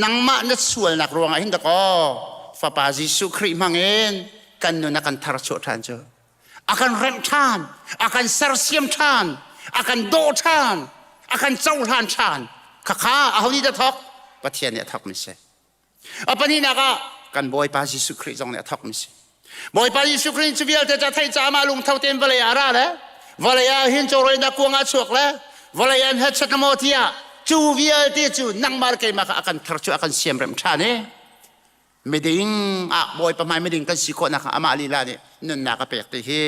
Speaker 13: nangmah na sualnak ruangah hin dakaw Fapa Jesuh Khrih hmangin kan nun a kan tharchuah ṭhan cu. A kan remh ṭhan, a kan sersiam ṭhan, a kan dawh ṭhan, a kan cohlan ṭhan. Khakha aho nih dah thawk? Pathian nih a thawkmi si. A pahnihnak ah kan Bawipa Jesuh Khrih zong nih a thawkmi si. Bawipa Jesuh Khrih cu vialte ca theih caah amah lungtho tein vawlei ah a ra le vawlei ah hin cawrawinak kuang ah chuak le vawlei an hetchet maw tiah cu vialte cu nangmah le keimah kha a kan thar cu a kan siamrem ṭhan i miding ah Bawipa hmai miding kan si khawhnak hnga amah lila nih nunnak a pek ti hi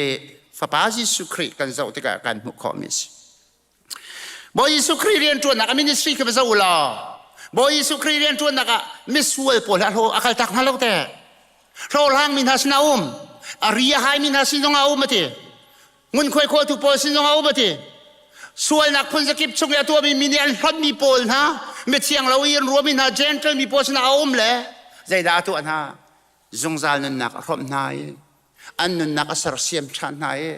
Speaker 13: Fapa Jesuh Khrih kan zoh tikah kan hmuh khawhmi a si. Bawi Jesuh Khrih rianṭuannak a ministry khi va zoh u law Bawi Jesuh Khrih rianṭuannak ah misual pawl hi a kaltak hna lo te. Hlawhhlangmi hna sin a um, a ri a haimi hna sin zong ah a um a ti. Ngunkhuai khawltu pawl sin zong a um a ti. Sualnak phun zakip chung i a tuahmi mi nih an hlonhmi pawl hna, mithiang lo i an ruahmi hna, Gentile mi pawl sinah a um le zeidah a tuah hna? Zungzal nunnak a hrawmh hna i an nunnak a sersiam ṭhan hna i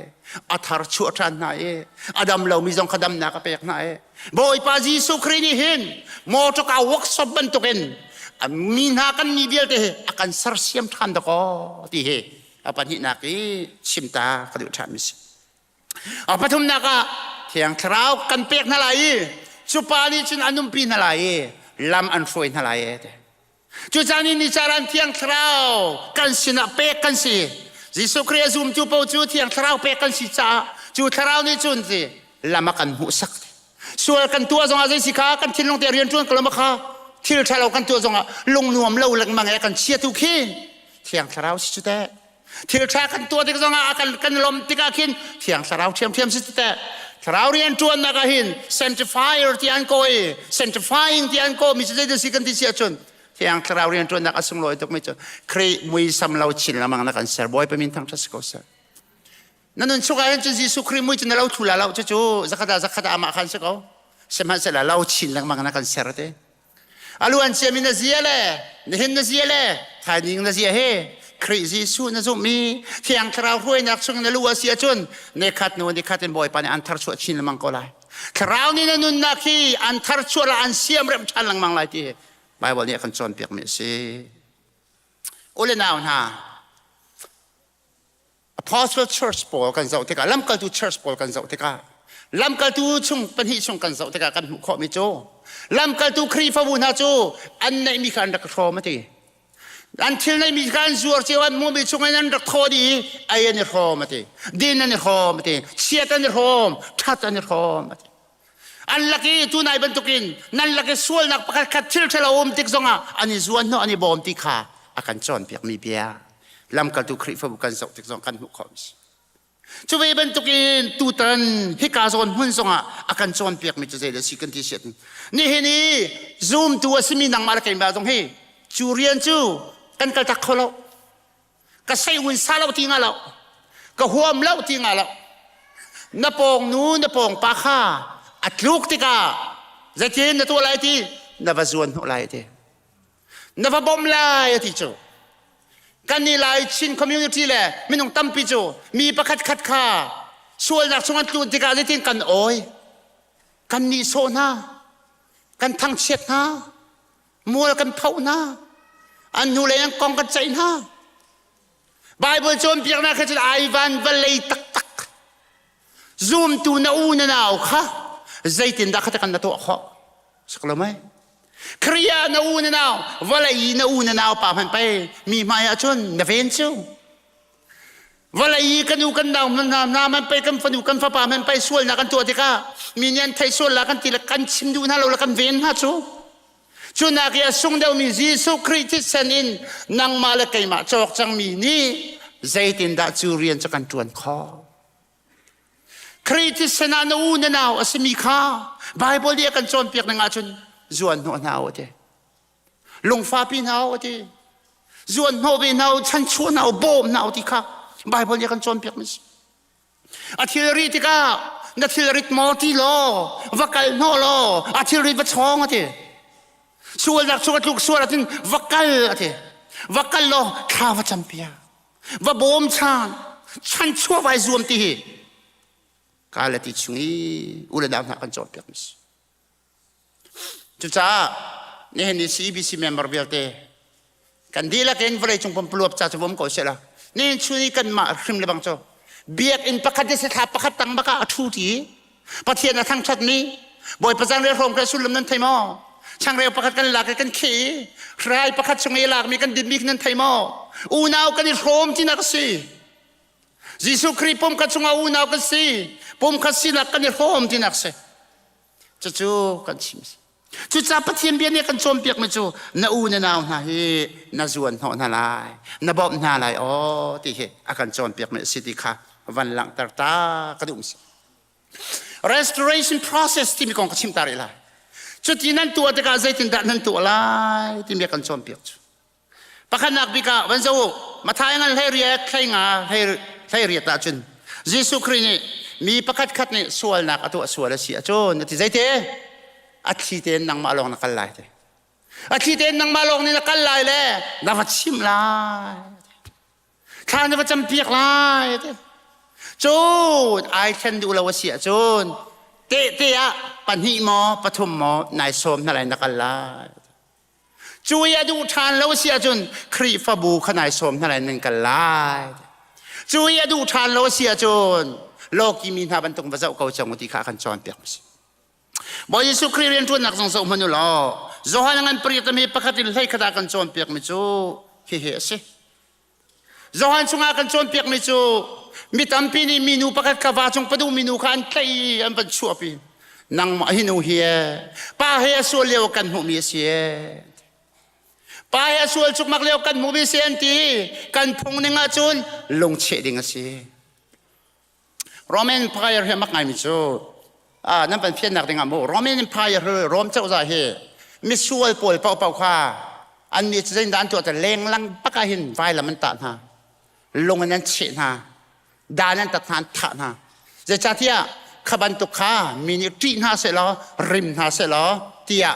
Speaker 13: a thar chuah ṭhan hna i a dam lomi zong kha damnak a pek hna i Bawipa Jesuh Khrih nih hin motor workshop bantukin mi hna kan mi vialte hi a kan sersiam ṭhan dakaw ti hi a pahnihnak i chim ta ka duh ṭhanmi si. A pathumnak ah Thiang Thlarau kan pek hna lai i cu pa nih cun an umpi hna lai i lam an hruai hna lai e ti. Cucaah ni caran Thiang Thlarau kan sinah pek kan si. Jesuh Khrih a zumtu paoh cu Thiang Thlarau pek kan si caah cu Thlarau nih cun ti lam a kan hmuhsak. Sual kan tuah zongah zei si kha kan thinlung te rian ṭuan ko lo kha thil ṭha lo kan tuah zongah lung nuam lo lengmang e kan chiatu khi Thiang Thlarau si cu teh. Thil ṭha kan tuah tik zongah kan kan lawmh tikah khin Thiang Thlarau ṭhiamṭhiam si cu teh. Thlarau rian ṭuannak ah hin sanctifier ti an kaw i sanctifying ti an kaw mi cu zeidah si kan ti si ahcun Thiang Thlarau rian ṭuannak a sunglawi tuk mi cu Khrih muisam lo chin lengmang na kan ser Bawipa min thangṭhat si ko seh. Na nun chungah hin cun Jesuh Khrih mui cu na lo thlu la lo cucu zakhat ah zakhat ah amah khan si ko. Sihmanhsehlaw lo chin lengmang na kan ser te. A luan ciami na zia le nihin na zia le thaizing na zia he Khrih Jesuh na zumh i Thiang Thlarau hruainak chung na lu a si ahcun nikhat hnu nikhat in Bawipa nih an tharchuah chin lengmang ko lai. Thlarau nih na nunnak hi an tharchuah la an siamremh ṭhan lengmang lai ti Bible nih a kan cawnpiakmi a si. U le nau hna, Apostle Church pawl kan zoh tikah lamkaltu church pawl kan zoh tikah lamkaltu chung pahnih chung kan zoh tikah kan hmuh khawhmi cu lamkaltu Khrihfabu hna cu an neihmi kha an rak hrawm a ti an thil neihmi kha an zuar cio an hmuhmi chung in an rak thaw dih i ei an i hrawm a ti din an i hrawm a ti chiat an i hrawm ṭhat an i hrawm a ti An lak i tunai bantukin nan lak i sualnak pakhat khat thil ṭhalo um tik zongah an i zuanhnawh an i bawm ti kha a kan cawnpiakmi bia lamkaltu Khrihfabu kan zoh tik zong kan hmuh khawh si. Cu ve bantukin tutan hika zawn hmun zongah a kan cawnpiakmi cu zeidah si kan ti siat nihin i zumtu a simi nangmah le keimah zong hi cu rian cu kan kaltak kho lo. Ka sei un sa lo ti nga lo. Ka huam lo ti nga lo. Na pawng nu na pawng pa kha a tluk tikah zeitin na tuah lai ti? Na va zuan hnawh lai ati. Na va bawmh lai ati cu. Kan i Lai Chin community le minung tampi cu mi pakhat khat kha sualnak chung an tlun tikah zeitin kan awi, kan nihsawh hna, kan thangchiat hna, mual kan phoh hna, an hnulei an kong kan ceih hna. Bible cawnpiaknak he cun ai van vawlei taktak. Zumtu na u na nau kha zeitindah kha kan na tuah khawh? Sak lo mei? Kria na u na nau, vawlei na u na nau pa hmanh pei mi hmai ah cun na ven cu. Vawlei i kan u kan nau hna hna man pei kan fanu kan fapa man pei sualnak kan tuah tikah mi nih an theih sual la kan ti le kan chim duh hna lo le kan ven hna cu. Cu nak i a sung deuhmi Jesuh Khrih thisen in nangmah le keimah cawk cangmi nih zeitindah cu rian cu kan ṭuan khawh? Khrih thisen ah na u na nau a simi kha Baibal nih a kan cawnpiak ning ahcun zuan hnawh hna u ti. Lungfapi hna u ti. Zuan hnawh ve hna u, chanchuah hna u, bawm hna u ti kha Baibal nih a kan cawnpiak mi si. A thilri tikah na thilrit maw ti law va kal hnawh law a thilrit va chawng a ti. Sualnak chung a tluk sual ahcun va kal a ti. Va kal law thla va campiak. Va bawm chan chanchuah vai zuam ti hi ka le ti chung i u le nau hna kan cawnpiak mi si. Cucaah nihin ni CBC member vialte kan dihlak in vawleicung pumpuluap ca cu um ko seh la nihin chun i kanmah hrim le bang cu biakinn pakhat le thla pakhat tang bak ah a ṭhu ti Pathian a thangṭhatmi Bawipa zanriah hrawm kha sullam nan thei maw? Changreu pakhat kan lak i kan kheh i hrai pakhat chung i lakmi kan dinmi nan thei maw? Unau kan i hrawm tinak a si. Jesuh Khrih pumkhat chungah unau kan si. Pumkhat sinak kan i hrawm tinak a si. Cucu kan chim Cucaah Pathian bia nih kan cawnpiakmi cu na u na nau hna hi na zuan hnawh hna lai, na bawmh hna lai aw ti hi a kan cawnpiakmi a si ti kha van langhter ta ka duh si. Restoration process timi kong ka chim ta rih lai. Cuti nan tuah tikah zeitindah nan tuah lai timi a kan cawnpiak cu. Pakhatnak bik ah van zoh u. Matthai ngan hlei riat, hlei nga, hlei riat ahcun Jesuh Khrih nih mi pakhat khat nih sualnak a tuah sual a si ahcun a ti zeite a thli tein nangmah lawng na kal lai te. A thli tein nangmah lawng nih na kal lai le na va chimh lai. Thla na va campiak lai te. Cun ai thlen duh lo a si ahcun tehte ah pahnih maw pathum maw nai sawm hna lai na kal lai. Cu i a duh ṭhan lo si ahcun Khrihfabu kha nai sawm hna lai nan kal lai. Cu i a duh ṭhan lo si ahcun lawki mi hna bantuk va zoh ko cang u ti kha a kan cawnpiak a si. Bawi Jesuh Khrih rianṭuannak zong zoh hmanh u law Johan ngan pariat mi pakhat in hlei khat ah kan cawnpiak mi cu hihi a si. Johan chungah kan cawnpiakmi cu mi tampi nih minu pakhat kha va cung padu minu kha an tlaih i an van chuahpi. Nangmah hi nu hi e, pa he a sual lio kan hmuhmi a si e. Pa he a sual cukmak lio kan hmuhmi a si an ti. Kan phung ning ahcun lungcheh ding a si. Roman Empire hi a mak ngaimi cu ah nan van fiannak ding ah mu Roman Empire hi Rom cozah hi misual pawl paohpaoh kha an nih cu zeitindah an tuah te lenglang bak ah hin vailam an tah hna lung in an cheh hna dan an tat hna an thah hna zeicahtiah kha bantuk kha mi nih ṭih hna sehlaw rim hna sehlaw tiah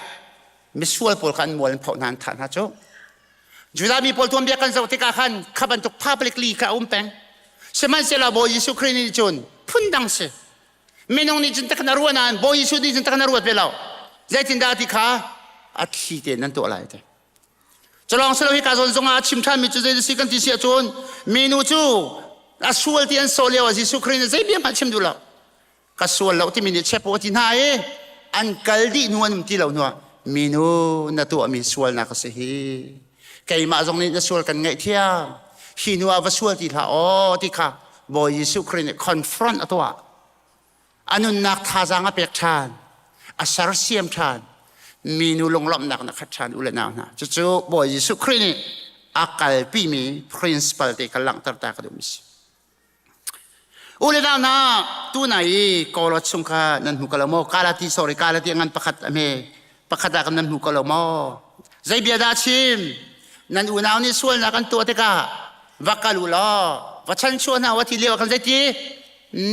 Speaker 13: misual pawl kha an mual an phoh hna an thah hna cu Judah mi pawl tuanbia kan zoh tikah khan kha bantuk publicly kha a um peng. Sihmanhsehlaw Bawi Jesuh Khrih nih cun phundang si. Minung nih cun takhan a ruah nain Bawi Jesuh nih cun takhan a ruat ve lo. Zeitindah ti kha a thli tein nan tuah lai ti. Culawng silo hi ka zawn zongah a chim ṭhanmi cu zei si kan ti si ahcun minu cu a sual ti an sawh lio ah Jesuh Khrih nih zei bia hmanh chim duh lo. Ka sual lo timi nih chepu a ti hna i an kal dih hnu an um ti lo hnuah minu na tuahmi sualnak a si hi keimah zong nih na sual kan ngaihthiam hi hnu ah va sual ti hlah aw ti kha Bawi Jesuh Khrih nih confront a tuah a nunnak thazaang a pek ṭhan a sersiam ṭhan minu lunglawmhnak na khat ṭhan u le nau hna cucu Bawi Jesuh Khrih nih a kalpimi principle te kha langhter ta ka duhmi si U le nau hna, tunai i Kawlawt chung kha nan hmu ko lo maw? Kalati sorry, Kalati ngan pakhat a hme. Pakhat ah kan nan hmu ko lo maw? Zei bia dah chim? Nan unau nih sualnak an tuah tikah va kal u law va chanchuah hna u a ti lio ah khan zeiti?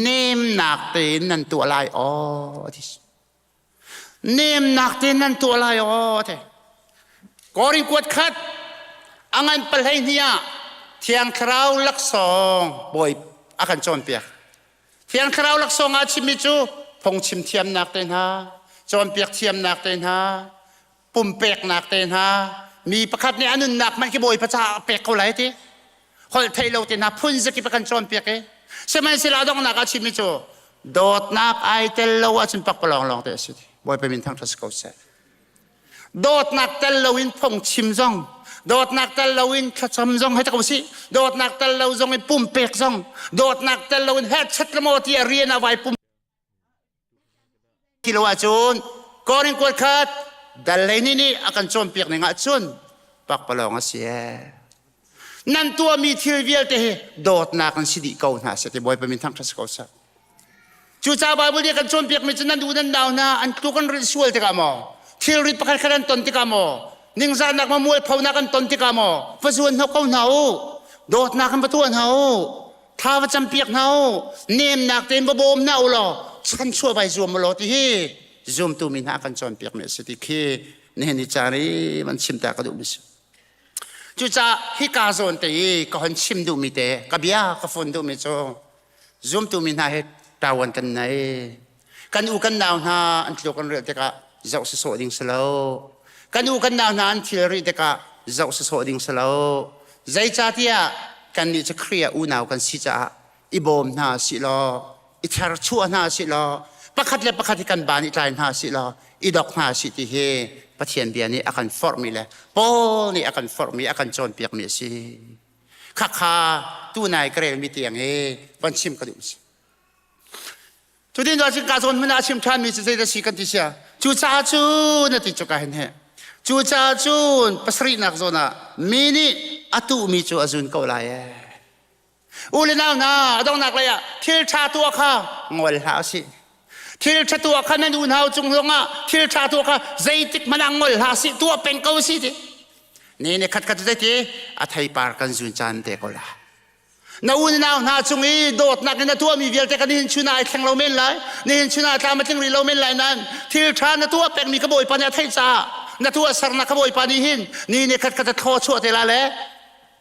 Speaker 13: Nemnak tein nan tuah lai aw a ti. Nemnak te nan tuah lai aw te. Korin kuat khat a ngan pahlei hnih ah Thiang Thlarau laksawng Bawi a kan cawnpiak. Thiang Thlarau laksawng ah chimmi cu phungchim thiamnak te hna, cawnpiak thiamnak te hna, pumpeknak te hna, mi pakhat nih a nunnak hmanh khi Bawipa caah a pek ko lai ti. Holh theih lo te hna phun zakip a kan cawnpiak i sihmanhsehlaw a donghnak ah chimmi cu dawtnak ai tel lo ahcun pakpalawng lawng te a si. Bawipa min thangṭhat si ko seh. Dawtnak tel loin phungchim zong, dawtnak tel loin thlacam zong hei ta ko sih, dawtnak tel lo zong in pumpek zong, dawtnak tel loin herchet le maw ti a rian a vai pum ti lo ahcun Korin kuat khat dal lei nih nih a kan cawnpiak ning ahcun pakpalawng a si ee. Nan tuahmi thil vialte hi dawtnak an si dih ko hna seh ti Bawipa min thangṭhat si ko seh. Cucaah Baibal nih a kan cawnpiakmi cu nan u nan nau hna an tluk an rilh sual tikah maw, thilrit pakhat khat an ton tikah maw, ningzahnak maw mualphonak an ton tikah maw, va zuan hnawk ko hna u, dawtnak in va tuah hna u, thla va campiak hna u, nemnak tein va bawm hna u law chanchuah vai zuam u law ti hi zumtu mi hna a kan cawnpiakmi a si ti khi nihin ni caan i van chim ta ka duhmi si. Cucaah hika zawn te i ka hon chim duhmi te, ka bia ka fun duhmi cu Zumtu mi hna he ṭawan kan nei. Kan u kan nau hna an tluk an rial tikah zoh sawsawh ding si lo. Kan u kan nau hna an thil rih tikah zoh sawsawh ding si lo. Zeicahtiah kannih cu Khrih ah unau kan si caah i bawm hna sih law, i therchuah hna sih law, pakhat le pakhat hi kan ban i tlai hna sih law, i dok hna sih ti hi Pathian bia nih a kan forhmi le Paul nih a kan forhmi, a kan cawnpiakmi a si. Khakha tunai ka relmi tiang hi von chim ka duh si. Cutin cun ka zawn hmun ah chim ṭhanmi cu zeidah si kan ti sia. Cucaah cun a ti cu ka hin he. Cucaah cun pasarihnak zawn ah mi nih a tuhmi cu a zun ko lai ee. U le nau hna a donghnak lei ah thil ṭha tuah kha ngol hlah usih. Thil ṭha tuah kha nan unau cung zongah thil ṭha tuah kha zeitik hmanh ah ngol hlah sih tuah peng ko si ti. Ni ni khat khat zeiti a theipar kan zun caan te ko la. Na unau hna cung i dawtnak in na tuahmi vialte ka nihin chun ah ai thleng lo men lai. Nihin chun ah tlam a tling rih lo men lai nain thil ṭha na tuah pengmi ka Bawipa nih a theih caah na tuah sernak ka Bawipa nih hin ni ni khat khat a thaw chuah te la le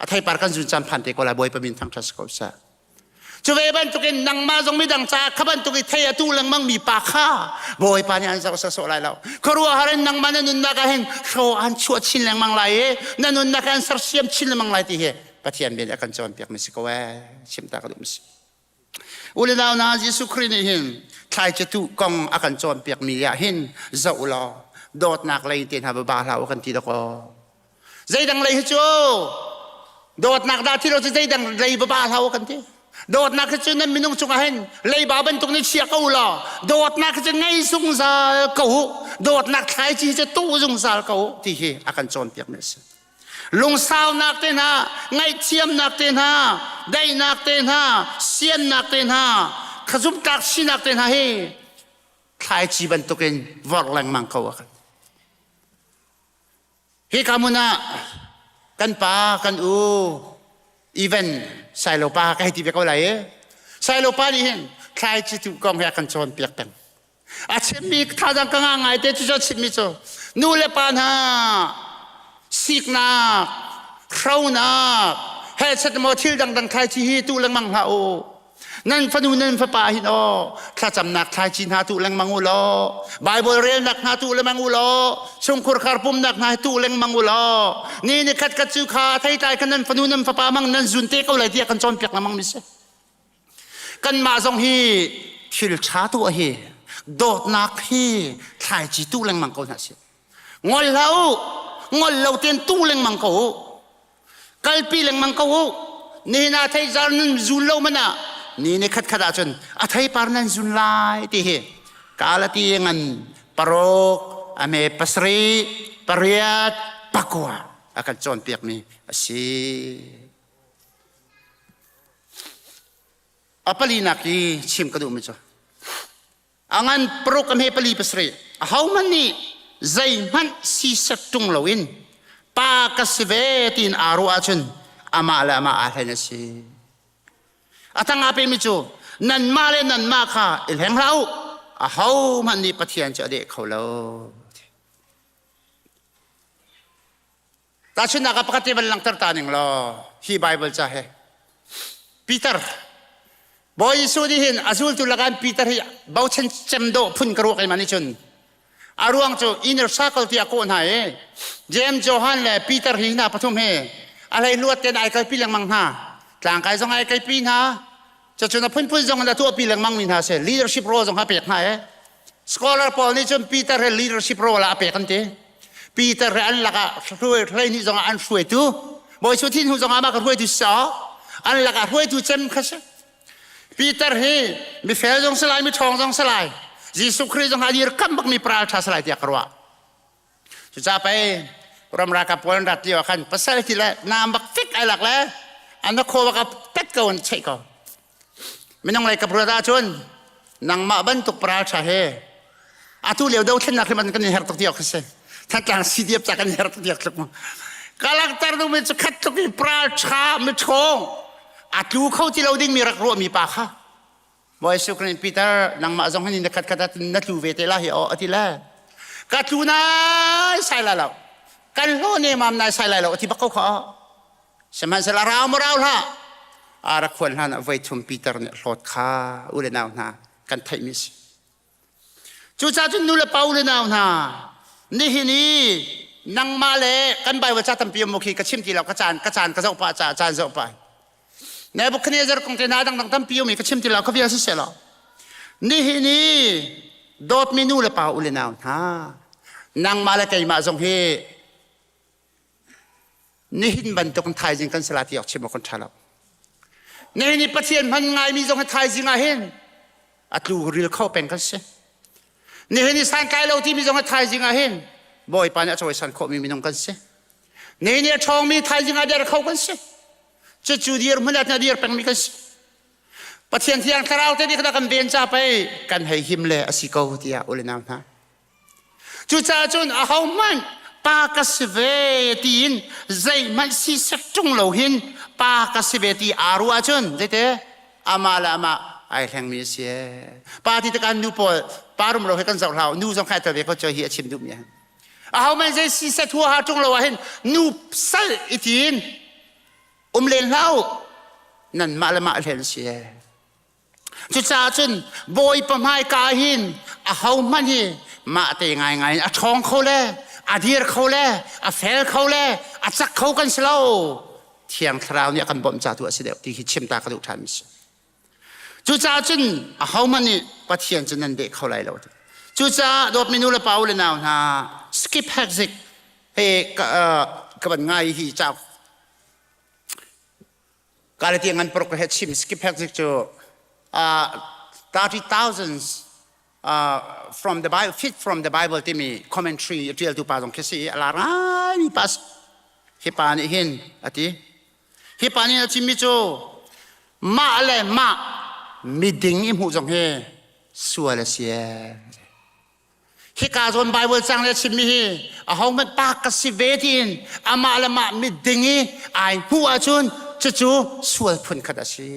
Speaker 13: a theipar kan zun caan phan te ko lai Bawipa min thangṭhat si ko seh. Cu ve bantukin nangmah zong midang caah kha bantuk i thei a tu lengmang mi pa kha Bawipa nih an zoh sawsawh lai lo. Khuaruahhar in nangmah na nunnak ah hin hro an chuah chin lengmang lai i na nunnak an sersiam chin lengmang lai ti hi Pathian bia nih a kan cawnpiak mi si ko ee. Chim ta ka duh mi si. U le nau hna Jesuh Khrih nih hin thlaici tuh kong a kan cawnpiak mi ah hin zoh law dawtnak lei te hna va ba hlah u kan ti dakaw. Zeidang lei hi cu dawtnak dah thi lo cu zeidang lei va ba hlah u kan ti. Dawtnak hi cu nan minung cungah hin leiba bantuk nih chia ko law dawtnak hi cu ngei zungzal ko u. Dawtnak thlaici hi cu tuh zungzal ko u ti hi a kan cawnpiak mi a si. Lungsaunak te hna, ngaihthiamnak te hna, daihnak te hna, siannak te hna, khazumtlak sinak te hna hi thlaici bantukin vorh lengmang ko a kan. Hika hmun ah kan pa, kan u, even Sailo pa ka hei ti ve ko lai i Sailo pa nih hin thlaici tuh kong he a kan cawnpiak peng. A chimmi thazaang ka ngah ngai te cu a chimmi cu nu le pa hna siknak, hronak, he set maw thil dangdang thlaici hi tuh lengmang hlah u. Nan fanu nan fapa hin aw thlacamnak thlaici hna tuh lengmang u law Bible relnak hna tuh lengmang u law chungkhur khar pumnak hna hi tuh lengmang u law ni ni khat khat cu kha theitlai khan nan fanu nan fapa mang nan zun te ko lai tiah kan cawnpiak lengmang mi si. Kanmah zong hi thil ṭha tuah hi dawtnak hi thlaici tuh lengmang ko hna sih. Ngol hlah u, ngol lo tein tuh lengmang ko u. Kalpi lengmang ko u. Nihin ah theizar nan zun lo man ah ni ni khat khat ahcun a theipar nan zun lai ti hi kalati ngan paruk ame pasarih pariat pakua a kan cawnpiakmi a si. A palinak i chim ka duhmi cu a ngan paruk a hme pali pasarih ahohmanh nih zeihmanh sisek ṭung loin pa ka si ve tiin aa ruah ahcun amah le amah aa hlen a si. A tang aa pemi cu nanmah le nanmah kha i hleng hlah u. Ahohmanh nih Pathian cu a deh kho lo. Tahchunhnak ah pakhat te van langhter ta ning law hi Bible ca he Peter Bawi Jesuh nih hin a zultu lakah Peter hi bochan cem dawh phun ka ruah keimah nih cun a ruang cu inner circle tiah kawh hna i James Johan le Peter hi hna pathum hi a hlei luat ten ai kalpi lengmang hna tlangkai zong ai kalpi hna cucun a phunphun zong in a tuahpi lengmang mi hna si leadership role zong a pek hna e scholar pawl nih cun Peter he leadership role ah a pek an ti Peter he an lakah hruai nih zong ah an hruaitu Bawi Jesuh thin hnu zong ah mah ka hruaitu si an lakah hruaitu cem kha si Peter hi mifel zong si lai miṭhawng zong si lai Jesuh Khrih zong a dirkamh bakmi paral ṭha si lai tiah ka ruah Cucaah pei ram ralkap pawl an rat lio ah khan pasal ti le naam bak fik ai lak le an va khaw bak a pet ko an cheih ko. Minung lei kap ruat ahcun nangmah bantuk paral ṭha he atu lio dothlennak hi man kan i her tuk tiok si. Thantlang CDF ca kan i her tuk tiok tluk mu. Kalakter duhmi cu khat tluk i paral ṭha miṭhawng a tlu kho ti lo dingmi rak ruahmi pa kha Bawi Jesuh Khrih Peter nangmah zong hin na khat khat ah na tlu ve te la hi aw ati le ka tlu nai sai lai lo kan hlaw ne mam nai sai lai lo ati bak ko kha sihmanhsehlaw rau ma rau hlah ara khuan hlan ah voi thum Peter nih hlawt kha u le nau hna kan theih mi si Cucaah cun nu le pa u le nau hna, nihin i nangmah le kan Bible ca tampi um khi ka chim ti lo ka caan ka caan ka zoh pah ca caan zoh pah. Nebuchadnezzar kong te hna dangdang tampi um i ka chim ti lo ka vial si seh law. Nihin i dawtmi nu le pa u le nau hna, nangmah le keimah zong hi nihin bantuk in thaizing kan sala ti awk chim awk kan ṭha lo nihin i Pathian hman ngaimi zong hi thaizing ah hin a tlu ril kho peng kan si nihin i santlai lo timi zong hi thaizing ah hin Bawipa nih a cawisan khawhmi minung kan si nihin i a ṭhawngmi thaizing ah der kho kan si cucu dirhmun ah dir pengmi kan si Pathian thiang thlarau te nih kan ven ca pei kan hei him le a si ko tiah u le nau hna Cucaah cun ahohmanh pa ka si ve tiin zeihmanh sisek ṭung lo hin pa ka si ve ti aa ruah ahcun zeite amah le amah ai hlengmi a si. Pa ti tikah nu pawl pa rumro he kan zoh hlah nu zong kha tel ve ko cu hi a chim duhmi a Ahohmanh zei siseh huaha ṭung lo ahhin nu sal i tiin um len hlah u nanmah le mah hlen si. Cucaah cun Bawipa hmaika ah hin ahohmanh hi mah te ngaingai in a ṭhawng kho le a dir kho le a fel kho le a cak kho kan si lo. Thiang Thlarau nih a kan bawmh ca tu a si deuh ti hi chim ta ka duh ṭhan mi si. Cucaah cun ahohmanh nih Pathian cu nan deh kho lai lo. Cucaah dawtmi nu le pa u le nau hna skip hekzik he ka, ka van ngai hi cauk Galatian ngan paruk he chim skip hekzik cu 30,000 uh, from the Bible fit from the Bible timi commentary ṭialtu pa zong khi si a lar ngaimi pa hi pa nih hin a ti hi pa nih a chimmi cu mah le mah miding i hmuh zong hi sual a si Hika zawn Bible cang le chimmi hi ahohmanh pa ka si ve tiin amah le mah miding i ai hmuh ahcun cucu sual phun khat a si.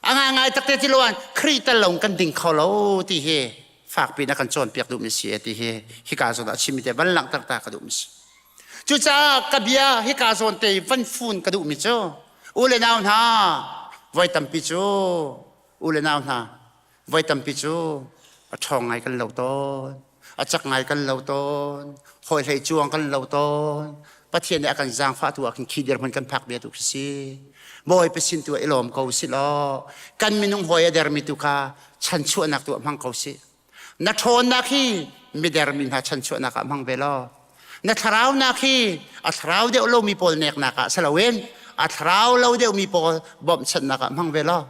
Speaker 13: A ngaingai takte ti loan Khrih tel lo kan ding kho lo ti hi fakpi na kan cawnpiak duhmi si ti hi hika zawn ah chimmi te van langhter ta ka duhmi si. Cucaah ka bia hika zawn te van fun ka duhmi cu u le nau hna voi tampi cu u le nau hna voi tampi cu a ṭhawng ngai kan lo tawn a cak ngai kan lo tawn hawi hlei cuang kan lo tawn Pathian nih a kan zaangfah tu ah khin khi dirhmun kan phak bia tu khi si Bawipa sin tu ah i lawm ko si law kan minung hawi a dermi tu kha chanchuahnak tu ah hmang ko si na ṭhawnnak hi midermi hna chanchuahnak ah hmang ve law na thlaraunak hi a thlarau deuh lomi pawl neknak ah si loin a thlarau lo deuhmi pawl bawmhchanhnak ah hmang ve law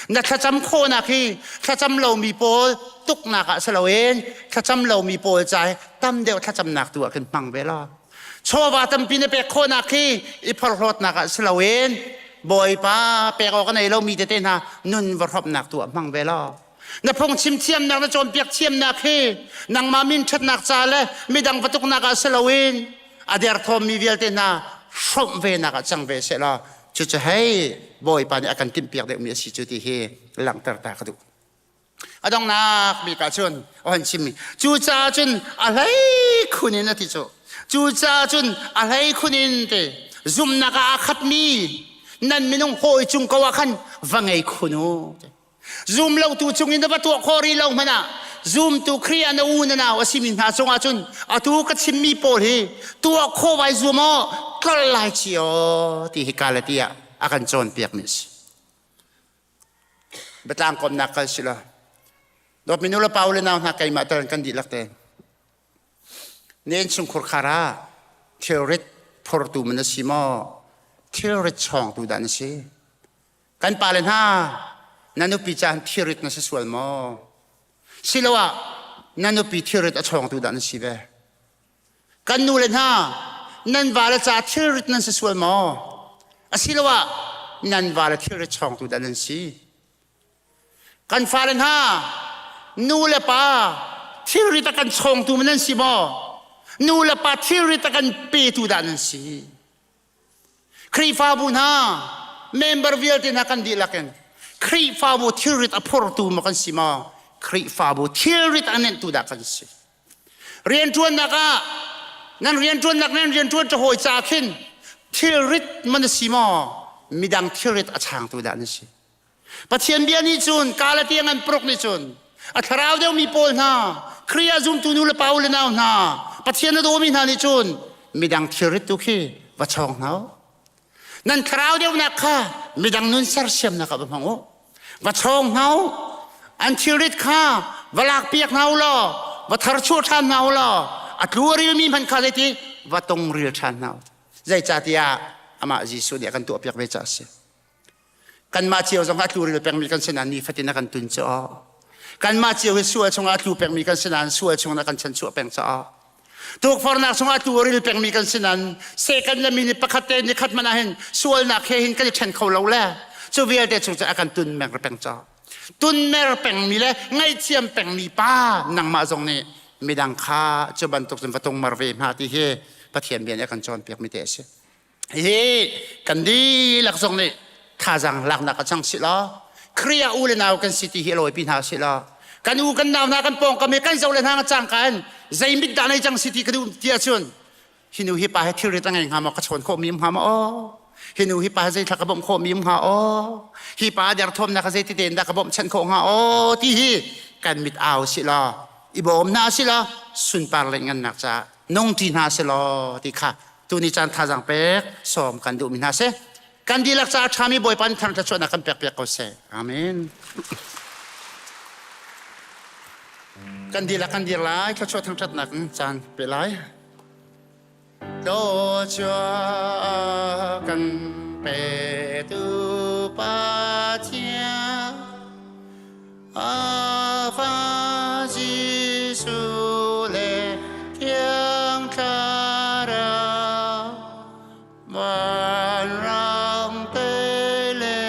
Speaker 13: Na thlacam khawhnak hi thlacam lomi pawl tuknak ah si loin thlacam lomi pawl ca hi tam deuh thlacamnak tu ah khin hmang ve law chawva tampi na pek khawhnak hi i phorhlawtnak ah si loin Bawipa pek awk a nei lomi tete hna nun va hrawmnak tu ah hmang ve law na phungchim thiamnak na cawnpiak thiamnak hi nangmah min ṭhatnak ca le midang va tuknak ah si loin a derthawmmi vialte hna hrawmh venak ah cang ve seh law cucu hei Bawipa nih a kan timhpiak deuhmi a si cu ti hi langhter ta ka duh. A donghnak bik ah cun a hon chimmi cucaah cun a hlei khun in a ti cu. Cucaah cun a hlei khun in ti zumhnak ah aa khatmi nan minung hawi cung ko ah khan va ngei khun u. Zum lotu cung in na va tuah khawh rih lo hmanh ah zumtu Khrih ah na u na nau a simi hna cungah cun atu ka chimmi pawl hi tuah khawh vai zum aw tlol lai chi aw ti hi Galati ah a kan cawnpiakmi a si. Biatlang komnak kal si lo. Dawtmi nu le pa u le nau hna keimah tal kan dihlak te. Na innchungkhur khar ah thilrit phortu man na si maw? Thilrit chawngtu dah na si? Kan pale hna, na nupi caan thilrit na si sual maw? Siloah na nupi thilrit a chawngtu dah na si ve? Kan nule hna, nan vale ca thilrit nan si sual maw? Asiloah nan vale thilrit chawngtu dah nan si? Kan fale hna, nu le pa thilrit a kan chawngtu nan si maw? Nu le pa thilrit a kan petu dah nan si? Khrihfabu hna, member vialte hna kan dihlak in Khrihfabu thilrit a phortu maw kan si maw? Khrihfabu thilrit a nenhtu dah kan si? Rianṭuannak ah nan rianṭuannak nan rianṭuan ṭahawi ca khin thilrit man na si maw? Midang thilrit a changtu dah na si? Pathian bia nih cun Galati ngan paruk nih cun a thlarau deuhmi pawl hna Khrih ah zumtu nu le pa u le nau hna Pathian a dawmi hna nih cun midang thilrit tu khi va chawng hna u. Nan thlarau deuhnak kha midang nun sersiamnak ah va hmang u. Va chawng hna u. An thilrit kha va lakpiak hna u law va tharchuah ṭhan hna u law a tlu a rilmi hmanh kha zeiti va tong ril ṭhan hna u. Zeicahtiah amah Jesuh nih a kan tuahpiak ve caah a si. Kanmah cio zong a tlu ril pengmi kan si nain nifatin a kan tun cu. Kanmah cio hi sual chungah a tlu pengmi kan si nain sual chungin a kan chanchuah peng caah. Tukforhnak chungah a tlu ril pengmi kan si nain second le minute pakhat te ni khat hmanh ah hin sualnak he hin kan i ṭhen kho lo le cu vialte chung cu a kan tun mer peng caah. Tunmer pengmi le ngaihthiam pengmi pa nangmah zong nih midang kha cu bantuk cun va tungmar ve hna ti hi Pathian bia nih a kan cawnpiakmi te a si. Hihi kan dihlak zong nih thazaang laknak a cang si law Khrih ah u le nau kan si ti hi a lawipi hna si law kan u kan nau hna kan pawngkam i kan zoh le hna cangka in zei mit dah nei cang si ti ka duh ti ahcun hi nu hi pa he thilrit a ngei hnga maw ka chawn khawh mi um hnga maw aw hi nu hi pa he zeithla ka bawmh khawh mi um hnga aw hi pa derthawmnak ka zeiti tein dah ka bawmh chanh khawh hnga aw ti hi kan mit au si law i bawm hna si law sunpar le ngannak caah nung ṭi hna si law ti kha tuni caan thazaang pek sawm kan duhmi hna si kan dihlak caah ṭhami Bawipa nih thangṭhat chuahnak kan pek piak ko seh amen kan dihlak kan dir lai thluachuah thangṭhatnak in caan pe lai Thluachuah kan petu Pathian A fa Jesuh le Thiang Thlarau vanrang te le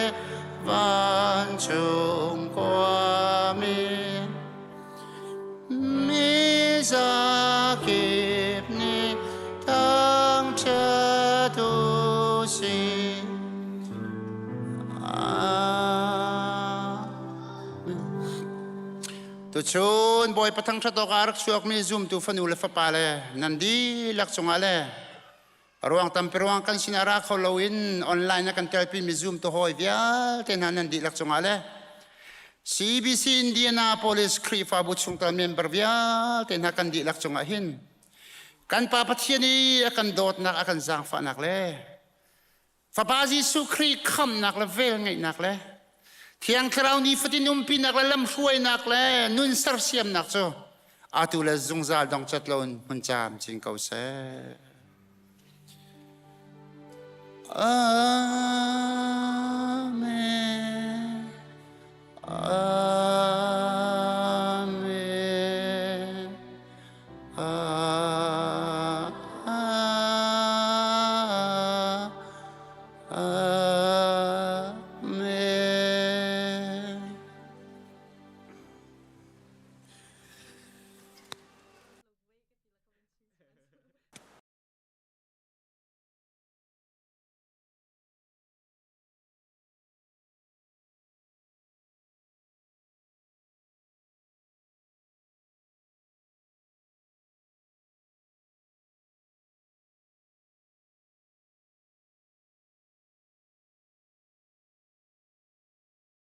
Speaker 13: vancung khuami mi zakip nih thangṭhat u sih. Tuchun Bawipa thangṭhat awkah a rak chuakmi zumtu fanu le fapa le nan dihlak cungah le ruang tampi ruang kan sinah ra kho loin online a kan telpimi zumtu hawi vialte hna nan dihlak cungah le CBC Indianapolis Khrihfabu chungtel member vialte hna kan dihlak cungah hin kan Pa Pathian i a kan dawtnak a kan zaangfahnak le Fapa Jesuh Khrih khamhnak le velngeihnak le Thiang Thlarau nifatin umpinak le lamhruainak le nun sersiamnak cu atu le zungzal dongcat loin hmun camcin ko seh. Amen. Amen.